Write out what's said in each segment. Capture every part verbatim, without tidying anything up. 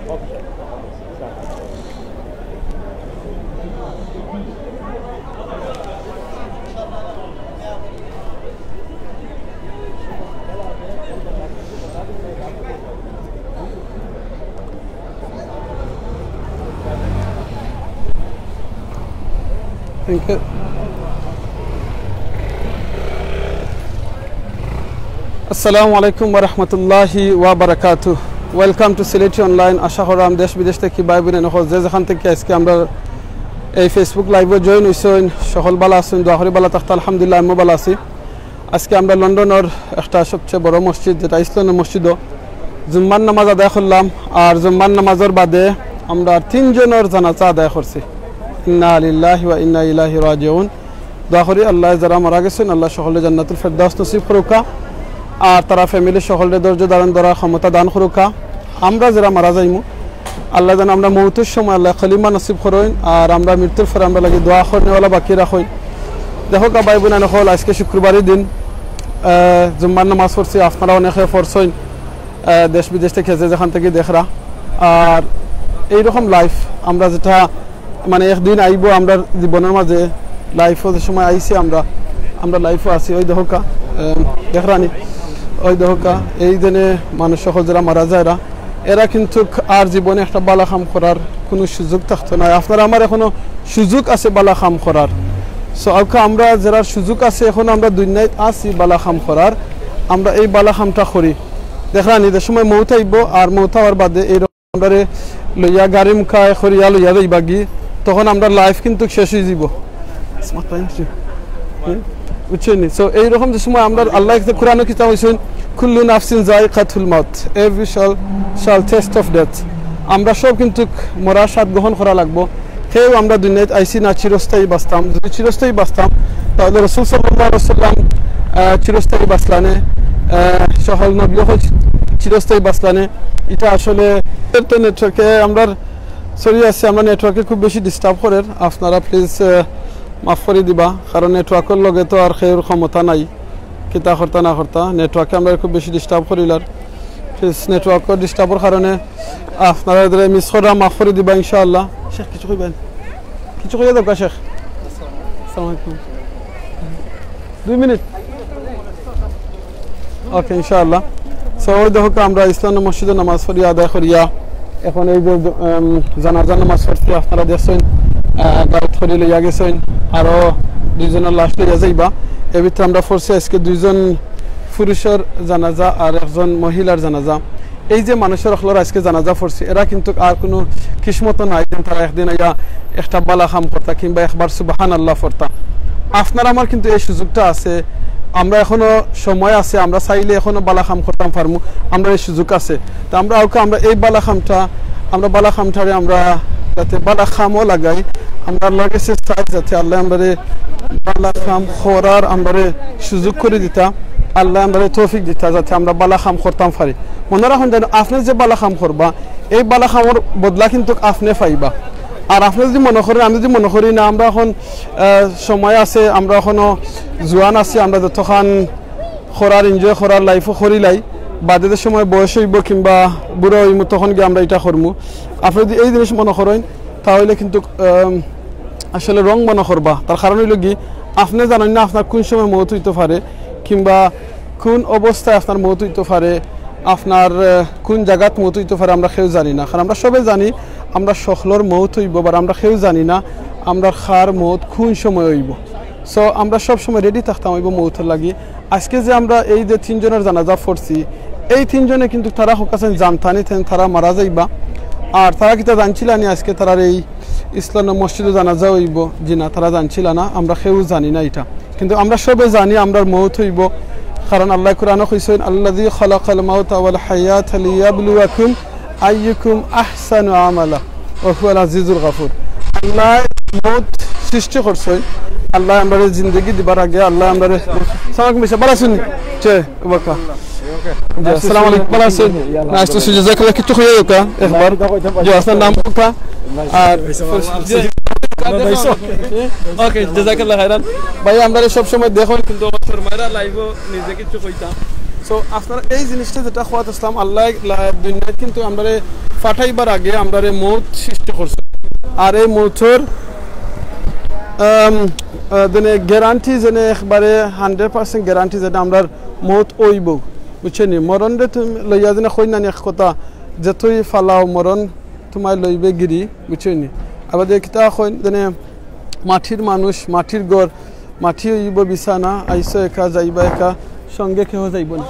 Thank you. আসসালামু আলাইকুম ওয়া রাহমাতুল্লাহি ওয়া বারাকাতুহু। Welcome to Sylheti Online। আশা করলাম দেশ বিদেশ থাকি ভাই বইন অকল যে যেখান থাকি আজকে আমরার এই Facebook live-ও join অইছইন, সকল ভালা আছইন, দোয়া করি ভালা থাকতা। আলহামদুলিল্লাহ, আমিও ভালা আছি। আজকে আমরা লন্ডনর একটা সবচেয়ে বড় মসজিদ, যেটা ইসলামী মসজিদও জুম্মার নামাজ আদায় করলাম। আর জুম্মার নামাজর বাদে আমরা তিনজনর জানাজা আদায় করছি। ইন্না লিল্লাহি ওয়া ইন্না ইলাইহি রাজিউন। দোয়া করি আল্লায় যারা মারা গেছইন, আল্লায় সকলরে জান্নাতুল ফেরদাউস নসিব করুক্কা, আর তারা family সকলরে ধৈর্য ধারণ করার ক্ষমতা দান করুক্কা। আমরা যারা মারা যাইমু, আল্লায় যেন আমরা মউতর সময় আল্লায় কলিমা নসিব করইন, আর আমরা মৃত্যুর পরে আমরার লাগি দোয়া করনেওয়ালা বাকি রাখইন। দেখউক্কা ভাই বইন অকল, আজকে শুক্রবারর দিন, আহ, জুম্মার নামাজ পড়ছি, আপনারা অনেকে পড়ছইন, আহ, দেশ বিদেশ থাকি যে যেখান থাকি দেখরা। আর এইরকম live আমরা যেটা মানে একদিন আইবো আমরার জীবনর মাঝে, live-ও যে সময় আইছি আমরা, আমরা live-ও আছি। ওই দেখউক্কা, আহ, দেখরানি, ওই দেখউক্কা, এই দিনে মানুষ সকল যারা মারা যায়রা, এরা কিন্তুক আর জীবনে একটা ভালা কাম করার কুনু সুযোগ থাকতো নায়। আপনার আমার এখনো সুযোগ আছে ভালা কাম করার। So, আউক্কা আমরা যারার সুযোগ আছে, এখনো আমরা দুনিয়াত আছি ভালা কাম করার, আমরা এই ভালা কামটা করি। দেখরানি, যে সময় মউত আইবো, আর মউত আওয়ার বাদে এইরকম আমরারে লইয়া গাড়ি মুখায় করিয়া লইয়া যাইবাগি, তখন আমরার live কিন্তুক শেষ অইযিবো। বুঝছইন নি? So, এইরকম যে সময় আমরার আল্লায় একটা কোরআনো কিতা কইছইন, "কুল্লু নাফসিন যায়িকাতুল মাউত, every shall, shall taste of death।" আমরা সব কিন্তুক মরার স্বাদ গ্রহণ করা লাগবো। কেউ আমরা দুনিয়াত আইছি না চিরস্থায়ী বাঁচতাম। যদি চিরস্থায়ী বাঁচতাম, তাহলে রাসূল সাল্লাল্লাহু আলাইহি ওয়াসাল্লাম, আহ, চিরস্থায়ী বাঁচলানে, আহ, সকল নবী অকল চিরস্থায়ী বাঁচলানে। ইটা আসলে তো network-এ আমরার, sorry আছে, আমরার network-এ খুব বেশি disturb করের। আপনারা please, আহ, মাফ করি দিবা, কারণ network-অর লগে তো আর কেউর ক্ষমতা নাই, কিতা করতা না করতা। Network-এ আমরারে খুব বেশি disturb করিলার। Please, network-অর disturb-অর কারণে আপনারা এদের miss করা মাফ করি দিবা ইনশাআল্লাহ। শেখ, কিছু কইবেন? কিছু কইয়া দেউক্কা শেখ। আসসালামু আলাইকুম। দুই মিনিট। OK, ইনশাআল্লাহ। So, ওই দেখউক্কা আমরা ইসলামী মসজিদো নামাজ পড়িয়া আদায় করিয়া এখন এই যে, উম, জানাজা নামাজ পড়ছি, আপনারা দেখছইন, আহ, গাড়িত করি লইয়া গেছইন, আরো দুইজনর লাশ লইয়া যাইবা। এর ভিতরে আমরা পড়ছি আজকে দুইজন পুরুষর জানাজা আর একজন মহিলার জানাজা। এই যে মানুষর অকলর আজকে জানাজা পড়ছে, এরা কিন্তুক আর কুনু কিসমতো নাই যে তারা একদিন আইয়া একটা ভালা কাম করতা কিংবা একবার সুবহানাল্লাহ পড়তা। আপনার আমার কিন্তুক এই সুযোগটা আছে, আমরা এখনো সময় আছে, আমরা চাইলে এখনো ভালা কাম করতাম পারমু, আমরার এই সুযোগ আছে। তে আমরা আউক্কা আমরা এই ভালা কামটা, আমরা ভালা কামটারে আমরা যাতে ভালা কামো লাগাই, আমরা আল্লার গেছে চাই যাতে আল্লায় আমরারে ভালা কাম করার আমরারে সুযোগ করি দিতা, আল্লায় আমরারে তৌফিক দিতা যাতে আমরা ভালা কাম করতাম পারি। মনো রাখইন যেন আপনে যে ভালা কাম করবা, এই ভালা কামর বদলা কিন্তুক আপনে পাইবা। আর আপনে যদি মনো করইন, আমি যদি মনো করি না, আমরা এখন, আহ, সময় আছে, আমরা এখনো জোয়ান আছি, আমরা যতখান করার, enjoy করার life-ও করিলাই, বাদে যে সময় বয়স অইবো কিংবা বুড়া অইমু, তখন গিয়া আমরা ইটা করমু। আপনে যদি এই জিনিস মনো করইন, তাহলে কিন্তুক, আম, আসলে wrong মনো করবা। তার কারণ অইলো কি, আপনে জানইন না আপনার কুন সময় মউত অইতো পারে, কিংবা কুন অবস্থায় আপনার মউত অইতো পারে, আপনার, আহ, কুন জাগাত মউত অইতো পারে, আমরা কেউ জানি না। কারণ আমরা সবে জানি, আমরা সকলর মউত অইবো, but আমরা কেউ জানি না আমরা কার মউত কুন সময় অইবো। So, আমরা সব সময় ready থাকতাম অইবো মউতর লাগি। আজকে যে আমরা এই যে তিনজনর জানাজা পড়ছি, এই তিনজনে কিন্তুক তারা হক আছেন জানতা নি তারা মারা যাইবা। আর তারা কিতা জানছিলা নি আজকে তারার এই ইসলামী মসজিদো জানাজা অইবো? জি না, তারা জানছিলা না, আমরা কেউ জানি না ইটা। কিন্তুক আমরা সবে জানি আমরার মউত অইবো, কারণ আল্লায় কোরআনো কইছইন, "আল্লাযী খালাকাল মাউতা ওয়াল হায়াতা লিয়াবলুয়াকুম আইয়ুকুম আহসানু আমালা ওয়া হুয়াল আজিজুল গাফুর।" আল্লায় মউত সৃষ্টি করছইন, আল্লায় আমরারে জিন্দেগি দিবার আগে আল্লায় আমরারে, সালাম আলাইকুম, ভালা আছইন নি? চে, বাক্কা। জি, আসসালামু আলাইকুম, ভালা আছইন? Nice to see you, জাযাকাল্লাহ, কিছু কইয়া দেউক্কা একবার। জি, আপনার নাম কিতা? আর OK, জাযাকাল্লাহ খাইরান। ভাই, আমরারে সব সময় দেখইন, কিন্তুক আমার শরমাইরা live-ও নিজে কিছু কইতাম। তো আপনারা এই জিনিসটা যেটা কওয়াত ইসলাম, আল্লাহ লা-, দুনিয়াত কিন্তু আমরারে পাঠাইবার আগে আমরারে মউত সৃষ্টি করছে। আর এই মউতর, আম, আহ, যেনে গ্যারান্টি, যেনে একবারে হান্ড্রেড পার্সেন্ট গ্যারান্টি, যেটা আমরার মউত অইবো, বুঝছইন নি? মরণরে তুমি লইয়া যেনে কইন না নি এক কথা, যে তুই ফালাও মরণ তোমায় লইবে গিরি, বুঝছইন নি? আবার যে কিতা কইন, যেনে মাটির মানুষ, মাটির ঘর, মাটি অইবো বিছানা, আইছো একা, যাইবা একা, সঙ্গে কেহ যাইবো না।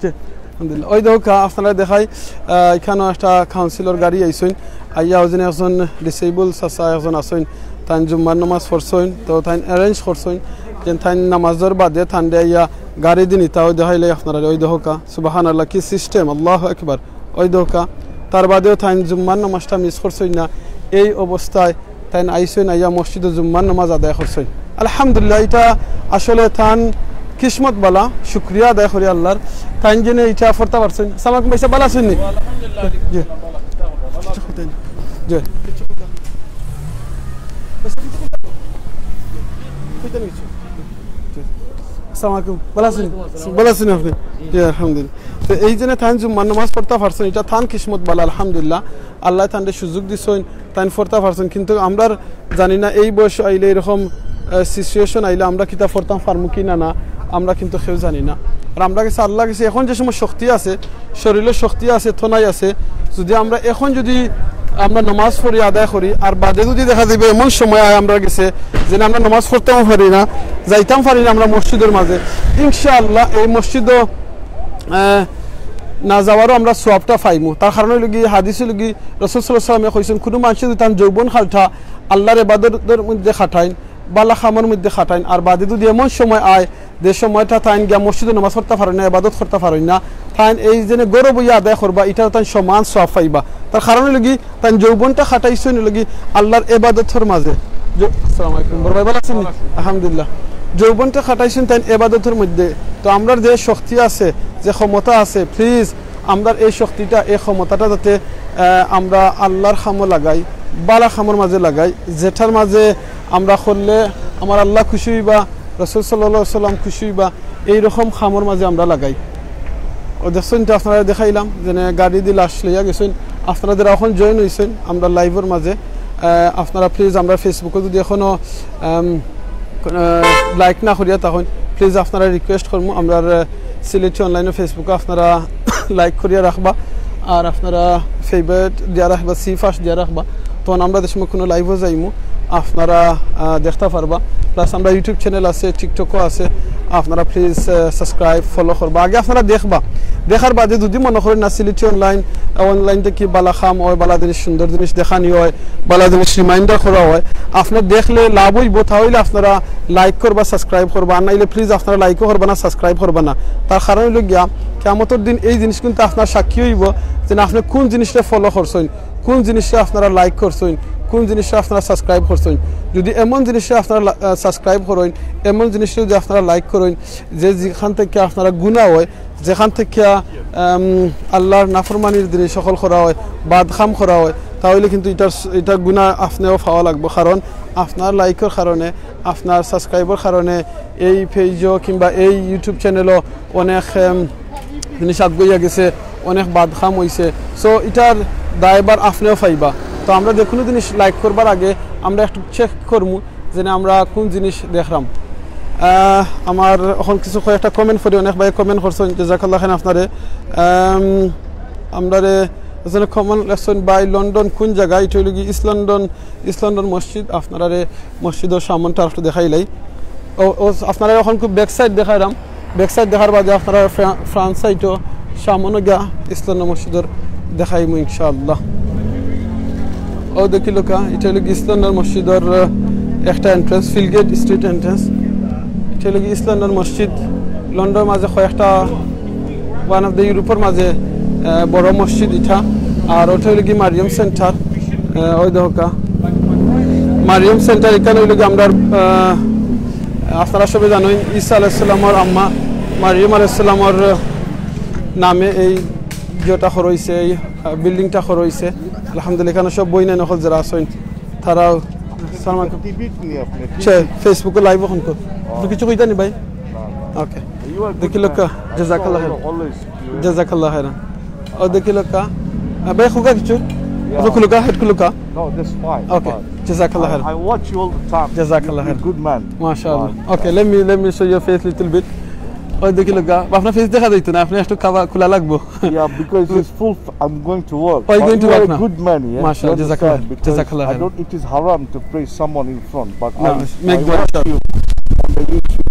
জি, আলহামদুলিল্লাহ। ওই দেখো কা-, আপনারা দেখাই, আহ, এখানো একটা কাউন্সিলর গাড়ি আইছইন, আইয়া ওজন একজন ডিসেবল চাচা একজন আছইন, তাইন জুম্মার নামাজ পড়ছইন, তো তাইন অ্যারেঞ্জ করছইন, যে তাইন নামাজর বাদে তানরে আইয়া গাড়ি দি নিতা, ওই দেখাইলে আপনারা, ওই দেখো কা, সুবহানাল্লাহ, কি সিস্টেম, আল্লাহু আকবার। ওই দেখো কা, তার বাদেও তাইন জুম্মার নামাজটা মিস করছইন না, এই অবস্থায় তাইন আইছইন, আইয়া মসজিদো জুম্মার নামাজ আদায় করছইন। আলহামদুলিল্লাহ, ইটা আসলে তান কিসমত বালা, শুকরিয়া আদায় করি আল্লাহর। তাইন যেনে ইটা পড়তা পারছইন। আসসালামু আলাইকুম ভাই সাহেব, বালা আছইন নি? জি। জি। আসসালামু আলাইকুম, বালা আছইন? বালা আছইন আপনি? জি, আলহামদুলিল্লাহ। তো এই যেনে তাইন জুম্মার নামাজ পড়তা পারছইন, ইটা তান কিসমত বালা, আলহামদুলিল্লাহ। আল্লাহ তানরে সুযোগ দিছইন, তাইন পড়তা পারছইন, কিন্তু আমরার জানি না এই বয়স আইলে, এরকম, আহ, সিচুয়েশন আইলে আমরা কিতা পড়তাম পারমু কি না, না, আমরা কিন্তু কেউ জানি না। আর আমরা গেছে, আল্লাহ গেছে এখন যে সময় শক্তি আছে, শরীরো শক্তি আছে, তনাই আছে, যদি আমরা এখন যদি আমরা নামাজ পড়ি, আদায় করি, আর বাদে যদি দেখা যাইবো এমন সময় আয় আমরা গেছে, যেনে আমরা নামাজ পড়তামও পারি না, যাইতাম পারি না আমরা মসজিদর মাঝে, ইনশাআল্লাহ এই মসজিদো, আহ, না যাওয়ারও আমরা সওয়াবটা পাইমু। তার কারণ অইলো কি, হাদিস অইলো কি, রাসূল সাল্লাল্লাহু আলাইহি ওয়াসাল্লামে কইছইন, কুনু মানষে যদি তান যৌবন কালটা আল্লাহর ইবাদতর মধ্যে খাটাইন, বালা কামর মধ্যে খাটাইন, আর বাদে যদি এমন সময় আয়, যে সময়টা তাইন গিয়া মসজিদো নামাজ পড়তা পারইন না, ইবাদত করতা পারইন না, তাইন এই যেনে ঘরো বইয়া আদায় করবা, ইটার তাইন সমান সওয়াব পাইবা। তার কারণ অইলো কি, তাইন যৌবনটা খাটাইছইন অইলো কি আল্লাহর ইবাদতর মাঝে। য-, আসসালামু আলাইকুম। বড় ভাই, বালা আছইন নি? আলহামদুলিল্লাহ। যৌবনটা খাটাইছইন তাইন ইবাদতর মধ্যে। তো আমরার যে শক্তি আছে, যে ক্ষমতা আছে, প্লিজ আমরার এই শক্তিটা, এই ক্ষমতাটা যাতে, আহ, আমরা আল্লাহর কামো লাগাই, বালা কামর মাঝে লাগাই, যেটার মাঝে আমরা করলে আমার আল্লাহ খুশি অইবা, রাসূল সাল্লাল্লাহু আলাইহি ওয়াসাল্লাম খুশি অইবা, এইরকম কামর মাঝে আমরা লাগাই। ও দেখছইন তো, আপনারারে দেখাইলাম, যেনে গাড়ি দি লাশ লইয়া গেছইন, আপনারা যারা এখন জয়েন অইছইন আমরার লাইভর মাঝে, আহ, আপনারা প্লিজ আমরার ফেসবুকো যদি এখনো, আম, আহ, লাইক না করিয়া থাকইন, প্লিজ আপনারারে রিকোয়েস্ট করমু, আমরার, আহ, সিলেটি অনলাইনর ফেসবুকো আপনারা লাইক করিয়া রাখবা, আর আপনারা ফেভারিট দিয়া রাখবা, সি ফার্স্ট দিয়া রাখবা, তখন আমরা যে সময় কুনু লাইভো যাইমু আপনারা, আহ, দেখতা পারবা। প্লাস আমরার YouTube চ্যানেল আছে, TikTok-ও আছে, আপনারা প্লিজ, আহ, সাবস্ক্রাইব, ফলো করবা। আগে আপনারা দেখবা, দেখার বাদে যদি মনো করইন না সিলেটি অনলাইন, অনলাইন থাকি বালা কাম অয়, বালা জিনিস, সুন্দর জিনিস দেখানি অয়, বালা জিনিস রিমাইন্ডার করা অয়, আপনারা দেখলে লাভ অইবো, তাইলে আপনারা লাইক করবা, সাবস্ক্রাইব করবা, আর নাইলে প্লিজ আপনারা লাইকও করবা না, সাবস্ক্রাইব করবা না। তার কারণ অইলো গিয়া, কিয়ামতর দিন এই জিনিস কিন্তু আপনার সাক্ষী অইবো, যেনে আপনে কুন জিনিসরে ফলো করছইন, কুন জিনিসরে আপনারা লাইক করছইন, কুন জিনিসরে আপনারা সাবস্ক্রাইব করছইন। যদি এমন জিনিসরে আপনারা লা-, আহ, সাবস্ক্রাইব করইন, এমন জিনিসরে যদি আপনারা লাইক করইন, যে যেখান থাকি আপনারা গুনা অয়, যেখান থাকি, আম, আল্লাহর নাফরমানির জিনিস হকল করা অয়, বাদ কাম করা অয়, তাইলে কিন্তু ইটার, ইটার গুনা আপনেও পাওয়া লাগবো। কারণ আপনার লাইকর কারণে, আপনার সাবস্ক্রাইবর কারণে এই পেজও কিংবা এই YouTube চ্যানেলও অনেক, আম, জিনিস আগুয়াইয়া গেছে, অনেক বাদ কাম অইছে। So ইটার দায়ভার আপনেও পাইবা। তো আমরা যে কুনু জিনিস লাইক করবার আগে আমরা একটু চেক করমু যেনে আমরা কুন জিনিস দেখরাম। আহ, আমার অখন কিছু কয়েকটা কমেন্ট পড়ি, অনেক ভাইয়ে কমেন্ট করছইন, জাযাকাল্লাহ খাইরান আপনারে। আম, আমরারে একজনে কমেন্ট লেখছইন, "ভাই, লন্ডন কুন জাগা?" ইটা অইলো গি ইস্ট লন্ডন, ইস্ট লন্ডন মসজিদ। আপনারারে মসজিদর সামনটা আরেকটু দেখাইলাই। ও, ও, আপনারারে অখন খুব ব্যাক সাইড দেখাইরাম। ব্যাক সাইড দেখার বাদে আপনারা ফ্রা-, ফ্রন্ট সাইডও সামনো গিয়া ইস্ট লন্ডন মসজিদর দেখাইমু ইনশাআল্লাহ। ও দেখিলাউক্কা, ইটা অইলো গি ইস্ট লন্ডন মসজিদর, আহ, একটা এন্ট্রেন্স, ফিলগেট স্ট্রিট এন্ট্রেন্স। ইটা অইলো গি ইস্ট লন্ডন মসজিদ, লন্ডনর মাঝে কয়েকটা, one of the ইউরোপর মাঝে, আহ, বড় মসজিদ ইটা। আর ওটা অইলো গি মারিয়াম সেন্টার, আহ, ওই দেখো কা। মারিয়াম সেন্টার ইখান অইলো গি আমরার, আহ, আপনারা সবে জানইন, ঈসা আলাইহিস সালামর আম্মা মারিয়াম আলাইহিস সালামর নামে এই ইয়েটা করা অইছে, এই, আহ, বিল্ডিংটা করা অইছে। আলহামদুলিল্লাহ, ইখানো সব বইনাইন অকল যারা আছইন, তারাও, আসসালামু আলাইকুম। টিভিত নি আপনি? সে, Facebook-ও লাইভ অখন কর। আপনি কিছু কইতা নি ভাই? না, না। ওকে। You are a good দেখি লোকা, man. I জাযাকাল্লাহ saw খাইরান। You always, you জাযাকাল্লাহ খাইরান। ও দেখি লোকা। আ, ভাই, খুকা কিছু? Yeah. আপনি খুলুকা, হেড খুলুকা। No, that's fine, okay, fine. জাযাকাল্লাহ I, খাইরান। I watch you all the time. জাযাকাল্লাহ খাইরান। You're a good man. মাশাআল্লাহ। Fine. Okay, let me, let me show your face little bit. ও দেখি লোকা। আপনার face দেখা যাইতো না, আপনি একটু খাওয়া খোলা লাগবো। Yeah, because it's full, I'm going to work. Oh, you're going to work now? But you are a good man, yeah? মাশাআল্লাহ, You understand? জাযাকাল্লাহ, Because জাযাকাল্লাহ I খাইরান। Don't, it is haram to praise someone in front, but No, I, make I dua, watch inshallah. You on the YouTube.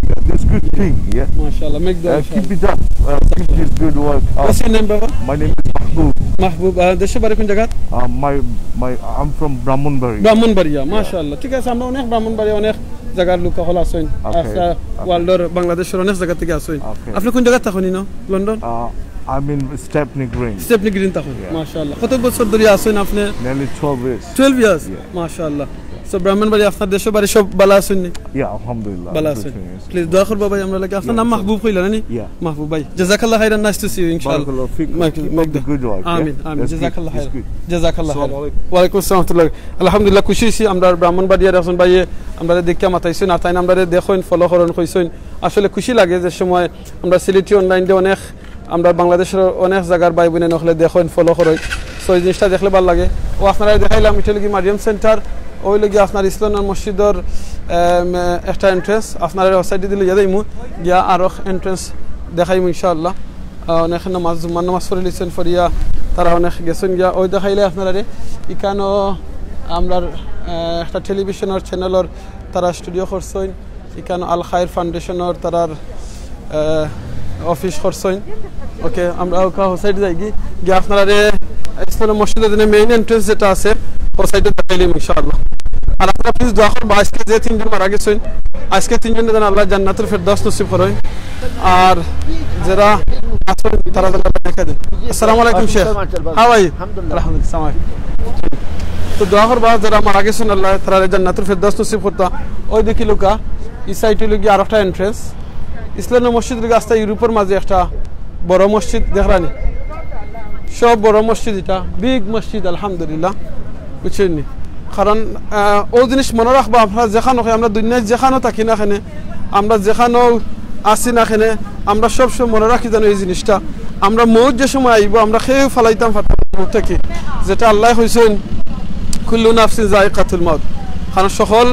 Yeah, that's good thing, yeah? মাশাআল্লাহ, make dua, Uh, inshallah. Keep it up. Uh, keep this good work up. What's your name, বাবা? My name is Mahbub. মাহবুব, আহ, দেশে বাড়ি কোন জায়গা? Uh, my, my, I'm from Brahmanbaria. Brahmanbaria, Yeah. মাশাআল্লাহ। ঠিক আছে, আমরা অনেক ব্রাহ্মণবাড়িয়া, অনেক জায়গার লোক হল আছইন। Okay, আচ্ছা, okay. World-র, বাংলাদেশর অনেক জায়গা থাকি আছইন। Okay. আপনি কোন জায়গা থাকইন ইনো? London? Uh, I'm in Stepney Green. Stepney Green থাকইন। Yeah. মাশাআল্লাহ। কত বছর ধরি আছইন আপনি? Nearly twelve years. Twelve years? Yeah. মাশাআল্লাহ। So, ব্রাহ্মণবাড়িয়া, আপনার দেশে বাড়ি সব ভালা আছইন নি? Yeah, আলহামদুলিল্লাহ। ভালা আছইন। Good thing, yes. Please দোয়া করবা ভাই আমরার লাগি। আপনার নাম Yeah, মাহবুব কইলা না নি? Yeah. মাহবুব ভাই। জাযাকাল্লাহ খাইরান, nice to see you, ইনশাআল্লাহ। বারাকাল্লাহ ফিক। Make, keep make up the the good work, yeah? Amin, Amin. That's good, জাযাকাল্লাহ খাইরান। That's good। জাযাকাল্লাহ খাইরান। আসসালামু আলাইকুম। ওয়ালাইকুম আসসালাম ওয়া রাহমাতুল্লাহ। আলহামদুলিল্লাহ, খুশি অইছি। আমরার ব্রাহ্মণবাড়িয়ার একজন ভাইয়ে আমরারে দেখিয়া মাতাইছইন, আর তাইন আমরারে দেখইন, follow করইন কইছইন। আসলে খুশি লাগে যে সময় আমরা সিলেটি online-এ অনেক, আমরা বাংলাদেশর অনেক জাগার ভাই বইন অকলে দেখইন, follow করইন। So, এই জিনিসটা দেখলে ভালা লাগে। ও আপনারারে দেখাইলাম, ইটা অইলো গি মারিয়াম সেন্টার, অউ অইলো গি আপনার ইসলাম মসজিদর, এম, একটা entrance। আপনারারে ও side-এ দিলে ইয়া যাইমু, গিয়া আরো entrance দেখাইমু ইনশাআল্লাহ। আহ, অনেক নামাজ, জুম্মার নামাজ পড়ি লিছইন, পড়িয়া তারা অনেক গেছইন গিয়া। ওই দেখাইলে আপনারারে ইকানো আমরার, আহ, একটা টেলিভিশনর channel-র তারা studio করছইন। ইকানো আল খায়ের ফাউন্ডেশনর তারার, আহ, office করছইন। Okay, আমরা ওকা ও side যাইগি। গিয়া আপনারারে ইসলাম মসজিদর যেন main entrance যেটা আছে, ও side-এ দেখাইলিমু ইনশাআল্লাহ। আর আপনারা please দোয়া করবা, আজকে যে তিনজন মারা গেছইন, আজকে তিনজনরে যেন আল্লাহ জান্নাতুল ফেরদাউস নসিব করইন। আর যারা আছইন, তারা যেন আল্লাহ দেখা দেন। আসসালামু আলাইকুম, শেখ। How are you? আলহামদুলিল্লাহ। আলহামদুলিল্লাহ, আসসালামু আলাইকুম। তো দোয়া করবা, যারা মারা গেছইন, আল্লাহ তারারে জান্নাতুল ফেরদাউস নসিব করতা। ওই দেখি লোকা, ই side অইলো গি আরোকটা entrance। ইসলাম মসজিদ অইলো গি আস্তা ইউরোপর মাঝে একটা বড় মসজিদ, দেখরানি? সব বড় মসজিদ ইটা, big মসজিদ, আলহামদুলিল্লাহ। বুঝছইন নি? কারণ, আহ, ও জিনিস মনো রাখবা, আপনারা যেখানো, আমরা দুনিয়াত যেখানো থাকি না কেনে, আমরা যেখানো আছি না কেনে, আমরা সব সময় মনো রাখি যেন এই জিনিসটা। আমরা মউত যে সময় আইবো, আমরা কেউ ফালাইতাম পারতাম না মউত থাকি। যেটা আল্লায় কইছইন, "কুল্লু নাফসিন যায়িকাতুল মাউত।" কারণ সকল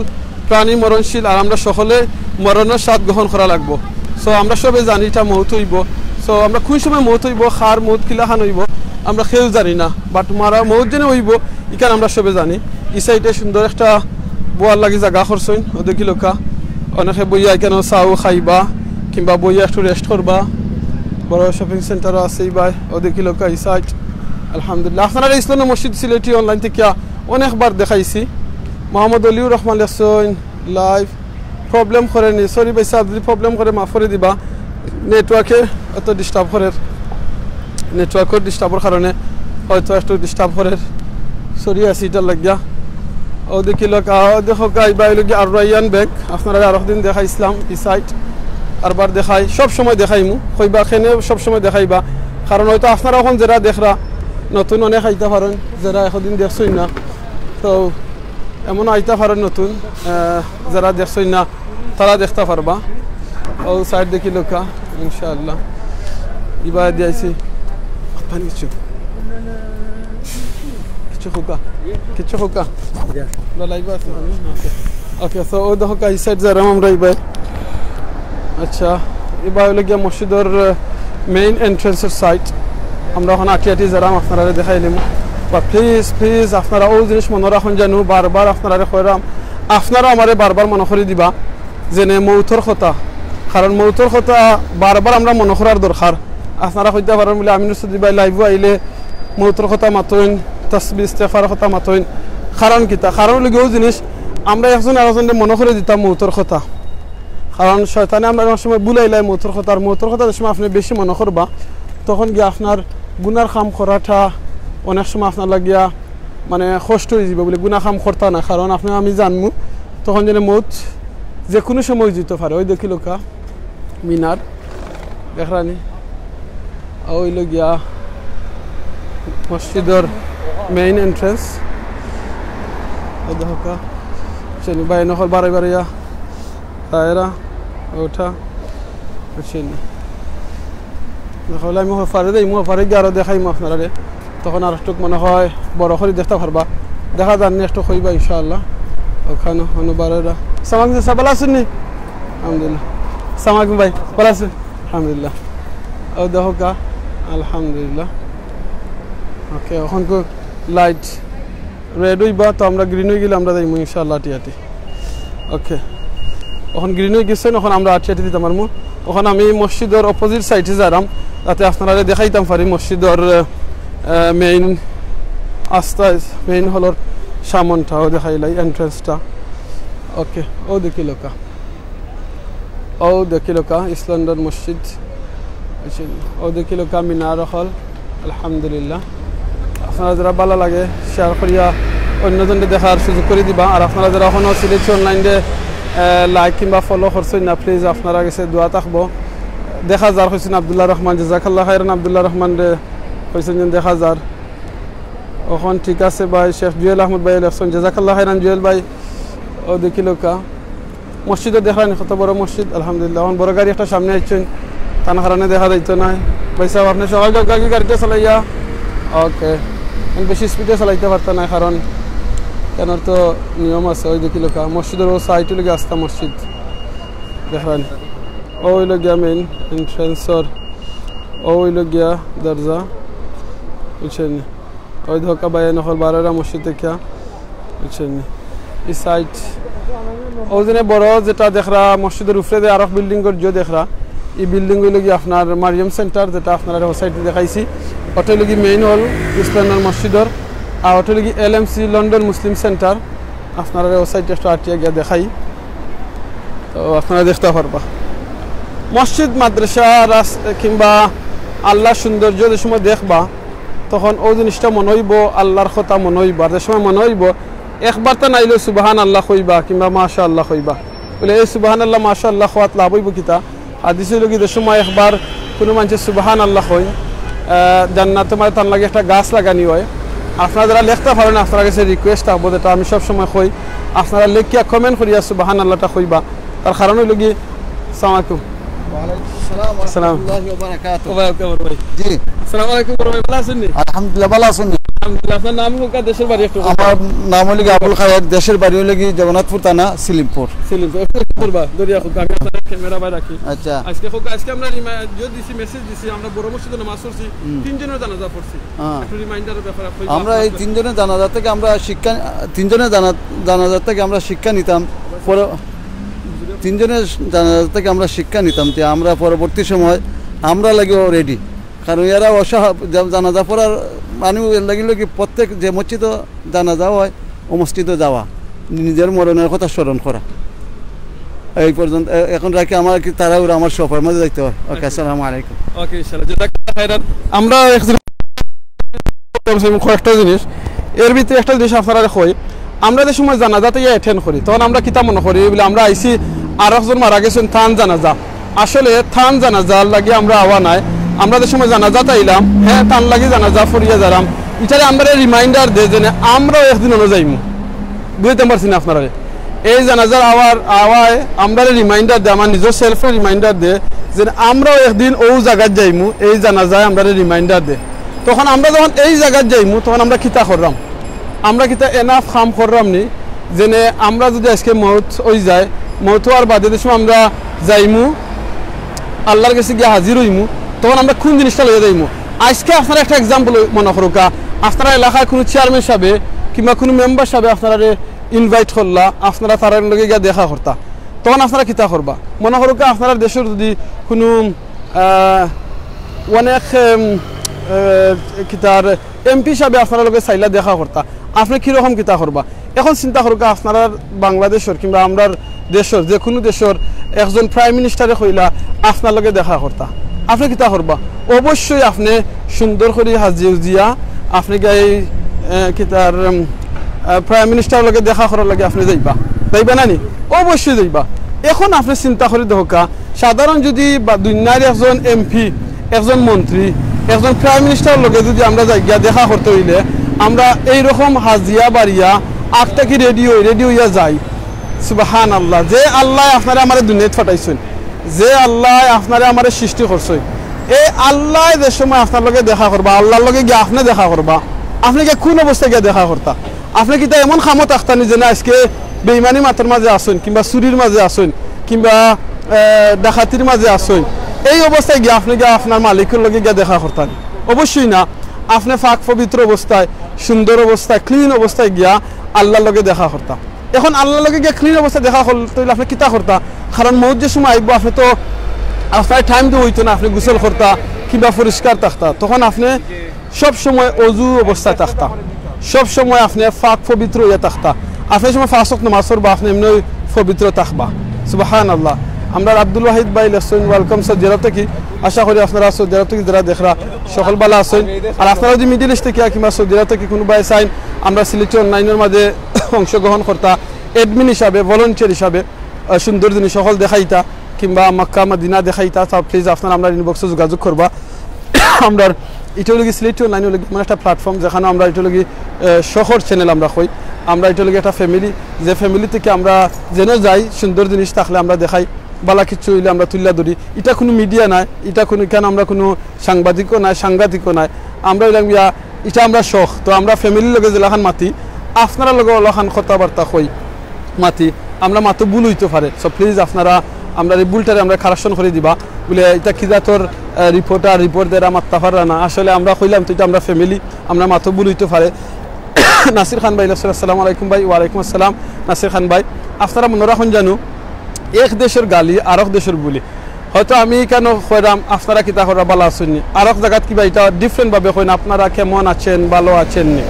প্রাণী মরণশীল, আর আমরা সকলে মরণর স্বাদ গ্রহণ করা লাগবো। So, আমরা সবে জানি ইটা মউত অইবো। So, আমরা কুন সময় মউত অইবো, কার মউত কিলাখান অইবো, আমরা কেউ জানি না। But মারা মউত যেন অইবো, ইখান আমরা সবে জানি। ই side-এ সুন্দর একটা বওয়ার লাগি জাগা করছইন, ও দেখি লোকা। অনেকে বইয়া ইখানো চাও খাইবা, কিংবা বইয়া একটু rest করবা। বড় shopping center আছে ইবায়, ও দেখি লোকা ই side। আলহামদুলিল্লাহ, আপনারারে ইসলাম মসজিদ সিলেটি online থাকি অনেকবার দেখাইছি। মোহাম্মদ অলিউর রহমান লেখছইন, live problem করে নি? Sorry ভাই সাহেব, যদি problem করে মাফ করি দিবা, network-এ অত disturb করের, network-র disturb-র কারণে হয়তো একটু disturb করের। Sorry আছি ইটার লাগিয়া। ও দেখি লোকা, ও দেখো গা, ইবায় অইলো গি আর রায়ান ব্যাংক, আপনারারে আরক দিন দেখাইছলাম ই side, আরবার দেখাই, সব সময় দেখাইমু, কইবা কেনে সব সময় দেখাইবা, কারণ হয়তো আপনারা অখন যেরা দেখরা নতুন অনেক আইতা পারইন, যেরা একদিন দেখছইন না, তো এমন আইতা পারইন নতুন, আহ, যেরা দেখছইন না, তারা দেখতা পারবা। ও side দেখি লোকা, ইনশাআল্লাহ। ইবায় দিয়াইছি। পানি কিছু? কিছু খোকা? কিছু খোকা? না, live আছে। Okay, so ও দেখো, ই side যাইরাম আমরা ইবায়। আচ্ছা, ইবায় অইলো গিয়া মসজিদর, আহ, main entrance-র side। আমরা অখন আটি আটি যাইরাম, আপনারারে দেখাইলিমু। But please, please, আপনারা ও জিনিস মনো রাখইন জানু, বারবার আপনারারে কইরাম, আপনারা আমারে বারবার মনো করি দিবা যেনে মউতর কথা, কারণ মউতর কথা বারবার আমরা মনো করার দরকার। আপনারা কইতা পারইন বুলে আমিনুর চৌধুরী ভাই live-ও আইলে মউতর কথা মাতইন, তাসবিহ ইস্তেগফারর কথা মাতইন, কারণ কিতা? কারণ অইলো গি ও জিনিস আমরা একজন আরকজনরে মনো করি দিতাম মউতর কথা, কারণ শয়তানে আমরারে অনেক সময় ভুলাইলায় মউতর কথা, আর মউতর কথা যে সময় আপনে বেশি মনো করবা, তখন গিয়া আপনার গুনার কাম করাটা অনেক সময় আপনার লাগিয়া মানে কষ্ট অইযিবো বুলে গুনা কাম করতা না, কারণ আপনে আমি জানমু তখন যেন মউত যে কুনু সময় অইযিতো পারে। ওই দেখিলাউক্কা মিনার, দেখরানি, অইলো গিয়া মসজিদর main entrance। ওই দেখউক্কা, চেনি ভাই নকল বাড়াই বাড়াইয়া তাইরা ওঠা। বুঝছইন নি? দেখো, আমি হপারে যাইমু, হপারে গিয়া আরো দেখাইমু আপনারারে। তখন আর একটু মনে হয় বড় করি দেখতা পারবা। দেখা যার নি একটু কইবা ইনশাআল্লাহ। ওখানো হনো বারোরা। সামাক যে সাবাল আছইন নি? আলহামদুলিল্লাহ। সামাক ভাই, ভালা আছইন? আলহামদুলিল্লাহ। ও দেখো কা, আলহামদুলিল্লাহ। ওকে, অখন তো light red অইবা, তো আমরা green অই গেলে আমরা যাইমু ইনশাআল্লাহ আটি আটি। ওকে, অখন green অই গেছে, অখন আমরা আটি আটি দিতাম পারমু। অখন আমি মসজিদর opposite side-এ যাইরাম, যাতে আপনারারে দেখাইতাম পারি মসজিদর, আহ, main আস্তা, main hall-র সামনটাও দেখাইলাই, entrance-টা। ওকে, ও দেখিলাউক্কা। ও দেখিলাউক্কা ইস্ট লন্ডন মসজিদ, ও দেখিলাউক্কা মিনার অকল। আলহামদুলিল্লাহ, আপনারা যারা ভালা লাগে share করিয়া অন্যজনরে দেখার সুযোগ করি দিবা। আর আপনারা যারা অখনো সিলেটি online-এ, আহ, like কিংবা follow করছইন না, please আপনারার গেছে দোয়া থাকবো। দেখা যার কইছইন আব্দুল্লাহ রহমান, জাজাকাল্লাহ খাইরান আব্দুল্লাহ রহমানরে কইছইন যে দেখা যার। অখন ঠিক আছে ভাই, শেখ জুয়েল আহমদ ভাই লেখছইন, জাজাকাল্লাহ খাইরান জুয়েল ভাই। ও দেখিলাউক্কা। মসজিদও দেখরানি কত বড় মসজিদ, আলহামদুলিল্লাহ। অখন বড় গাড়ি একটা সামনে আইছইন, তান কারণে দেখা যাইতো নায়। ভাই সাহেব, আপনে সবাই গাড়ি, গাড়িটা চালাইয়া। ওকে। আমি বেশি speed-এ চালাইতা পারতা নায়, কারণ কেনর তো নিয়ম আছে। ও দেখিলাউক্কা, মসজিদর ও side-ও লাগি আস্তা মসজিদ। দেখরানি। ও অইলো গিয়া main entrance-র, ও অইলো গিয়া দরজা। বুঝছইন নি? ও দেখউক্কা ভাইয়াইন অকল বারোরা মসজিদ দেখিয়া, বুঝছইন নি? ই side, ও যেন বড় যেটা দেখরা, মসজিদর উপরে যে আরক building-র যে দেখরা, ই building অইলো গিয়া আপনার মারিয়াম center, যেটা আপনারারে ও side-এ দেখাইছি। ওটা অইলো গিয়া main hall ইস্ট লন্ডন মসজিদর, আর ওটা অইলো গিয়া LMC, লন্ডন মুসলিম center। আপনারারে ও side-এ একটু আটিয়া গিয়া দেখাই, তো আপনারা দেখতা পারবা। মসজিদ, মাদ্রাসা, রাস-, কিংবা আল্লাহর সৌন্দর্য যে সময় দেখবা, তখন ও জিনিসটা মনো অইবো, আল্লাহর কথা মনো অইবো। আর যে সময় মনো অইবো, একবার তো নাইলে সুবহানাল্লাহ কইবা কিংবা মাশাআল্লাহ কইবা। বলে, এই সুবহানাল্লাহ, মাশাআল্লাহ কওয়াত লাভ অইবো কিতা? হাদিস অইলো কি, যে সময় একবার কুনু মানষে সুবহানাল্লাহ কইন, আহ, জান্নাতে মানে তান লাগি একটা গাছ লাগানি অয়। আপনারা যারা লেখতা পারইন, আপনারার গেছে request থাকবো, যেটা আমি সব সময় কই, আপনারা লেখিয়া comment করিয়া সুবহানাল্লাহটা কইবা। তার কারণ অইলো কি, আসসালামু আলাইকুম। ওয়ালাইকুম আসসালাম ওয়া আসসালাম। রাহমাতুল্লাহি ওয়া বারাকাতুহু। ওয়া বারাকাতুহু ভাই। জি। আসসালামু আলাইকুম বড় ভাই, ভালা আছইন নি? আলহামদুলিল্লাহ, ভালা আছইন নি? আলহামদুলিল্লাহ, আপনার নাম কউক্কা, দেশের বাড়ি একটু আমার কইবা। নাম অইলো কি আবুল খায়ের, দেশের বাড়ি অইলো কি জগন্নাথপুর থানা, সিলিমপুর। সিলিমপুর। একটু করবা, দরিয়া কউক্কা, আমি আপনার camera ভাই রাখি। আচ্ছা। আজকে কউক্কা, আজকে আমরা রিমা-, যে দিছি, message দিছি, আমরা বড় মসজিদে নামাজ পড়ছি, হুম। তিনজনের জানাজা পড়ছি। হ্যাঁ। একটু reminder-র ব্যাপারে কইবা আমরা এই আপনার তিনজনের জানাজা থেকে আমরা শিক্ষা, তিনজনের জানা-, জানাজা থেকে আমরা শিক্ষা নিতাম। পরে তিনজনের জানাজা থেকে আমরা শিক্ষা নিতাম যে আমরা পরবর্তী সময় আমরা লাগিও ready, কারণ এরা অসহায়, জা-, জানাজা পড়ার মানে এর লাগিলো কি প্রত্যেক যে মসজিদে জানাজা হয়, ও মসজিদে যাওয়া, নিজের মরণের কথা স্মরণ করা। এই পর্যন্ত, এ-, এখন রাখি, আমার কি তাড়াহুড়া, আমার সফর মাঝে যাইতে হয়। ওকে, আচ্ছা। আসসালামু আলাইকুম। ওকে, ইনশাআল্লাহ। জাযাকাল্লাহ খাইরান। আমরা একজন কয়েকটা জিনিস, এর ভিতরে একটা জিনিস আপনারারে কই, আমরা যে সময় জানাজাত ইয়া attend করি, তখন আমরা কিতা মনো করি, বলে আমরা আইছি আর একজন মারা গেছইন, তান জানাজা। আসলে তান জানাজার লাগি আমরা আওয়া নায়। আমরা যে সময় জানাজাত আইলাম, হ্যাঁ, তান লাগি জানাজা পড়িয়া যারাম, ইটারে আমরারে reminder দেয় যে না, আমরাও একদিন অনো যাইমু। বুঝাইতাম পারছি না আপনারারে? এই জানাজার আওয়ার, আওয়ায় আমরারে reminder দেয়, আমার নিজর self-রে reminder দেয় যে আমরাও একদিন অউ জাগাত যাইমু। এই জানাজায় আমরারে reminder দেয়। তখন আমরা যখন এই জাগাত যাইমু, তখন আমরা কিতা কররাম? আমরা কিতা enough কাম কররাম নি? যেনে আমরা যুদি আজকে মউত অইযায়, মউত অওয়ার বাদে যে সময় আমরা যাইমু, আল্লার গেছে গিয়া হাজির অইমু, তখন আমরা কুন জিনিসটা লইয়া যাইমু? আজকে আপনারা একটা example মনো করউক্কা, আপনারার এলাকায় কুনু chairman সাবে কিংবা কুনু member সাবে আপনারারে invite করলা, আপনারা তারার লগে গিয়া দেখা করতা, তখন আপনারা কিতা করবা? মনো করউক্কা, আপনারার দেশর যুদি কুনু, আহ, অনেক, উম, আহ, কিতার MP সাবে আপনারার লগে চাইলা দেখা করতা, আপনে কিরকম কিতা করবা? এখন চিন্তা করউক্কা, আপনারার বাংলাদেশর কিংবা আমরার দেশর, যেকুনু দেশর একজন Prime Minister-এ কইলা আপনার লগে দেখা করতা, আপনে কিতা করবা? অবশ্যই আপনে সুন্দর করি হাজিয়া উজিয়া আপনে গিয়া এই, এ, কিতার, উম, আহ, Prime Minister-র লগে দেখা করার লাগি আপনে যাইবা, যাইবা না নি? অবশ্যই যাইবা। এখন আপনে চিন্তা করি দেখউক্কা, সাধারণ যুদি বা দুনিয়ার একজন MP, একজন মন্ত্রী, একজন Prime Minister-র লগে যুদি আমরা যাই গিয়া দেখা করতে অইলে, আমরা এইরকম হাজিয়া বাড়িয়া আগ থাকি ready অই, ready অইয়া যাই। সুবহানাল্লাহ, যে আল্লায় আপনারে আমারে দুনিয়াত পাঠাইছইন, যে আল্লায় আপনারে আমারে সৃষ্টি করছইন, এই আল্লায় যে সময় আপনার লগে দেখা করবা, আল্লার লগে গিয়া আপনে দেখা করবা, আপনে গিয়া কুন অবস্থায় গিয়া দেখা করতা? আপনে কিতা এমন কামো থাকতা নি যেন আইজকে বেইমানি মাতর মাঝে আছইন, কিংবা চুরির মাঝে আছইন, কিংবা, এ, ডাকাতির মাঝে আছইন, এই অবস্থায় গিয়া আপনে গিয়া আপনার মালিকর লগে গিয়া দেখা করতা নি? অবশ্যই না। আপনে পাক পবিত্র অবস্থায়, সুন্দর অবস্থায়, ক্লিন অবস্থায় গিয়া আল্লার লগে দেখা করতা। এখন আল্লার লগে গিয়া ক্লিন অবস্থায় দেখা করতে অইলে আপনে কিতা করতা? কারণ মউত যে সময় আইবো, আপনে তো, আপনার টাইম তো অইতো না, আপনে গোসল করতা কিংবা পরিষ্কার থাকতা, তখন আপনে সব সময় অজু অবস্থায় থাকতা, সব সময় আপনে পাক পবিত্র অইয়া থাকতা। আপনে সময় পাঁচ ওয়াক্ত নামাজ পড়বা, আপনে এমনেউ পবিত্র থাকবা। সুবহানাল্লাহ। আমরার আব্দুল ওয়াহিদ ভাই লেখছইন, welcome সৌদি আরব থাকি। আশা করি আপনারা সৌদি আরব থাকি যেরা দেখরা, সকল ভালা আছইন। আর আপনারা যদি মিডল ইস্ট থাকি কিংবা সৌদি আরব থাকি কুনু ভাই চাইন আমরার সিলেটি অনলাইনর মাঝে অংশগ্রহণ করতা, অ্যাডমিন হিসাবে, ভলান্টিয়ার হিসাবে, আহ, সুন্দর জিনিস সকল দেখাইতা, কিংবা মক্কা মদিনা দেখাইতা, তা প্লিজ আপনারা আমরার ইনবক্সো যোগাযোগ করবা। আমরার ইটা অইলো গি সিলেটি অনলাইন অইলো গি এমন একটা প্ল্যাটফর্ম যেখানো আমরা ইটা অইলো গি, আহ, শহর চ্যানেল আমরা কই, আমরা ইটা অইলো গি একটা ফ্যামিলি, যে ফ্যামিলি থাকি আমরা যেন যাই সুন্দর জিনিস থাকলে আমরা দেখাই, ভালা কিছু অইলে আমরা তুলিয়া ধরি। ইটা কুনু মিডিয়া নায়, ইটা কুনু, ইখানো আমরা কুনু সাংবাদিকও নায়, সাংঘাতিকও নায়। আমরা অইলাম গিয়া, ইটা আমরা শখ। তো আমরা ফ্যামিলির লগে যেলাখান মাতি, আপনারার লগে অলাখান কথাবার্তা কই, মাতি, আমরা মাতো ভুল অইতো পারে। So প্লিজ আপনারা আমরার এই ভুলটারে আমরারে কারেকশন করি দিবা। বুলে ইটা কি জাতর, আহ, রিপোর্টার, রিপোর্ট দেরা মাততা পাররা না। আসলে আমরা কইলাম তো ইটা আমরা ফ্যামিলি, আমরা মাতো ভুল অইতো পারে। নাসির খান ভাই, আসসালামু আলাইকুম ভাই। ওয়ালাইকুম আসসালাম নাসির খান ভাই। আপনারা মনো রাখইন জানু, এক দেশর গালি আরক দেশর বুলি। হয়তো আমি ইখানো কইরাম, আপনারা কিতা কররা, ভালা আছইন নি? আরক জাগাত কিবা ইটা ডিফারেন্ট ভাবে কইন, আপনারা কেমন আছেন, ভালো আছেন নি?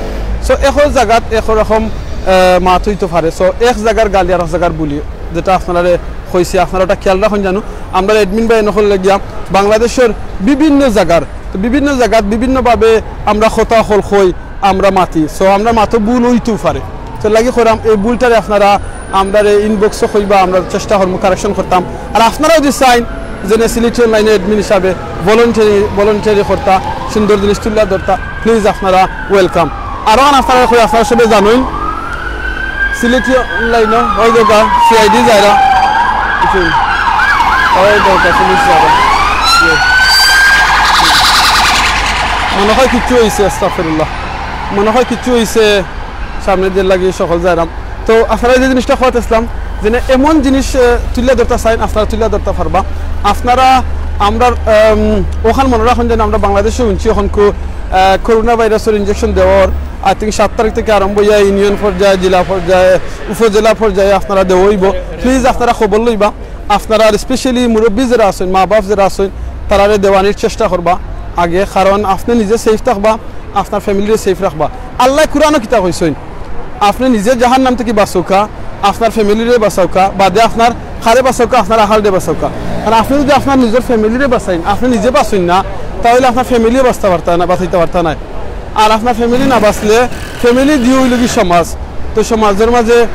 So, একো জাগাত একো রকম, আহ, মাত অইতো পারে। So, এক জাগার গালি আরক জাগার বুলি, যেটা আপনারারে কইছি, আপনারা ওটা খেয়াল রাখইন জানু। আমরার অ্যাডমিন ভাই অকল লাগিয়া বাংলাদেশর বিভিন্ন জাগার, তো বিভিন্ন জাগাত বিভিন্নভাবে আমরা কথা অকল কই, আমরা মাতি। So, আমরার মাতো ভুল অইতেও পারে। তো লাগি কইরাম, এই ভুলটারে আপনারা আমরারে ইনবক্সো কইবা, আমরা চেষ্টা করমু কারেকশন করতাম। আর আপনারা যদি চাইন যে সিলেটি অনলাইনর অ্যাডমিন হিসাবে ভলান্টিয়ারি, ভলান্টিয়ারি করতা, সুন্দর জিনিস তুলিয়া ধরতা, প্লিজ আপনারা ওয়েলকাম। আর অখন আপনারা কই, আপনারা সবে জানইন, সিলেটি অনলাইনও অউ দেউক্কা সিআইডি যাইরা, অউ দেউক্কা পুলিশ যাইরা। মনো অয় কিচ্ছু অইছে, আস্তাগফিরুল্লাহ, মনো অয় কিচ্ছু অইছে। সামনে যে লাগি সকল যাইরাম। তো আপনারা যে জিনিসটা কইতাছিলাম, যে না এমন জিনিস, আহ, তুলিয়া ধরতা চাইন, আপনারা তুলিয়া ধরতা পারবা। আপনারা আমরার, আম, অখান মনো রাখইন যে আমরা বাংলাদেশো হুনছি অখন কু-, আহ, করোনা ভাইরাসর ইনজেকশন দেওয়ার, I think, সাত তারিখ থাকি আরম্ভ অইয়া ইউনিয়ন পর্যায়ে, জেলা পর্যায়ে, উপজেলা পর্যায়ে আপনারা দেওয়া অইবো। প্লিজ আপনারা খবর লইবা। আপনারা আর স্পেশালি মুরব্বি যেরা আছইন, মা বাপ যেরা আছইন, তারারে দেওয়ানির চেষ্টা করবা আগে, কারণ আপনে নিজে সেফ থাকবা, আপনার ফ্যামিলিরে সেফ রাখবা। আল্লায় কুরআনো কিতা কইছইন? আপনে নিজে জাহান্নাম থাকি বাঁচউক্কা, আপনার ফ্যামিলিরে বাঁচাউক্কা, বাদে আপনার কারে বাঁচাউক্কা, আপনার আহালরে বাঁচাউক্কা। কারণ আপনে যদি আপনার নিজর ফ্যামিলিরে বাঁচাইন, আপনে নিজে বাঁচইন না, তা অইলে আপনার ফ্যামিলিও বাঁচতা পারতা না, বাঁচাইতা পারতা নায়। আর আপনার ফ্যামিলি না বাঁচলে, ফ্যামিলি দিয়া অইলো গি সমাজ, তো সমাজর মাঝে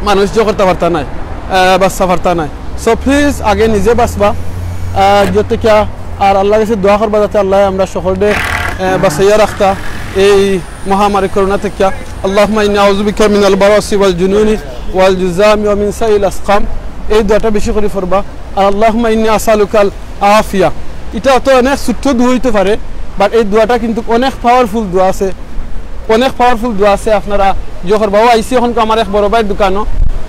মানুষ ইয়ে করতা পারতা নায়, আহ, বাঁচতা পারতা নায়। So প্লিজ আগে নিজে বাঁচবা, আহ, ইয়ে থাকি, আর আল্লার গেছে দোয়া করবা যাতে আল্লায় আমরা সকলরে, আহ, বাঁচাইয়া রাখতা এই মহামারী করোনা থাকি। আল্লাহুম্মা ইন্নী আউযু বিকা মিনাল বারাসি ওয়াল জুনুনি ওয়াল জুযামি ওয়া মিন সাইয়িল আসকাম। এই দোয়াটা বেশি করি পড়বা। আর আল্লাহুম্মা ইন্নী আসআলুকাল আফিয়া। ইটা তো অনেক ছোট্ট দোয়া অইতে পারে, but এই দোয়াটা কিন্তু অনেক পাওয়ারফুল দোয়া আছে, অনেক পাওয়ারফুল দোয়া আছে। আপনারা ইয়ে করবা। অউ আইছি অখন আমার এক বড় ভাইর দোকানো,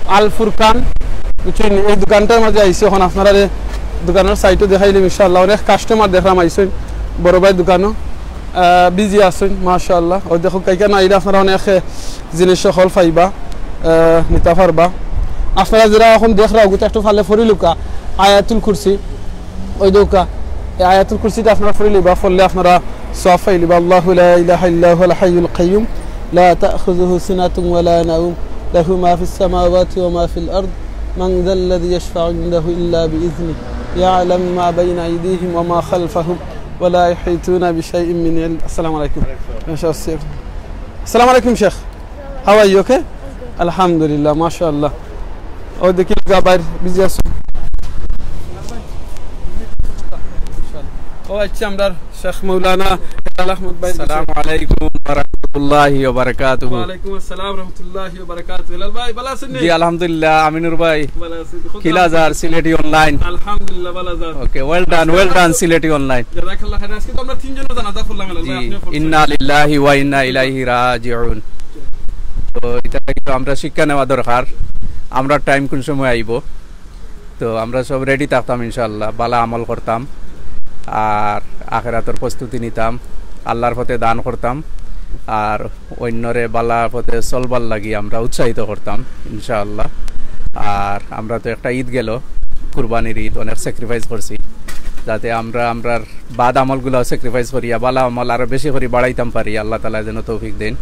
আল ফুরকান, বুঝছইন? এই দোকানটার মাঝে আইছি অখন, আপনারারে দোকানর সাইডও দেখাইলাম ইনশাআল্লাহ। অনেক কাস্টমার দেখরাম আইছইন বড় ভাইর দোকানো, আহ, বিজি আছইন মাশাআল্লাহ। অউ দেখউক্কা, ইখানো আইলে আপনারা অনেক, এ, জিনিস সকল পাইবা, আহ, নিতা পারবা। আপনারা যেরা অখন দেখরা, অগুতা একটু পারলে পড়ি লউক্কা আয়াতুল কুরসি। অউ দেউক্কা, এই আয়াতুল কুরসিটা আপনারা পড়ি লইবা, পড়লে আপনারা সওয়াব পাইলিবা। আল্লাহু লা ইলাহা ইল্লা হুয়াল হাইয়ুল কাইয়্যুম, লা তাখুযুহু সিনাতুন ওয়া লা নাওম, লাহু মা ফিস সামাওয়াতি ওয়া মা ফিল আরদ, মান যাল্লাযী ইয়াশফাউ ইনদাহু ইল্লা বিইজনিহি, ইয়ালামু মা বাইনা আইদিহিম ওয়া মা খালফাহুম, ওয়া লা ইউহিতুনা বিশাইইন মিন ইলমিহি। আসসালামু আলাইকুম। আসসালামু আলাইকুম Sheikh. How are you? Okay? আলহামদুলিল্লাহ, মাশাআল্লাহ। অউ দেখি, বাইর বিজি আছইন। অউ আইছে আমরার শেখ মাওলানা হেলাল আহমদ ভাই। আসসালামু আলাইকুম ওয়া রাহমাতুল্লাহ। রহমতুল্লাহি ওয়া বারাকাতুহু। ওয়ালাইকুম আসসালাম রহমতুল্লাহি ওয়া বারাকাতুহু। হেলাল ভাই, ভালা আছইন নি? জি, আলহামদুলিল্লাহ। আমিনুর ভাই, ভালা আছি। কিলা যার সিলেটি অনলাইন? আলহামদুলিল্লাহ, ভালা যার। Okay, well done, well done, Sylheti online. জাযাকাল্লাহ খাইরান। আজকে তো আমরা তিনজনর জানাজা পড়লাম, হেলাল ভাই, জি, আপনিও পড়ছেন। ইন্না লিল্লাহি ওয়া ইন্না ইলাইহি রাজিউন। তো ইটা থাকি তো আমরা শিক্ষা নেওয়া দরকার। আমরা টাইম কোন সময় আইবো, তো আমরা সব রেডি থাকতাম ইনশাআল্লাহ, ভালা আমল করতাম, আর আখেরাতর প্রস্তুতি নিতাম, আল্লাহর পথে দান করতাম, আর অন্যরে ভালা পথে চলবার লাগি আমরা উৎসাহিত করতাম ইনশাআল্লাহ। আর আমরা তো একটা ঈদ গেল, কুরবানির ঈদ, অনেক স্যাক্রিফাইস করছি, যাতে আমরা আমরার বাদ আমলগুলাও স্যাক্রিফাইস করিয়া ভালা আমল আরো বেশি করি বাড়াইতাম পারি, আল্লাহ তাআলা যেন তৌফিক দেন।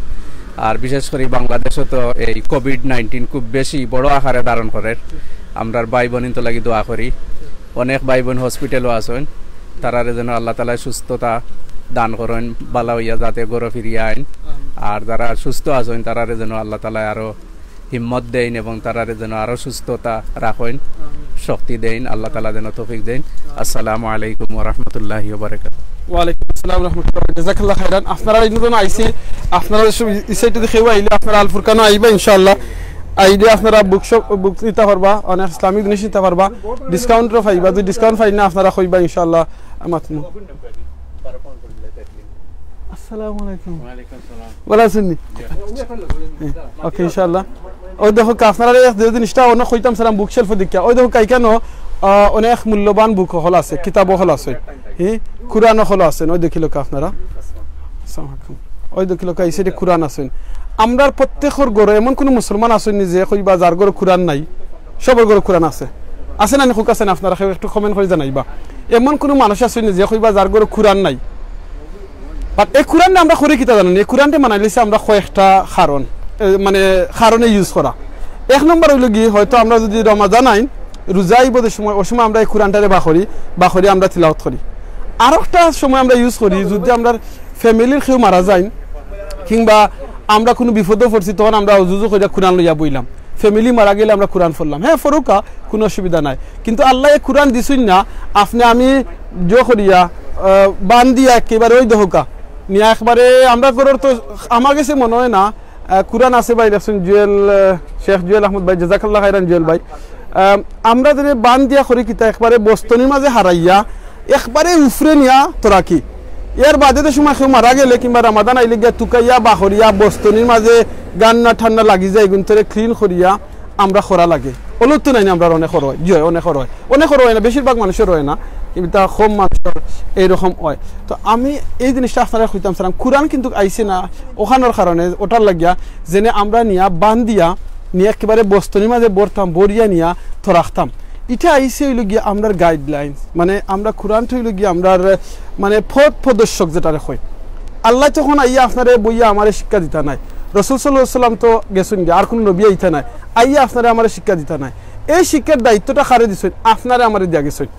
আর বিশেষ করি বাংলাদেশো তো এই কোভিড নাইনটিন খুব বেশি বড় আকারে ধারণ করের। আমরার ভাই বোন তো লাগি দোয়া করি। অনেক ভাই বোন হসপিটালো আছইন, তারারে যেন আল্লাহ তাআলা সুস্থতা দান করইন, ভালা অইয়া যাতে ঘরো ফিরিয়া আইন। আর যারা সুস্থ আছইন, তারারে যেন আল্লাহ তাআলা আরো হিম্মত দেইন এবং তারারে যেন আরো সুস্থতা রাখইন, শক্তি দেইন, আল্লাহ তাআলা যেন তৌফিক দেইন। আসসালামু আলাইকুম ওয়া রাহমাতুল্লাহি ওয়া বারাকাতুহু। ওয়ালাইকুম আসসালাম রহমতুল্লাহ। জাযাকাল্লাহ খাইরান। আপনারা এই নতুন আইছি, আপনারা সব এই সাইডে কেউ আইলে আপনারা আল ফুরকানো আইবা ইনশাআল্লাহ। আইলে আপনারা বুক শপ, বুক নিতে পারবা, অনেক ইসলামিক জিনিস নিতে পারবা, ডিসকাউন্টও পাইবা। যদি ডিসকাউন্ট পাই না, আপনারা কইবা ইনশাআল্লাহ। আমার আসসালামু আলাইকুম। ভালা আছইন নি? ওকে, ইনশাআল্লাহ। ওই দেখউক্কা, আপনারারে যে জিনিসটা অনেক কইতাম সালাম বুক শেলফ দেখিয়া, ওই দেখউক্কা, এখানো অনেক মূল্যবান বুক হকল আছে, কিতাব হকল আছে, হি, কুরআন হকল আছে। ওই দেখিলাউক্কা আপনারা, আসসালামু আলাইকুম। ওই দেখিলাউক্কা, এই সাইডে কুরআন আছে। আমরার প্রত্যেকর ঘরো এমন কুনু মুসলমান আছইন নি যে কইবা যার ঘরো কুরআন নাই? সবর ঘরো কুরআন আছে। আছে না নি? কউক্কা আছে না? আপনারা কেউ একটু কমেন্ট করি জানাইবা। এমন কুনু মানুষ আছইন নি যে কইবা যার ঘরো কুরআন নাই? But এই কুরআনরে আমরা করি কিতা জানইন নি? এই কুরআনরে বানাইলিছি আমরা কয়েকটা কারণ, এ, মানে কারণে ইউজ করা। এক নম্বর অইলো গি, হয়তো আমরা যদি রমাদান আইন, রোজা আইবো যে সময়, ওই সময় আমরা এই কুরআনটারে বার করি, বার করি আমরা তিলাওয়াত করি। আরোকটা সময় আমরা ইউজ করি, যদি আমরার ফ্যামিলির কেউ মারা যাইন, কিংবা আমরা কুনু বিপদো পড়ছি, তখন আমরা উজু উজু করিয়া কুরআন লইয়া বইলাম। ফ্যামিলি মারা গেলে আমরা কুরআন পড়লাম, হ্যাঁ, পড়উক্কা, কুনু অসুবিধা নাই। কিন্তু আল্লায় এই কুরআন দিছইন না, আপনে আমি জো করিয়া, আহ, বান্দিয়া একেবারে ওই দেখউক্কা, নিয়া একবারে আমরা ঘরর তো, আমার গেছে মনে অয় না, আহ, কুরআন আছে ভাই, লেখছইন জুয়েল, আহ, শেখ জুয়েল আহমদ ভাই, জাযাকাল্লাহ খাইরান জুয়েল ভাই। আহ, আমরা যেন বান্দিয়া করি কিতা, একবারে বস্তনির মাঝে হারাইয়া, একবারে উফরে নিয়া তো রাখি। এর বাদে তো সময় কেউ মারা গেলে কিংবা রমাদান আইলে গিয়া তুকাইয়া বার করিয়া বস্তনির মাঝে গান্না ঠান্না লাগি যায়, এগুন তরে ক্লিন করিয়া আমরা করা লাগে। অইলেও তো নাই না, আমরার অনেকর অয়, জি অয়, অনেকর অয়, অনেকর অয় না, বেশিরভাগ মানুষর অয় না, কিন্তু তা কম মানুষর এইরকম অয়। তো আমি এই জিনিসটা আপনারারে কইতাম চাইরাম, কুরআন কিন্তু আইছে না অখানোর কারণে, ওটার লাগিয়া যেন আমরা নিয়া বান্দিয়া নিয়া একেবারে বস্তনির মাঝে ভরতাম, ভরিয়া নিয়া তো রাখতাম। ইটা আইছে অইলো গিয়া আমরার গাইডলাইন্স, মানে আমরা কুরআনটা অইলো গিয়া আমরার মানে পথ প্রদর্শক যেটারে কয়। আল্লায় তখন আইয়া আপনারে বইয়া আমারে শিক্ষা দিতা নায়, রসুল সাল্লাল্লাহু আলাইহি ওয়াসাল্লাম তো গেছইন গিয়া, আর কুনু নবী আইতা নায়, আইয়া আপনারে আমারে শিক্ষা দিতা নায়। এই শিক্ষার দায়িত্বটা কারে দিছইন? আপনারে আমারে দিয়া গেছইন,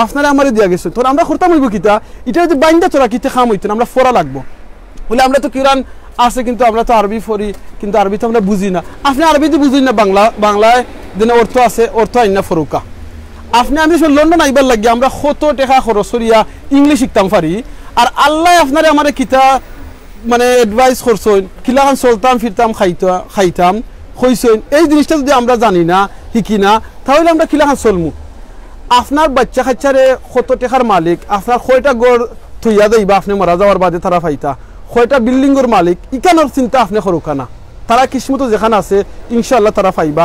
আপনারে আমারে দিয়া গেছইন। তখন আমরা করতাম অইবো কিতা? ইটা যদি বান্দিয়া তো রাখি তে কাম অইতো না, আমরা পড়া লাগবো। বলে আমরা তো কুরআন আছে কিন্তু আমরা তো আরবি পড়ি, কিন্তু আরবি তো আমরা বুঝি না। আপনে আরবি তো বুঝইন না, বাংলা, বাংলায় যেন অর্থ আছে, অর্থ আইন না পড়উক্কা। আপনে আমি সব লন্ডন আইবার লাগি আমরা কত টেকা খরচ করিয়া ইংলিশ শিখতাম পারি, আর আল্লায় আপনারে আমারে কিতা মানে অ্যাডভাইস করছইন, কিলাখান চলতাম ফিরতাম খাইতা-, খাইতাম কইছইন, এই জিনিসটা যদি আমরা জানি না, শিখি না, তাহলে আমরা কিলাখান চলমু? আপনার বাচ্চা কাচ্চারে কত টেকার মালিক, আপনার কয়টা ঘর থইয়া যাইবা, আপনে মারা যাওয়ার বাদে তারা পাইতা, কয়টা বিল্ডিংর মালিক, ইখানর চিন্তা আপনে করউক্কা না। তারা কিসমতো যেখান আছে, ইনশাআল্লাহ তারা পাইবা।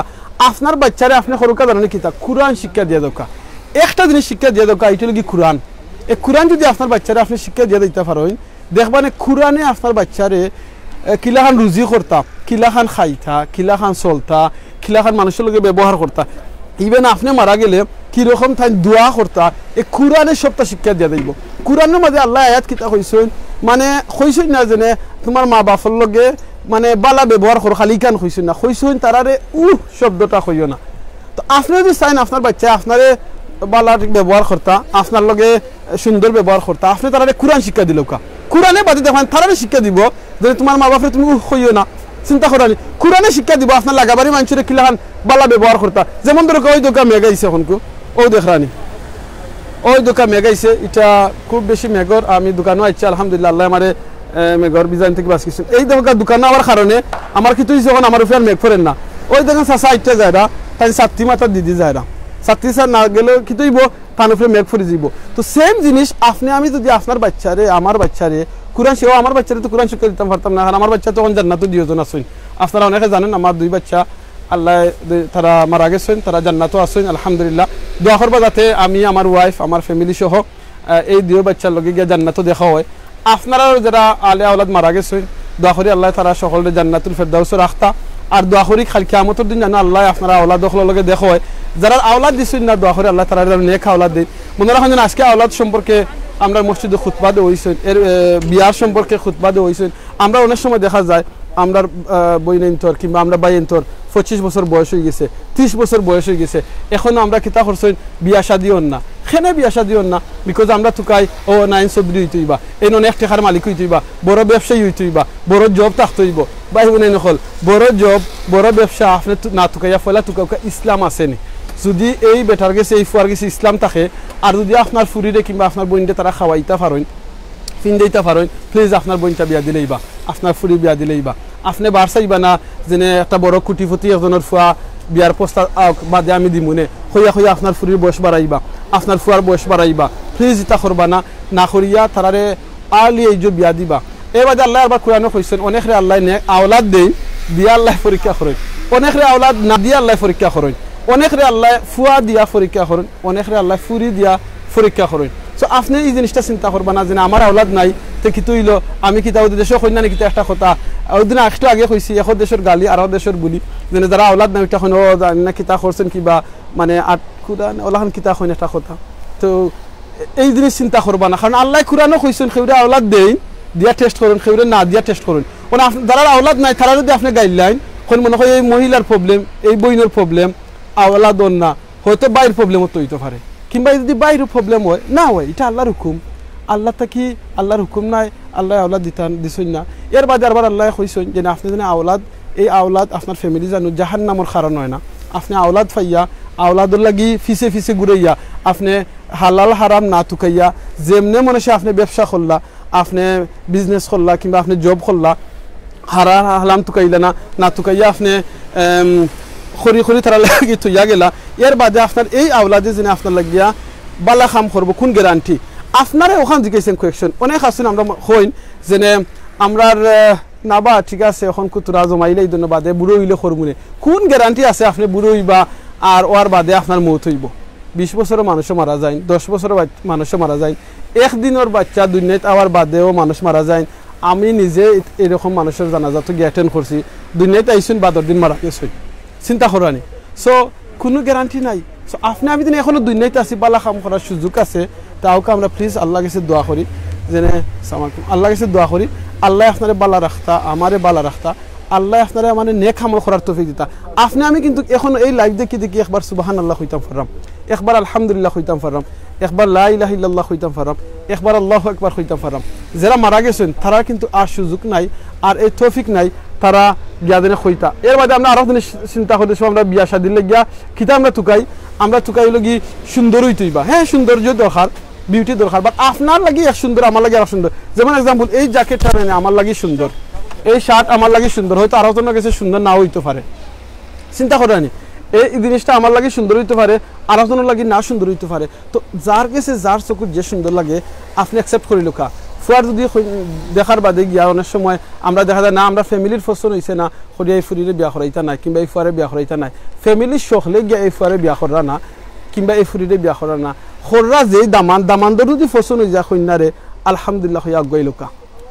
আপনার বাচ্চারে আপনে করউক্কা জানইন নি কিতা? কুরআন শিক্ষা দিয়া দেউক্কা। একটা জিনিস শিক্ষা দিয়া দেউক্কা, ইটা অইলো গি কুরআন। এই কুরআন যদি আপনার বাচ্চারে আপনে শিক্ষা দিয়া দিতা পারইন, দেখবা নে কুরআনে আপনার বাচ্চারে, এ, কিলাখান রুজি করতা, কিলাখান খাইতা, কিলাখান চলতা, কিলাখান মানুষর লগে ব্যবহার করতা, even আপনে মারা গেলে কিরকম তাইন দোয়া করতা, এই কুরআনে সবটা শিক্ষা দিয়া দিবো। কুরআনর মাঝে আল্লায় আয়াত কিতা কইছইন, মানে কইছইন না যেন তুমার মা বাপর লগে মানে ভালা ব্যবহার করো, খালি ইখান কইছইন না, কইছইন তারারে উহ শব্দটা কইও না। তো আপনে যদি চাইন আপনার বাচ্চায় আপনারে ভালা ব্যবহার করতা, আপনার লগে সুন্দর ব্যবহার করতা, আপনে তারারে কুরআন শিক্ষা দিলাউক্কা। কুরআনে বাদে দেখইন তারারে শিক্ষা দিবো যে তুমার মা বাপরে তুমি উহ কইও না। চিন্তা করো নি, কুরআনে শিক্ষা দিবো আপনার লাগাবাড়ি মানষরে কিলাখান ভালা ব্যবহার করতা। যেমন ধরো, ওই দেউক্কা মেঘ আইছে অখনকু, অউ দেখরা নি, ওই দেউক্কা মেঘ আইছে, ইটা খুব বেশি মেঘর। আমি দোকানো আইছি, আলহামদুলিল্লাহ, আল্লায় আমারে এ, মেঘর বিজাইন থাকি বাঁচি গেছইন। এই দেখো, দোকান অওয়ার কারণে আমার কিতা অইছে, অখন আমার উপরে আর মেঘ পড়ের না। ওই দেখেন, চাচা আইট্টা যাইরা, তাইন ছাত্তি মাথাত দি দি যাইরা। ছাত্তি ছাড়া না গেলে কিতা অইবো, তান উপরে মেঘ পড়ি যাইবো। তো same জিনিস, আপনে আমি যুদি আপনার বাইচ্চারে, আমার বাইচ্চারে কুরআন শি-, ও, আমার বাইচ্চারে তো কুরআন শিক্ষা দিতাম পারতাম না, কারণ আমার বাইচ্চা তো অখন জান্নাতো দুইজন আছইন। আপনারা অনেকে জানেন, আমার দুই বাইচ্চা আল্লায় দে-, তারা মারা গেছইন, তারা জান্নাতো আছইন, আলহামদুলিল্লাহ। দোয়া করবা যাতে আমি, আমার wife, আমার family সহ, আহ, এই দুইও বাইচ্চার লগে গিয়া জান্নাতো দেখা অয়। আপনারার যেরা আলে আওলাদ মারা গেছইন, দোয়া করি আল্লায় তারা সকলরে জান্নাতুল ফেরদাউসো রাখতা। আর দোয়া করি কাইল কিয়ামতর দিন যেন আল্লায় আপনারা আওলাদ অকলর লগে দেখা অয়। যেরার আওলাদ দিছইন না, দোয়া করি আল্লায় তারারে যেন নেক আওলাদ দেইন। মনো রাখইন যেন আজকে আওলাদ সম্পর্কে আমরার মসজিদো খুতবা দেওয়া অইছইন, এর, এ, বিয়ার সম্পর্কে খুতবা দেওয়া অইছইন। আমরা অনেক সময় দেখা যায়, আমরার, আহ, বইনাইন্তর কিংবা আমরা ভাইয়াইন্তর পঁচিশ বছর বয়স অইগেছে, ত্রিশ বছর বয়স অইগেছে, এখনো আমরা কিতা করছইন, বিয়া শাদি অর না। কেনে বিয়া শাদি অর না? Because আমরা তুকাই, ও, নাইন চৌধুরী অইতো অইবা, এইন অনেক টেকার মালিক অইতো অইবা, বড় ব্যবসায়ী অইতো অইবা, বড় job থাকতো অইবো। ভাই বইনাইন অকল, বড় job, বড় ব্যবসা আপনে তু-, না তুকাইয়া পয়লা তুকাউক্কা ইসলাম আছে নি। যুদি এই বেটার গেছে, এই ফুয়ার গেছে ইসলাম থাকে, আর যুদি আপনার ফুরিরে কিংবা আপনার বইনরে তারা খাওয়াইতা পারইন, ফিন্দাইতা পারইন, please আপনার বইনটা বিয়া দিলাইবা, আপনার ফুরি বিয়া দিলাইবা। আপনে বার চাইবা না যেন একটা বড় কোটিপতি একজনর ফুয়া বিয়ার প্রস্তাব আউক, বাদে আমি দিমুনে, কইয়া কইয়া আপনার ফুরির বয়স বাড়াইবা, আপনার ফুয়ার বয়স বাড়াইবা। Please ইতা করবা না, না করিয়া তারারে early age-ও বিয়া দিবা। এর বাদে আল্লায় আরবার কুরআনো কইছইন, অনেকরে আল্লায় নেক আওলাদ দেইন, দিয়া আল্লায় পরীক্ষা করইন। অনেকরে আওলাদ না দিয়া আল্লায় পরীক্ষা করইন। অনেকরে আল্লায় ফুয়া দিয়া পরীক্ষা করইন। অনেকরে আল্লায় ফুরি দিয়া পরীক্ষা করইন। So, আপনে ই জিনিসটা চিন্তা করবা না যে, "না, আমার আওলাদ নাই, তে কিতা অইলো, আমি কিতা অউ দেশো কইন না নি কিতা একটা কথা।" অউ দিন একটু আগে কইছি, এক দেশর গালি, আরক দেশর বুলি। যেন যারা আওলাদ নাই, ওইটা কইন, "ও, জানি না কিতা করছইন কিবা, মানে, আট কুরআন, ওলাখান কিতা কইন একটা কথা।" তো এই জিনিস চিন্তা করবা না, কারণ আল্লায় কুরআনো কইছইন, "কেউরে আওলাদ দেইন, দিয়া test করইন, কেউরে না দিয়া test করইন।" মানে, আপ-, যারার আওলাদ নাই, তারা যুদি আপনে গাইল্লাইন, কইন মনো কয় এই মহিলার problem, এই বইনর problem, আওলাদ অর না, হয়তো ভাইর problem-ও তো অইতো পারে, কিংবা যুদি ভাইরও problem অয়, না অয়, ইটা আল্লার হুকুম। আল্লা থাকি, আল্লার হুকুম নাই, আল্লায় আওলাদ দিতা, দিছইন না। এর বাদে আরবার আল্লায় কইছইন যে, "না, আপনে যেন আওলাদ, এই আওলাদ আপনার family যেন জাহান্নামর কারণ অয় না।" আপনে আওলাদ পাইয়া, আওলাদর লাগি ফিছে ফিছে ঘুরাইয়া, আপনে হালাল হারাম না তুকাইয়া, যেমনে মনে চায় আপনে ব্যবসা করলা, আপনে business করলা কিংবা আপনে job করলা, হারা-, হালাম তুকাইলা না, না তুকাইয়া আপনে, এম, খরি খরি তারার লাগি থইয়া গেলা, এর বাদে আপনার এই আওলাদে যেন আপনার লাগিয়া বালা কাম করবো, কুন guarantee? আপনারে অখান জিকাইছইন question, অনেক আছইন আমরা ম-, কইন যেন আমরার, আহ, না বা ঠিক আছে, অখন কুতুরা জমাইলে এই জন্য বাদে বুড়ো অইলে করমুনে, কুন guarantee আছে আপনে বুড়ো অইবা আর অর বাদে আপনার মউত অইবো? বিশ বছরও মানুষও মারা যাইন, দশ বছরও বাচ-, মানুষও মারা যাইন, এক দিনর বাইচ্চা দুনিয়াত আওয়ার বাদেও মানুষ মারা যাইন। আমি নিজে এ-, এরকম মানুষর জানাজাত গিয়া attend করছি, দুনিয়াত আইছইন, বাদর দিন মারা গেছইন। চিন্তা করইন নি? So, কুনু guarantee নাই। So, আপনে আমি যেন এখনো দুনিয়াত আছি, বালা কাম করার সুযোগ আছে, তাউক্কা আমরা please আল্লার গেছে দোয়া করি, যেন, আসসালামু আলাইকুম, আল্লার গেছে দোয়া করি, আল্লায় আপনারে বালা রাখতা, আমারে বালা রাখতা, আল্লায় আপনারে মানে নেক আমল করার তৌফিক দিতা। আপনে আমি কিন্তু এখন এই live দেখি দেখি একবার সুবহানাল্লাহ কইতাম পাররাম, একবার আলহামদুলিল্লাহ কইতাম পাররাম, একবার লা ইলাহা ইল্লাল্লাহ কইতাম পাররাম, একবার আল্লাহু আকবার কইতাম পাররাম। যেরা মারা গেছইন, তারার কিন্তু আর সুযোগ নাই, আর এই তৌফিক নাই, তারা গিয়া যেন কইতা। এর বাদে আমরা আরো জিনিস চিন্তা করি, আমরা বিয়া শাদির লাগিয়া কিতা আমরা তুকাই, আমরা তুকাই অইলো গি সুন্দর অইতো অইবা। হ্যাঁ, সৌন্দর্য দরকার, beauty দরকার, but আপনার লাগি এক সুন্দর, আমার লাগি আরক সুন্দর। যেমন example, এই jacket-টা মানে আমার লাগি সুন্দর, এই shirt আমার লাগি সুন্দর, হয়তো আরক জনর গেছে সুন্দর নাও অইতো পারে। চিন্তা করইন নি, এই জিনিসটা আমার লাগি সুন্দর অইতো পারে, আরক জনর লাগি না সুন্দর অইতো পারে। তো যার গেছে যার চকুত যে সুন্দর লাগে, আপনে accept করিলউক্কা। ফুয়ার যুদি কই-, দেখার বাদে গিয়া অনেক সময় আমরা দেখা যায় না, আমরা family-র পছন্দ অইছে না, করিয়া এই ফুরিরে বিয়া করাইতা নায়, কিংবা এই ফুয়ারে বিয়া করাইতা নায়। Family-র সকলে গিয়া এই ফুয়ারে বিয়া কররা না, কিংবা এই ফুরিরে বিয়া কররা না। কররা যেই দামান, দামান্দর যুদি পছন্দ অইযায় কইন্যারে, আলহামদুলিল্লাহ কইয়া আগুয়াইলউক্কা।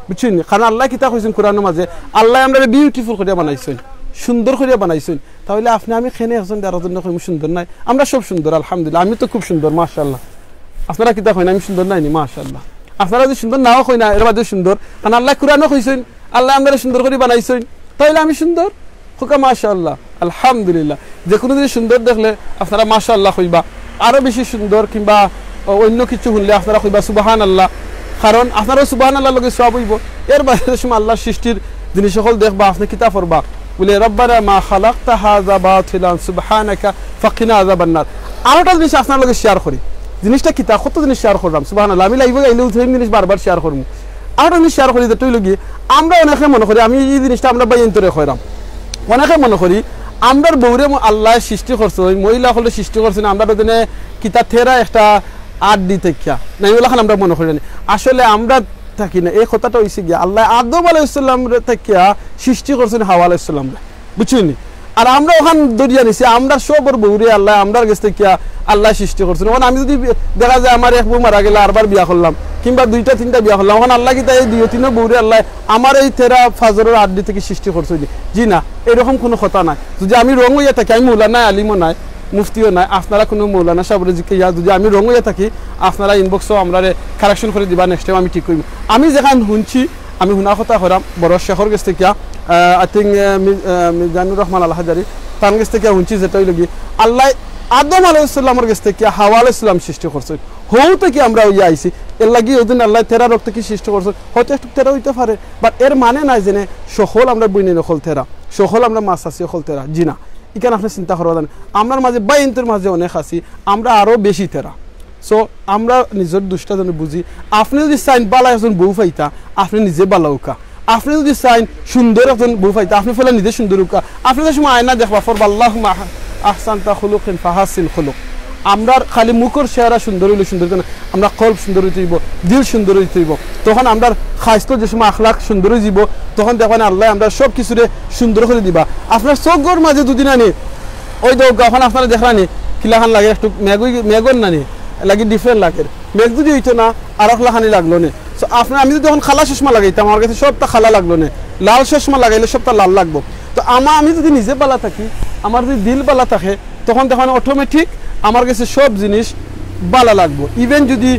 বুঝছইন নি? কারণ আল্লায় কিতা কইছইন কুরআনর মাঝে, আল্লায় আমরারে beautiful করিয়া বানাইছইন, সুন্দর করিয়া বানাইছইন। তাইলে আপনে আমি কেনে একজনরে আরক জনরে কইমু সুন্দর নায়? আমরা সব সুন্দর, আলহামদুলিল্লাহ। আমি তো খুব সুন্দর, মাশাআল্লাহ। আপনারা কিতা কইন, আমি সুন্দর নায় নি? মাশাআল্লাহ। আপনারা যুদি সুন্দর নাও কইন না, এর বাদে সুন্দর। কারণ আল্লায় কুরআনো কইছইন, আল্লায় আমরারে সুন্দর করি বানাইছইন। তাইলে আমি সুন্দর? কউক্কা মাশাআল্লাহ, আলহামদুলিল্লাহ। যে কুনু জিনিস সুন্দর দেখলে আপনারা মাশাআল্লাহ কইবা, আরো বেশি সুন্দর কিংবা অন্য কিছু হুনলে আপনারা কইবা সুবহানাল্লাহ, কারণ আপনারার সুবহানাল্লাহর লগে সওয়াব অইবো। এর বাদে যে সময় আল্লার সৃষ্টির জিনিস অকল দেখবা, আপনে কিতা পড়বা? বলে, "রব্বানা মা খালাকতা হাযা বাতিলান সুবহানাকা ফাকিনা আযাবান নার।" আরোটা জিনিস আপনার লগে share করি, জিনিসটা কিতা, কত জিনিস share করলাম, সুবহানাল্লাহ। আমি live-এ আইলেও same জিনিস বারবার share করমু। আর আমি শেয়ার করি যেটা অইলো কি, আমরা অনেকে মনে করি, আমি এই জিনিসটা আমরা ভাইয়াইন্তরে কইরাম, অনেকে মনে করি আমরার বউরে ম-, আল্লায় সৃষ্টি করছইন, মহিলা অকলরে সৃষ্টি করছইন, আমরার ওজনে কিতা তেরা একটা আড্ডি থাকিয়া নাই, ওলাখান আমরা মনে করি না। আসলে আমরা থাকি না, এই কথাটা অইছে গিয়া আল্লায় আদম আলাইহিস সালামরে থাকিয়া সৃষ্টি করছইন হাওয়া আলাইহিস সালামরে, বুঝছইন নি? আর আমরা ওখান ধরিয়া নিছি, আমরার সবর বউরে আল্লায়, আমরার গেছ থাকিয়া আল্লায় সৃষ্টি করছইন। এখন আমি যদি বি-, দেখা যায় আমার এক বউ মারা গেলে আরবার বিয়া করলাম, কিংবা দুইটা তিনটা বিয়া করলাম, এখন আল্লায় কিতা এই দুই তিনও বউরে আল্লায় আমার এই তেরা ফাজরর আড্ডি থাকি সৃষ্টি করছইন নি? জি না, এরকম কুনু কথা নাই। যদি আমি রং অইয়া থাকি, আমি মৌলানা আলিমও নায়, মুফতিও নায়, আপনারা কুনু মৌলানা সাবরে জিকাইয়া যদি আমি রং অইয়া থাকি, আপনারা ইনবক্সও আমরারে কারেকশন করি দিবা, নেক্সট টাইম আমি ঠিক করিমু। আমি যেখান হুনছি, আমি হুনা কথা কইরাম, বড় শেখর গেছ থাকিয়া, আহ, I think, আহ, মি-, আহ, মিজানুর রহমান আল হাজারি, তান গেছ থাকিয়া হুনছি যেটা অইলো কি, আল্লায় আদম আলাইহিস সালামর গেছ থাকিয়া হাওয়া আলাইহিস সালাম সৃষ্টি করছইন, হউ থাকি আমরা অইয়া আইছি, এর লাগি ওদিন আল্লায় তেরা রক্ত কি সৃষ্টি করছইন, হয়তো একটু তেরা অইতে পারে, বাট এর মানে নায় যেনে সকল আমরা বইনাইন অকল তেরা, সকল আমরা মা চাচি অকল তেরা, জি না। ইখান আপনে চিন্তা করবা জানি, আমরার মাঝে ভাইয়াইন্তর মাঝে অনেক আছি, আমরা আরো বেশি তেরা। সো আমরা নিজর দুষটা যেন বুঝি। আপনে যদি চাইন বালা একজন বউ পাইতা, আপনে নিজে বালা অউক্কা। আপনে যদি চাইন সুন্দর একজন বউ পাইতা, আপনে পয়লা নিজে সুন্দর অউক্কা। আপনে যে সময় আয়না দেখবা, পড়বা, "আল্লাহুম্মা আহ-, আহসানতা খুলুকিন ফাহাসিন খুলুক।" আমরার খালি মুখর চেহারা সুন্দর অইলে সুন্দর অইতো না, আমরার কলব সুন্দর অইতে অইবো, দিল সুন্দর অইতে অইবো। তখন আমরার খাইস্ত যে সময় আখলাক সুন্দর অইযিবো, তখন দেখবা নি আল্লায় আমরার সব কিছুরে সুন্দর করি দিবা। আপনার চউখর মাঝে যদি নানি, ওই যে এখন আপনারা দেখরা নি, কিলাখান লাগে একটু মেঘ অই-, মেঘর নানি, লাগি ডিফারেন্ট লাগে। মেঘ যদি অইতো না, আর এক লাখানি লাগলো নে। So, আপনার, আমি যদি এখন কালা চশমা লাগাইতাম, আমার গেছে সবটা কালা লাগলো নে। লাল চশমা লাগাইলে সবটা লাল লাগবো। তো আমা-, আমি যদি নিজে বালা থাকি, আমার যদি দিল বালা থাকে, তখন দেখইন অটোমেটিক আমার গেছে সব জিনিস বালা লাগবো। ইভেন যদি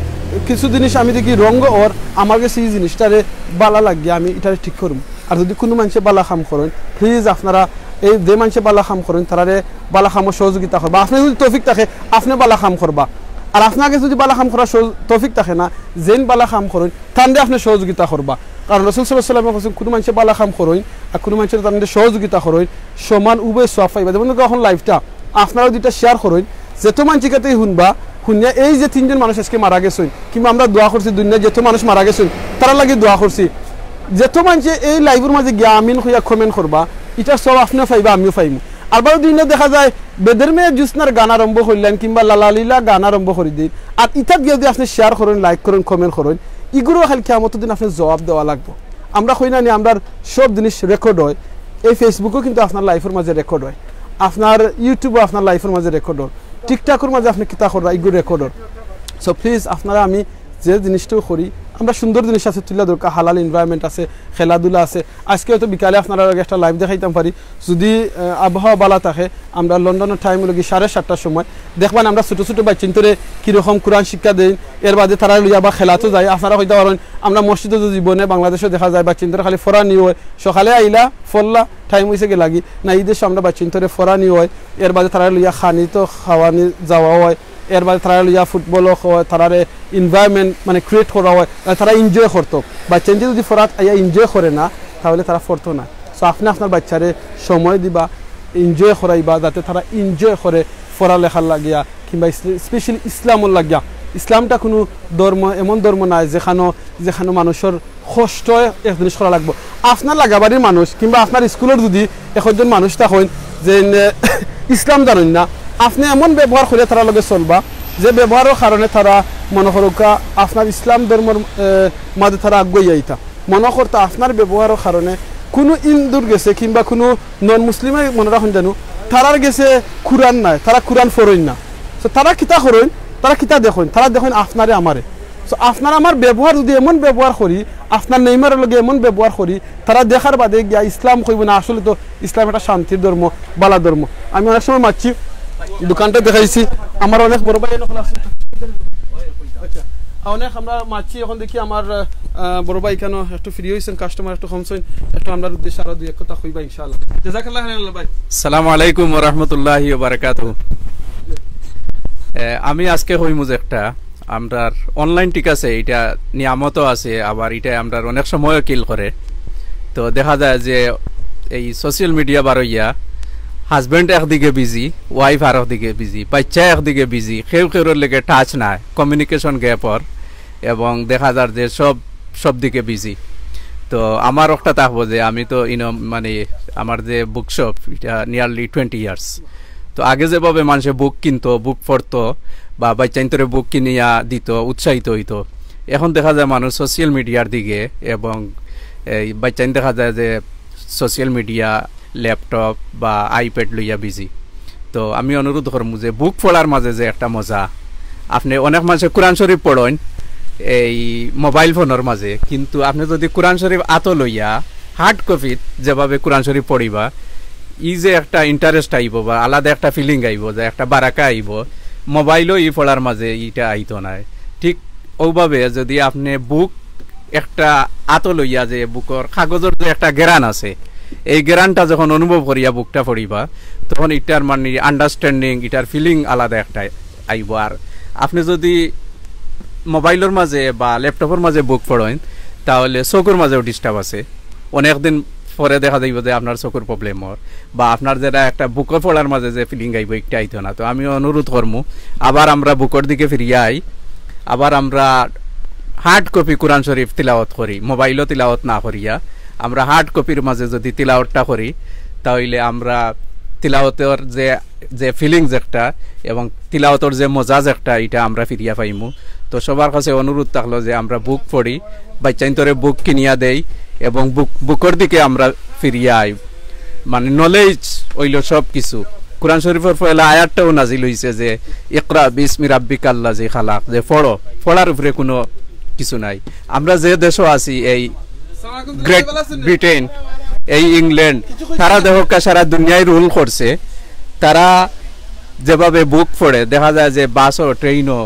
কিছু জিনিস আমি দেখি রং অর, আমার গেছে এই জিনিসটারে বালা লাগিয়া আমি ইটারে ঠিক করমু। আর যদি কুনু মানষে বালা কাম করইন, প্লিজ আপনারা এই যে মানষে বালা কাম করইন, তারারে বালা কামো সহযোগিতা করবা। আপনে যদি তৌফিক থাকে, আপনে বালা কাম করবা। আর আপনার গেছে যদি বালা কাম করার সহজ-, তৌফিক থাকে না, যেইন বালা কাম করইন, তানরে আপনে সহযোগিতা করবা। কারণ রাসূল সাল্লাল্লাহু আলাইহি ওয়াসাল্লামে কইছইন, কুনু মানষে বালা কাম করইন, আর কুনু মানষে তানরে সহযোগিতা করইন, সমান উভয় সওয়াব পাইবা। যেমন ধরো এখন লাইভটা আপনারা দুইটা শেয়ার করইন, যত মানষে কাতেই হুনবা, হুনিয়া এই যে তিনজন মানুষ আজকে মারা গেছইন, কিংবা আমরা দোয়া করছি দুনিয়ার যত মানুষ মারা গেছইন, তারার লাগি দোয়া করছি। যত মানষে এই লাইভর মাঝে গিয়া আমিন কইয়া কমেন্ট করবা, ইটার সওয়াব আপনেও পাইবা, আমিও পাইমু। আর বারো দিনে দেখা যায় বেদের মেয়ে জুসনার গান আরম্ভ করলেন, কিংবা লালা লীলা গান আরম্ভ করি দিন। আর ইতাত গিয়া যদি আপনে শেয়ার করইন, লাইক করইন, কমেন্ট করইন, ইগুলো খালি কিয়ামতর দিন আপনে জবাব দেওয়া লাগবো। আমরা কই না নি, আমরার সব জিনিস রেকর্ড হয়। এই ফেসবুকও কিন্তু আপনার লাইফর মাঝে রেকর্ড হয়, আপনার ইউটিউবও আপনার লাইফর মাঝে রেকর্ড হয়, টিকটকর মাঝে আপনে কিতা কররা, ইগুলো রেকর্ড হয়। সো প্লিজ আপনারা, আমি যে জিনিসটাও করি, আমরা সুন্দর জিনিস আছে তুলিয়া ধরকা, হালাল এনভায়রনমেন্ট আছে, খেলাধুলা আছে। আজকে হয়তো বিকালে আপনারার লগে একটা লাইভ দেখাইতাম পারি, যদি, আহ, আবহাওয়া বালা থাকে, আমরা লন্ডনর টাইম অইলো গি সাড়ে সাতটার সময়। দেখবা নি আমরা ছোট ছোট বাচ্চাইন্তরে কিরকম কোরআন শিক্ষা দেইন, এর বাদে তারারে লইয়া বা খেলাতো যাই। আপনারা কইতা পারইন, আমরা মসজিদো তো জীবনে বাংলাদেশো দেখা যায় বাচ্চাইন্তরে খালি ফরানি হয়, সকালে আইলা, ফরলা, টাইম অইছে গেলাগি, না, ই দেশো আমরা বাচ্চাইন্তরে ফরানি হয়, এর বাদে তারারে লইয়া খানিত খাওয়ানি যাওয়া হয়, এর বাদে তারারে লইয়া ফুটবলও হয়, তারারে এনভায়রনমেন্ট মানে ক্রিয়েট করা হয়, আর তারা এনজয় করতো। বাচ্চাইন্তে যদি ফরাত আইয়া এনজয় করে না, তাহলে তারা ফরতো না। সো আপনে আপনার বাচ্চারে সময় দিবা, এনজয় করাইবা, যাতে তারা এনজয় করে পড়ালেখার লাগিয়া, কিংবা ইস-, স্পেশালি ইসলামর লাগিয়া। ইসলামটা কুনু ধর্ম, এমন ধর্ম নায় যেখানো, যেখানো মানুষর কষ্ট এক জিনিস করা লাগবো। আপনার লাগাবাড়ির মানুষ কিংবা আপনার স্কুলর যদি একজন মানুষ থাকইন যে, এ, ইসলাম জানইন না, আপনে এমন ব্যবহার করিয়া তারার লগে চলবা যে ব্যবহারর কারণে তারা মনো করউক্কা আপনার ইসলাম ধর্মর, এ, মাঝে তারা আগুয়াইয়া আইতা। মনো করতা আপনার ব্যবহারর কারণে কুনু হিন্দুর গেছে কিংবা কুনু নন মুসলিমে মনো রাখইন জানু, তারার গেছে কুরআন নাই, তারা কুরআন ফরইন না। তো তারা কিতা করইন, তারা কিতা দেখইন, তারা দেখইন আপনারে আমারে। তো আপনার আমার ব্যবহার যদি এমন ব্যবহার করি, আপনার নেইমারর লগে এমন ব্যবহার করি, তারা দেখার বাদে গিয়া ইসলাম কইবো না, আসলে তো ইসলাম একটা শান্তির ধর্ম, বালা ধর্ম। আমি অনেক সময় মাতছি, দোকানটা দেখাইছি, আমার অনেক বড় ভাই অখন আছে। আচ্ছা, অনেক আমরা মাতছি, অখন দেখি আমার, আহ, বড় ভাই কেন একটু ফ্রি হইছেন, কাস্টমার একটু কমছইন, একটু আমরার উদ্দেশ্যে আরো দুই এক কথা কইবা ইনশাআল্লাহ। জাযাকাল্লাহু খাইরান ভাই। আসসালামু আলাইকুম ওয়া রাহমাতুল্লাহি ওয়া বারাকাতুহু। এ, আমি আজকে কইমু যে একটা, আমরার অনলাইন ঠিক আছে, ইটা নিয়ামতও আছে, আবার ইটা আমরার অনেক সময়ও কিল করে। তো দেখা যায় যে এই সোশ্যাল মিডিয়া বারইয়া হাজব্যান্ড একদিকে বিজি, ওয়াইফ আরক দিকে বিজি, বাচ্চা একদিকে বিজি, কেউ কেউর লগে টাচ নাই, কমিউনিকেশন গ্যাপ অর, এবং দেখা যার যে সব সব দিকে বিজি। তো আমার একটা থাকবো যে আমি তো ইনো মানে আমার যে বুক শপ, এটা নিয়ারলি টোয়েন্টি ইয়ার্স। তো আগে যেভাবে মানুষে বুক কিনতো, বুক পড়তো বা বাচ্চাইন্তরে বুক কিনিয়া দিত, উৎসাহিত হইতো, এখন দেখা যায় মানুষ সোশ্যাল মিডিয়ার দিকে এবং এই বাচ্চাইন দেখা যায় যে সোশ্যাল মিডিয়া, ল্যাপটপ বা আইপ্যাড লইয়া বিজি। তো আমি অনুরোধ করমু যে বুক পড়ার মাঝে যে একটা মজা, আপনি অনেক মানুষে কোরআন শরীফ পড়ইন এই মোবাইল ফোনের মাঝে, কিন্তু আপনি যদি কোরআন শরীফ আতো লইয়া হার্ড কপিত যেভাবে কোরআন শরীফ পড়িবা, ই যে একটা ইন্টারেস্ট আইব বা আলাদা একটা ফিলিং আইব, যে একটা বারাকা আইব, মোবাইলও ই পড়ার মাঝে ইটা আইতো নায়। ঠিক ওভাবে যদি আপনি বুক একটা আতো লইয়া যে বুকর কাগজর যে একটা গেরান আছে, এই গেরানটা যখন অনুভব করিয়া বুকটা পড়িবা, তখন ইটার মানে আন্ডারস্ট্যান্ডিং, ইটার ফিলিং আলাদা একটা আইব। আর আপনি যদি মোবাইলর মাঝে বা ল্যাপটপর মাঝে বুক পড়ইন, তাহলে চকুর মাঝেও ডিস্টার্ব আছে। অনেক দিন পরে দেখা যাইব যে আপনার চকুর প্রবলেম অর বা আপনার যেটা একটা বুকর পড়ার মাঝে যে ফিলিং আইব, একটা আইতো না। তো আমি অনুরোধ করমু, আবার আমরা বুকর দিকে ফিরিয়া আই, আবার আমরা হার্ড কপি কোরআন শরীফ তিলাওয়াত করি, মোবাইলও তিলাওয়াত না করিয়া আমরা হার্ড কপির মাঝে যদি তিলাওয়াতটা করি, তাহলে আমরা তিলাওয়াতর যে, যে ফিলিংস একটা এবং তিলাওয়াতর যে মজা একটা, এটা আমরা ফিরিয়া পাইমু। তো সবার কাছে অনুরোধ থাকলো যে আমরা বুক পড়ি, বাচ্চাইন্তরে বুক কিনিয়া দেই এবং বুক, বুকর দিকে আমরা ফিরিয়া আই। মানে নলেজ অইল সব কিছু। কোরআন শরীফর পয়লা আয়াতটাও নাজিল হইছে যে "ইকরা বিসমি রাব্বিকাল্লাজি খালাক", যে পড়ো, পড়ার উপরে কোনো কিছু নাই। আমরা যে দেশও আছি, এই গ্রেট ব্রিটেন, এই ইংল্যান্ড, তারা দেখো কা সারা দুনিয়ায় রুল করছে, তারা যেভাবে বুক পড়ে, দেখা যায় যে বাসও ট্রেনও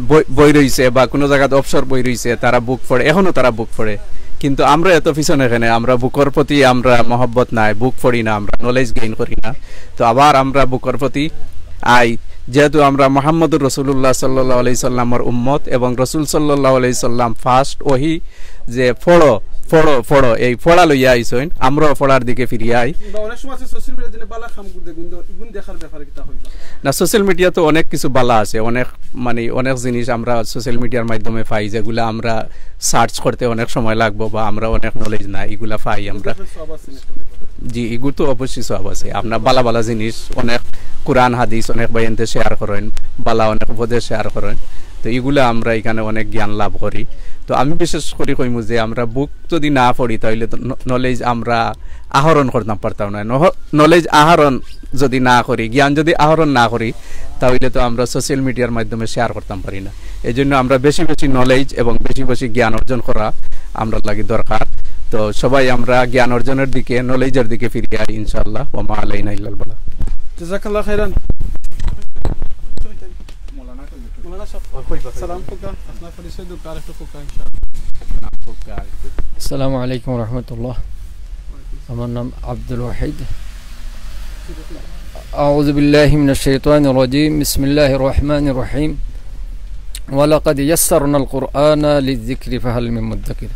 বই, বই রইছে বা কোনো জাগাত অবসর বই রইছে, তারা বুক পড়ে, এখনো তারা বুক পড়ে। কিন্তু আমরা এত পিছনে কেনে, আমরা বুকর প্রতি আমরা মহব্বত নাই, বুক পড়ি না, আমরা নলেজ গেইন করি না। তো আবার আমরা বুকর প্রতি আই, যেহেতু আমরা মোহাম্মদুর রসুলুল্লাহ সাল্লাল্লাহু আলাইহি সাল্লামর উম্মত এবং রসুল সাল্লাল্লাহু আলাইহি সাল্লাম ফার্স্ট ওহি যে "পড়ো, পড়ো, পড়ো", এই পড়া লইয়া আইছইন, আমরাও পড়ার দিকে ফিরিয়া আই। কিংবা অনেক সময় আছে সোশ্যাল মিডিয়ার জন্য বালা কাম করতে গুণ, ইগুন দেখার ব্যাপারে কিতা হইল? না, সোশ্যাল মিডিয়া তো অনেক কিছু বালা আছে, অনেক মানে অনেক জিনিস আমরা সোশ্যাল মিডিয়ার মাধ্যমে পাই, যেগুলা আমরা সার্চ করতে অনেক সময় লাগবো বা আমরা অনেক নলেজ নাই, এগুলা পাই আমরা। সব আছে না? জি, এগুলো তো অবশ্যই সব আছে। আপনার বালা বালা জিনিস, অনেক কোরআন হাদিস, অনেক ভাইয়াইন্তে শেয়ার করেন, বালা অনেক উপদেশ শেয়ার করেন। তো এগুলা আমরা এখানে অনেক জ্ঞান লাভ করি। তো আমি বিশেষ করি কইমু যে আমরা বুক যদি না পড়ি, তাহলে তো ন-, নলেজ আমরা আহরণ করতাম পারতাম না। নহ-, নলেজ আহরণ যদি না করি, জ্ঞান যদি আহরণ না করি, তাহলে তো আমরা সোশ্যাল মিডিয়ার মাধ্যমে শেয়ার করতাম পারি না। এই জন্য আমরা বেশি বেশি নলেজ এবং বেশি বেশি জ্ঞান অর্জন করা আমরা লাগি দরকার। তো সবাই আমরা জ্ঞান অর্জনের দিকে, নলেজের দিকে ফিরিয়া আই ইনশাআল্লাহ। ওয়া মা আলাইনা ইল্লাল বালাগ। জাযাকাল্লাহ খাইরান। মৌলানা সাহেব, সালাম কউক্কা, আপনার পরিচয় দেউক্কা, আর একটু কউক্কা ইনশাআল্লাহ। আসসালামু আলাইকুম ওয়া রাহমাতুল্লাহ। আমার নাম আব্দুল ওয়াহিদ। أعوذ بالله من الشيطان الرجيم. بسم الله الرحمن الرحيم. ولقد يسرنا القرآن للذكر فهل من مدكر.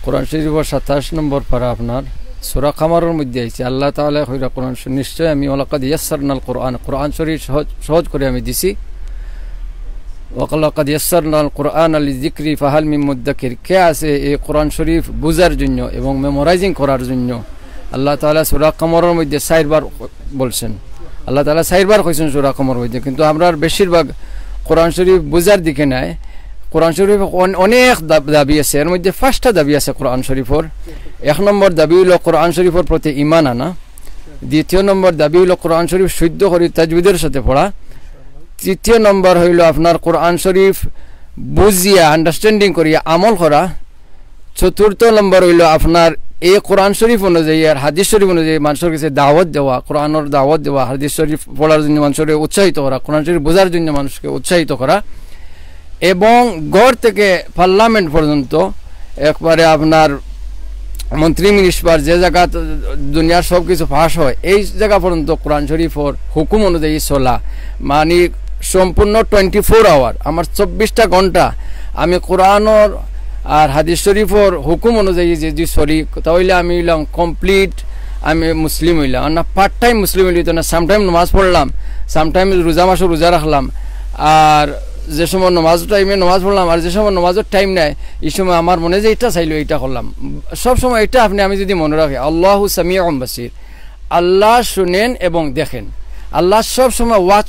কোরআন শরীফর সাতাশ নম্বর পারা আপনার সূরা কামারর মধ্যে আইছে, আল্লাহ তাআলা কইরা কোরআন শরীফ, নিশ্চয় আমি ওয়ালাকাদ ইয়াসসারনাল কোরআন, কোরআন শরীফ সহজ, সহজ করে আমি দিছি। ওয়ালাকাদ ইয়াসসারনাল কোরআন লিযিকরি ফাহাল মিন মুদ্দাকির, কে আছে এই কোরআন শরীফ বুঝার জন্য এবং মেমোরাইজিং করার জন্য? আল্লাহ তাআলা সূরা কামারর মধ্যে চাইরবার বলছেন, আল্লাহ তাআলা চাইরবার কইছেন সূরা কামারর মধ্যে, কিন্তু আমরার বেশিরভাগ কোরআন শরীফ বুঝার দিকে নাই। কোরআন শরীফ অন-, অনেক দাব-, দাবি আছে, এর মধ্যে পাঁচটা দাবি আছে কোরআন শরীফর। এক নম্বর দাবি হইল কোরআন শরীফর প্রতি ঈমান আনা। দ্বিতীয় নম্বর দাবি হইল কোরআন শরীফ শুদ্ধ করি তাজবিদের সাথে পড়া। তৃতীয় নম্বর হইল আপনার কোরআন শরীফ বুঝিয়া, আন্ডারস্ট্যান্ডিং করিয়া আমল করা। চতুর্থ নম্বর হইল আপনার এই কোরআন শরীফ অনুযায়ী আর হাদিস শরীফ অনুযায়ী মানুষের কাছে দাওয়াত দেওয়া, কোরআনের দাওয়াত দেওয়া, হাদিস শরীফ পড়ার জন্য মানুষকে উৎসাহিত করা, কোরআন শরীফ বোঝার জন্য মানুষকে উৎসাহিত করা, এবং ঘর থেকে পার্লামেন্ট পর্যন্ত একবারে আপনার মন্ত্রী মিনিস্টার যে জায়গা দুনিয়ার সব কিছু পাস হয়, এই জায়গা পর্যন্ত কোরআন শরীফর হুকুম অনুযায়ী চলা, মানে সম্পূর্ণ টোয়েন্টি ফোর আওয়ার, আমার চব্বিশটা ঘন্টা আমি কোরআনর আর হাদিস শরীফর হুকুম অনুযায়ী যদি চলি, তাহলে আমি হইলাম কমপ্লিট, আমি মুসলিম হইলাম। আর না পার্ট টাইম মুসলিম হইলি তো না, সামটাইম নামাজ পড়লাম, সামটাইম রোজা মাসও রোজা রাখলাম, আর যে সময় নমাজ টাইমে নমাজ পড়লাম, আর যে সময় নমাজর টাইম নাই, এই সময় আমার মনে যে এটা চাইলো, এটা করলাম। সব সময় এটা আপনে আমি যদি মনে রাখি, আল্লাহু সামিউন বাসির, আল্লাহ শুনেন এবং দেখেন। আল্লাহ সব সময় ওয়াচ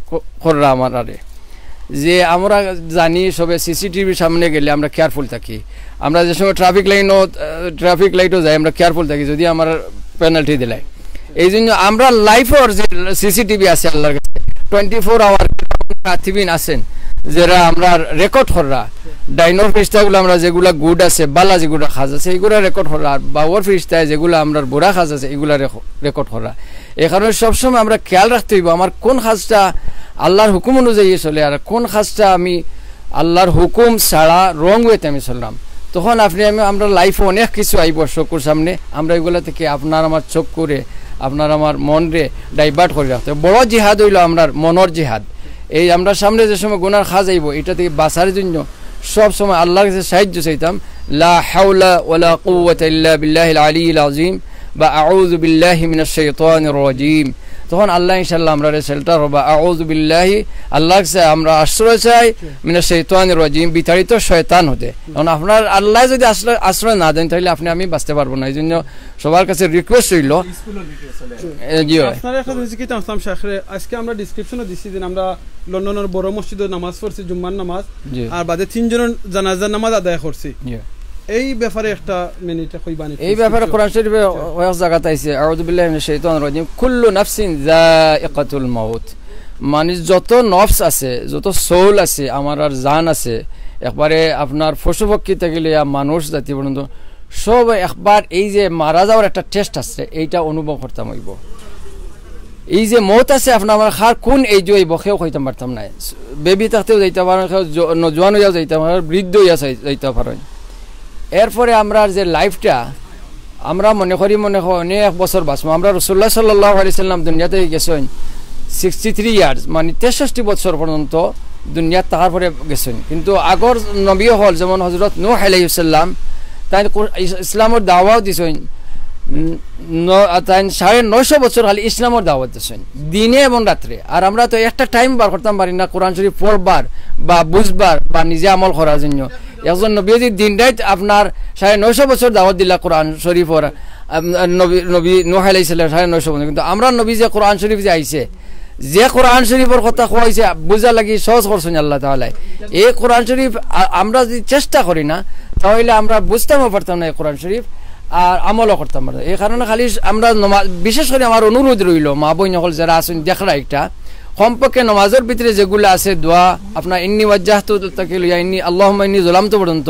ক-, কররা আমারারে। যে আমরা জানি সবে সিসিটিভির সামনে গেলে আমরা কেয়ারফুল থাকি। আমরা যে সময় ট্রাফিক লাইনও, আহ, ট্রাফিক লাইটও যাই, আমরা কেয়ারফুল থাকি, যদি আমার পেনাল্টি দিলাই। এই জন্য আমরা লাইফর যে সিসিটিভি আছে আল্লাহর কাছে, টোয়েন্টি ফোর আওয়ার কাতিবিন আছেন, যারা আমরা রেকর্ড কররা, ডাইনর ফিরিস্তাগুলো আমরা যেগুলা গুড আছে, বালা যেগুলা কাজ আছে, এইগুলা রেকর্ড কররা, আর বাউর ফিরিস্তায় যেগুলা আমরা বুরা কাজ আছে, এইগুলা রেকর্ড কররা। এই কারণে সবসময় আমরা খেয়াল রাখতে হইব, আমার কোন কাজটা আল্লাহর হুকুম অনুযায়ী চলে, আর কোন কাজটা আমি আল্লাহর হুকুম ছাড়া রং ওয়েতে আমি চললাম। তখন আপনি আমি, আমরা লাইফে অনেক কিছু আইব চকুর সামনে, আমরা এগুলা থেকে আপনার আমার চকুরে, আপনার আমার মনরে ডাইভার্ট করে রাখতে হবে। বড় জিহাদ হইল আমরার মনর জিহাদ। এই আমরা সামনে যে সময় গুনার কাজ আইব, এটা থেকে বাঁচার জন্য সব সময় আল্লাহর কাছে সাহায্য চাইতাম। লা হাওলা ওয়ালা কুওয়াতা ইল্লা বিল্লাহিল আলিয়্যিল আযীম বা আউযু বিল্লাহি মিনাশ শাইতানির রাজীম। তখন আল্লাহ ইনশাআল্লাহ আমরারে শেল্টার হবা। আউযু বিল্লাহি, আল্লাহর কাছে আমরা আশ্রয় চাই, মিনাশ শাইতানির রাজীম, বিতাড়িত শয়তান হতে। এখন আপনার আল্লাহ যদি আশ্রয়, আশ্রয় না দেন, তাহলে আপনি আমি বাঁচতে পারবো না। এই জন্য সবার কাছে রিকোয়েস্ট হইল। এ, জি হয়। আপনারা এখন হয়েছে কি জানতাম শেখরে, আজকে আমরা ডেসক্রিপশনে দিছি যে আমরা লন্ডনের বড় মসজিদে নামাজ পড়ছি, জুম্মার নামাজ, জি। আর বাদে তিনজনের জানাজার নামাজ আদায় করছি। জি। এই ব্যাপারে একটা মিনিট কইবানি, এই please, ব্যাপারে কিছু। কোরআন শরীফে কয়েক জায়গাতে আইছে, আউযু বিল্লাহি মিনাশ শাইতানির রাজীম, কুল্লু নাফসিন যায়িকাতুল মাউত। মানে যত নফস আছে, যত সোল আছে, আমার আর জান আছে, একবারে আপনার পশু পক্ষী থেকে লইয়া মানুষ জাতি পর্যন্ত সব একবার এই যে মারা যাওয়ার একটা টেস্ট আছে, এইটা অনুভব করতাম হইব। এই যে মৌত আছে আপনার আমার কার কোন এজ হইব, কেউ কইতাম পারতাম না। বেবি থাকতেও যাইতে পারেন, কেউ জ-, নজওয়ান হইয়াও যাইতে পারেন, বৃদ্ধ হইয়া যাই-, যাইতে পারেন। এরপরে আমরা যে লাইফটা, আমরা মনে করি, মনে করি অনেক বছর বাঁচবো। আমরা রাসূলুল্লাহ সাল্লাল্লাহু আলাইহি সাল্লাম দুনিয়া থেকে গেছেন সিক্সটি থ্রি ইয়ার্স, মানে তেষট্টি বছর পর্যন্ত দুনিয়াত থাকার পরে গেছেন। কিন্তু আগর নবী হল যেমন হযরত নূহ আলাইহিস সালাম, তাই কো-, ইস-, ইসলামর দাওয়াও দিছেন। উম, ন-, তাই সাড়ে নয়শো বছর খালি ইসলামর দাওয়াত দিছেন, দিনে এবং রাত্রে। আর আমরা তো একটা টাইম বার করতাম পারি না কোরআন শরীফ পড়বার বা বুঝবার বা নিজে আমল করার জন্য। একজন নবী যদি দিন রাত আপনার সাড়ে নয়শো বছর দাওয়াত দিলা কোরআন শরীফর, আম, নবী, নবী নূহ আলাইহিস সালাম সাড়ে নয়শো বছর, কিন্তু আমরা নবী যে কোরআন শরীফ যে আইছে, যে কোরআন শরীফর কথা কইছে, বুঝা লাগি সহজ করছেন আল্লাহ তাআলায়। এই কোরআন শরীফ আ-, আমরা যদি চেষ্টা করি না, তাহলে আমরা বুঝতামও পারতাম না এই কোরআন শরীফ, আর আমলও করতাম পারতাম না। এই কারণে খালি আমরা নমাজ, বিশেষ করে আমার অনুরোধ রইল, মা বোন সকল যারা আছেন দেখরা একটা, কমপক্ষে নমাজর ভিতরে যেগুলা আছে দোয়া, আপনার ইন্নী ওয়াজ্জাহতু ইলাইকা ইয়া ইন্নী, আল্লাহুম্মা ইন্নী যালামতু পর্যন্ত,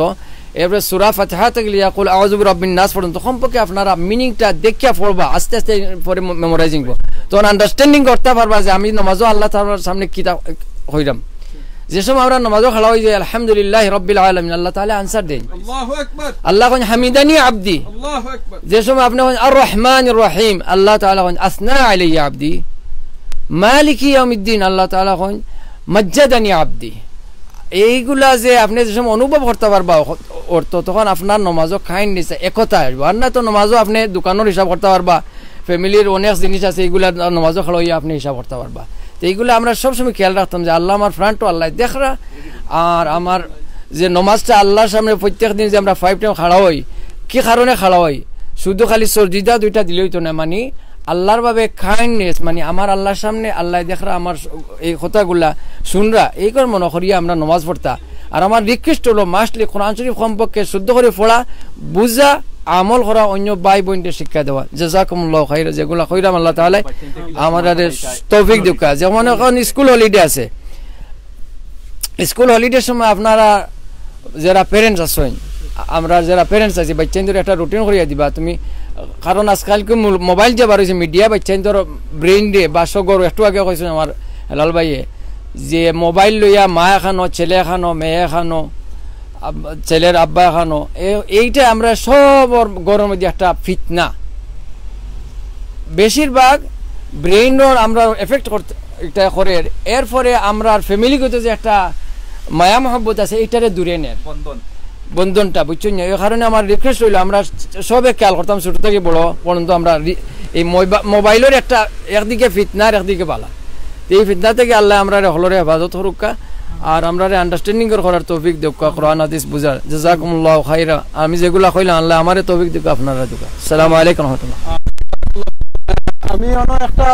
এরপরে সূরা ফাতিহা থেকে লিয়া কুল আউযু বিরাব্বিন নাস পর্যন্ত কমপক্ষে আপনারা মিনিংটা দেখিয়া পড়বা, আস্তে আস্তে পরে মে-, মেমোরাইজিং হইব। তখন আন্ডারস্ট্যান্ডিং করতা পারবা যে আমি নমাজও আল্লাহ তাআলার সামনে কিতা কইরাম। যে সময় আমরা নমাজও খাড়া হই যাই, আলহামদুলিল্লাহি রাব্বিল আলামিন, আল্লাহ তাআলা আনসার দেন। আল্লাহু আকবার। আল্লাহ কইন হামিদানি আব্দি। আল্লাহু আকবার। যে সময় আপনি কইন আর রহমানির রহিম, আল্লাহ তাআলা কইন আসনা আলাইয়া আব্দি। মালিকি ইয়াউমিদ্দিন, আল্লাহ তাআলা কইন মাজ্জাদানি আব্দি। এইগুলা যে আপনি যে সময় অনুভব করতা পারবা অ-, অর্থ, তখন আপনার নমাজও কাইন্ডনেস একতা আসবো। আর না তো নমাজও আপনি দোকানর হিসাব করতা পারবা, ফ্যামিলির অনেক জিনিস আছে, এইগুলা নমাজও খাড়া হইয়া আপনি হিসাব করতা পারবা। তো এইগুলা আমরা সবসময় খেয়াল রাখতাম যে আল্লাহ আমার ফ্রন্টও আল্লাহ দেখরা, আর আমার যে নমাজটা আল্লাহর সামনে প্রত্যেক দিন যে আমরা ফাইভ টাইম খাড়া হই, কি কারণে খাড়া হই? শুধু খালি সজদা দুইটা দিলে হইতো না, মানে আল্লাহর বাবে কাইন্ডনেস, মানে আমার আল্লাহর সামনে আল্লাহ দেখরা, আমার স-, এই কথাগুলা শুনরা, এই করে মনে করিয়া আমরা নমাজ পড়তা। আর আমার রিকোয়েস্ট হলো, মাস্টলি কোরআন শরীফ কমপক্ষে শুদ্ধ করে পড়া, বুঝা, আমল করা, অন্য ভাই বোনদের শিক্ষা দেওয়া। জাযাকুমুল্লাহু খাইরা, যেগুলা কইরাম আল্লাহ তাআলা আমাদের তৌফিক দিউক্কা। যেমন এখন স্কুল হলিডে আছে, স্কুল হলিডের সময় আপনারা যারা প্যারেন্টস আছেন, আমরা যারা প্যারেন্টস আছি, বাচ্চাইন্তর একটা রুটিন করিয়া দিবা তুমি, কারণ আজকাল কি মো-, মোবাইল যে বার হইছে, মিডিয়া বাচ্চাইন্তর ব্রেইন ডে বা সগর, একটু আগে কইছেন আমার হেলাল ভাইয়ে, যে মোবাইল লইয়া মা এখানো, ছেলে এখানো, মেয়ে এখানো, আব-, ছেলের আব্বা এখানো, এ-, এইটা আমরা সবর ঘরর মধ্যে একটা ফিতনা। বেশিরভাগ ব্রেইনর আমরা এফেক্ট করতে, এটা করে, এরপরে আমরা ফ্যামিলিগত যে একটা মায়া মহব্বত আছে, এইটারে দূরে নেয়। বন্ধন। বন্ধনটা, বুঝছেন না? এই কারণে আমার রিকোয়েস্ট হইলো, আমরা সবে খেয়াল করতাম, ছোট থেকে বড় পর্যন্ত আমরা রি-, এই মোবা-, মোবাইলর একটা একদিকে ফিতনা আর একদিকে বালা। তো এই ফিতনা থেকে আল্লাহ আমরা হকলরে হেফাজত করুক্কা। আর আমরারে আন্ডারস্ট্যান্ডিং করার তৌফিক দেউক্কা, কোরআন হাদিস বুঝার। জাযাকুমুল্লাহু খাইরা। আমি যেগুলা কইলাম, আল্লায় আমারে তৌফিক দেউক্কা, আপনারারে দেউক্কা। আসসালামু আলাইকুম ওয়া রাহমাতুল্লাহ। আমি অনো একটা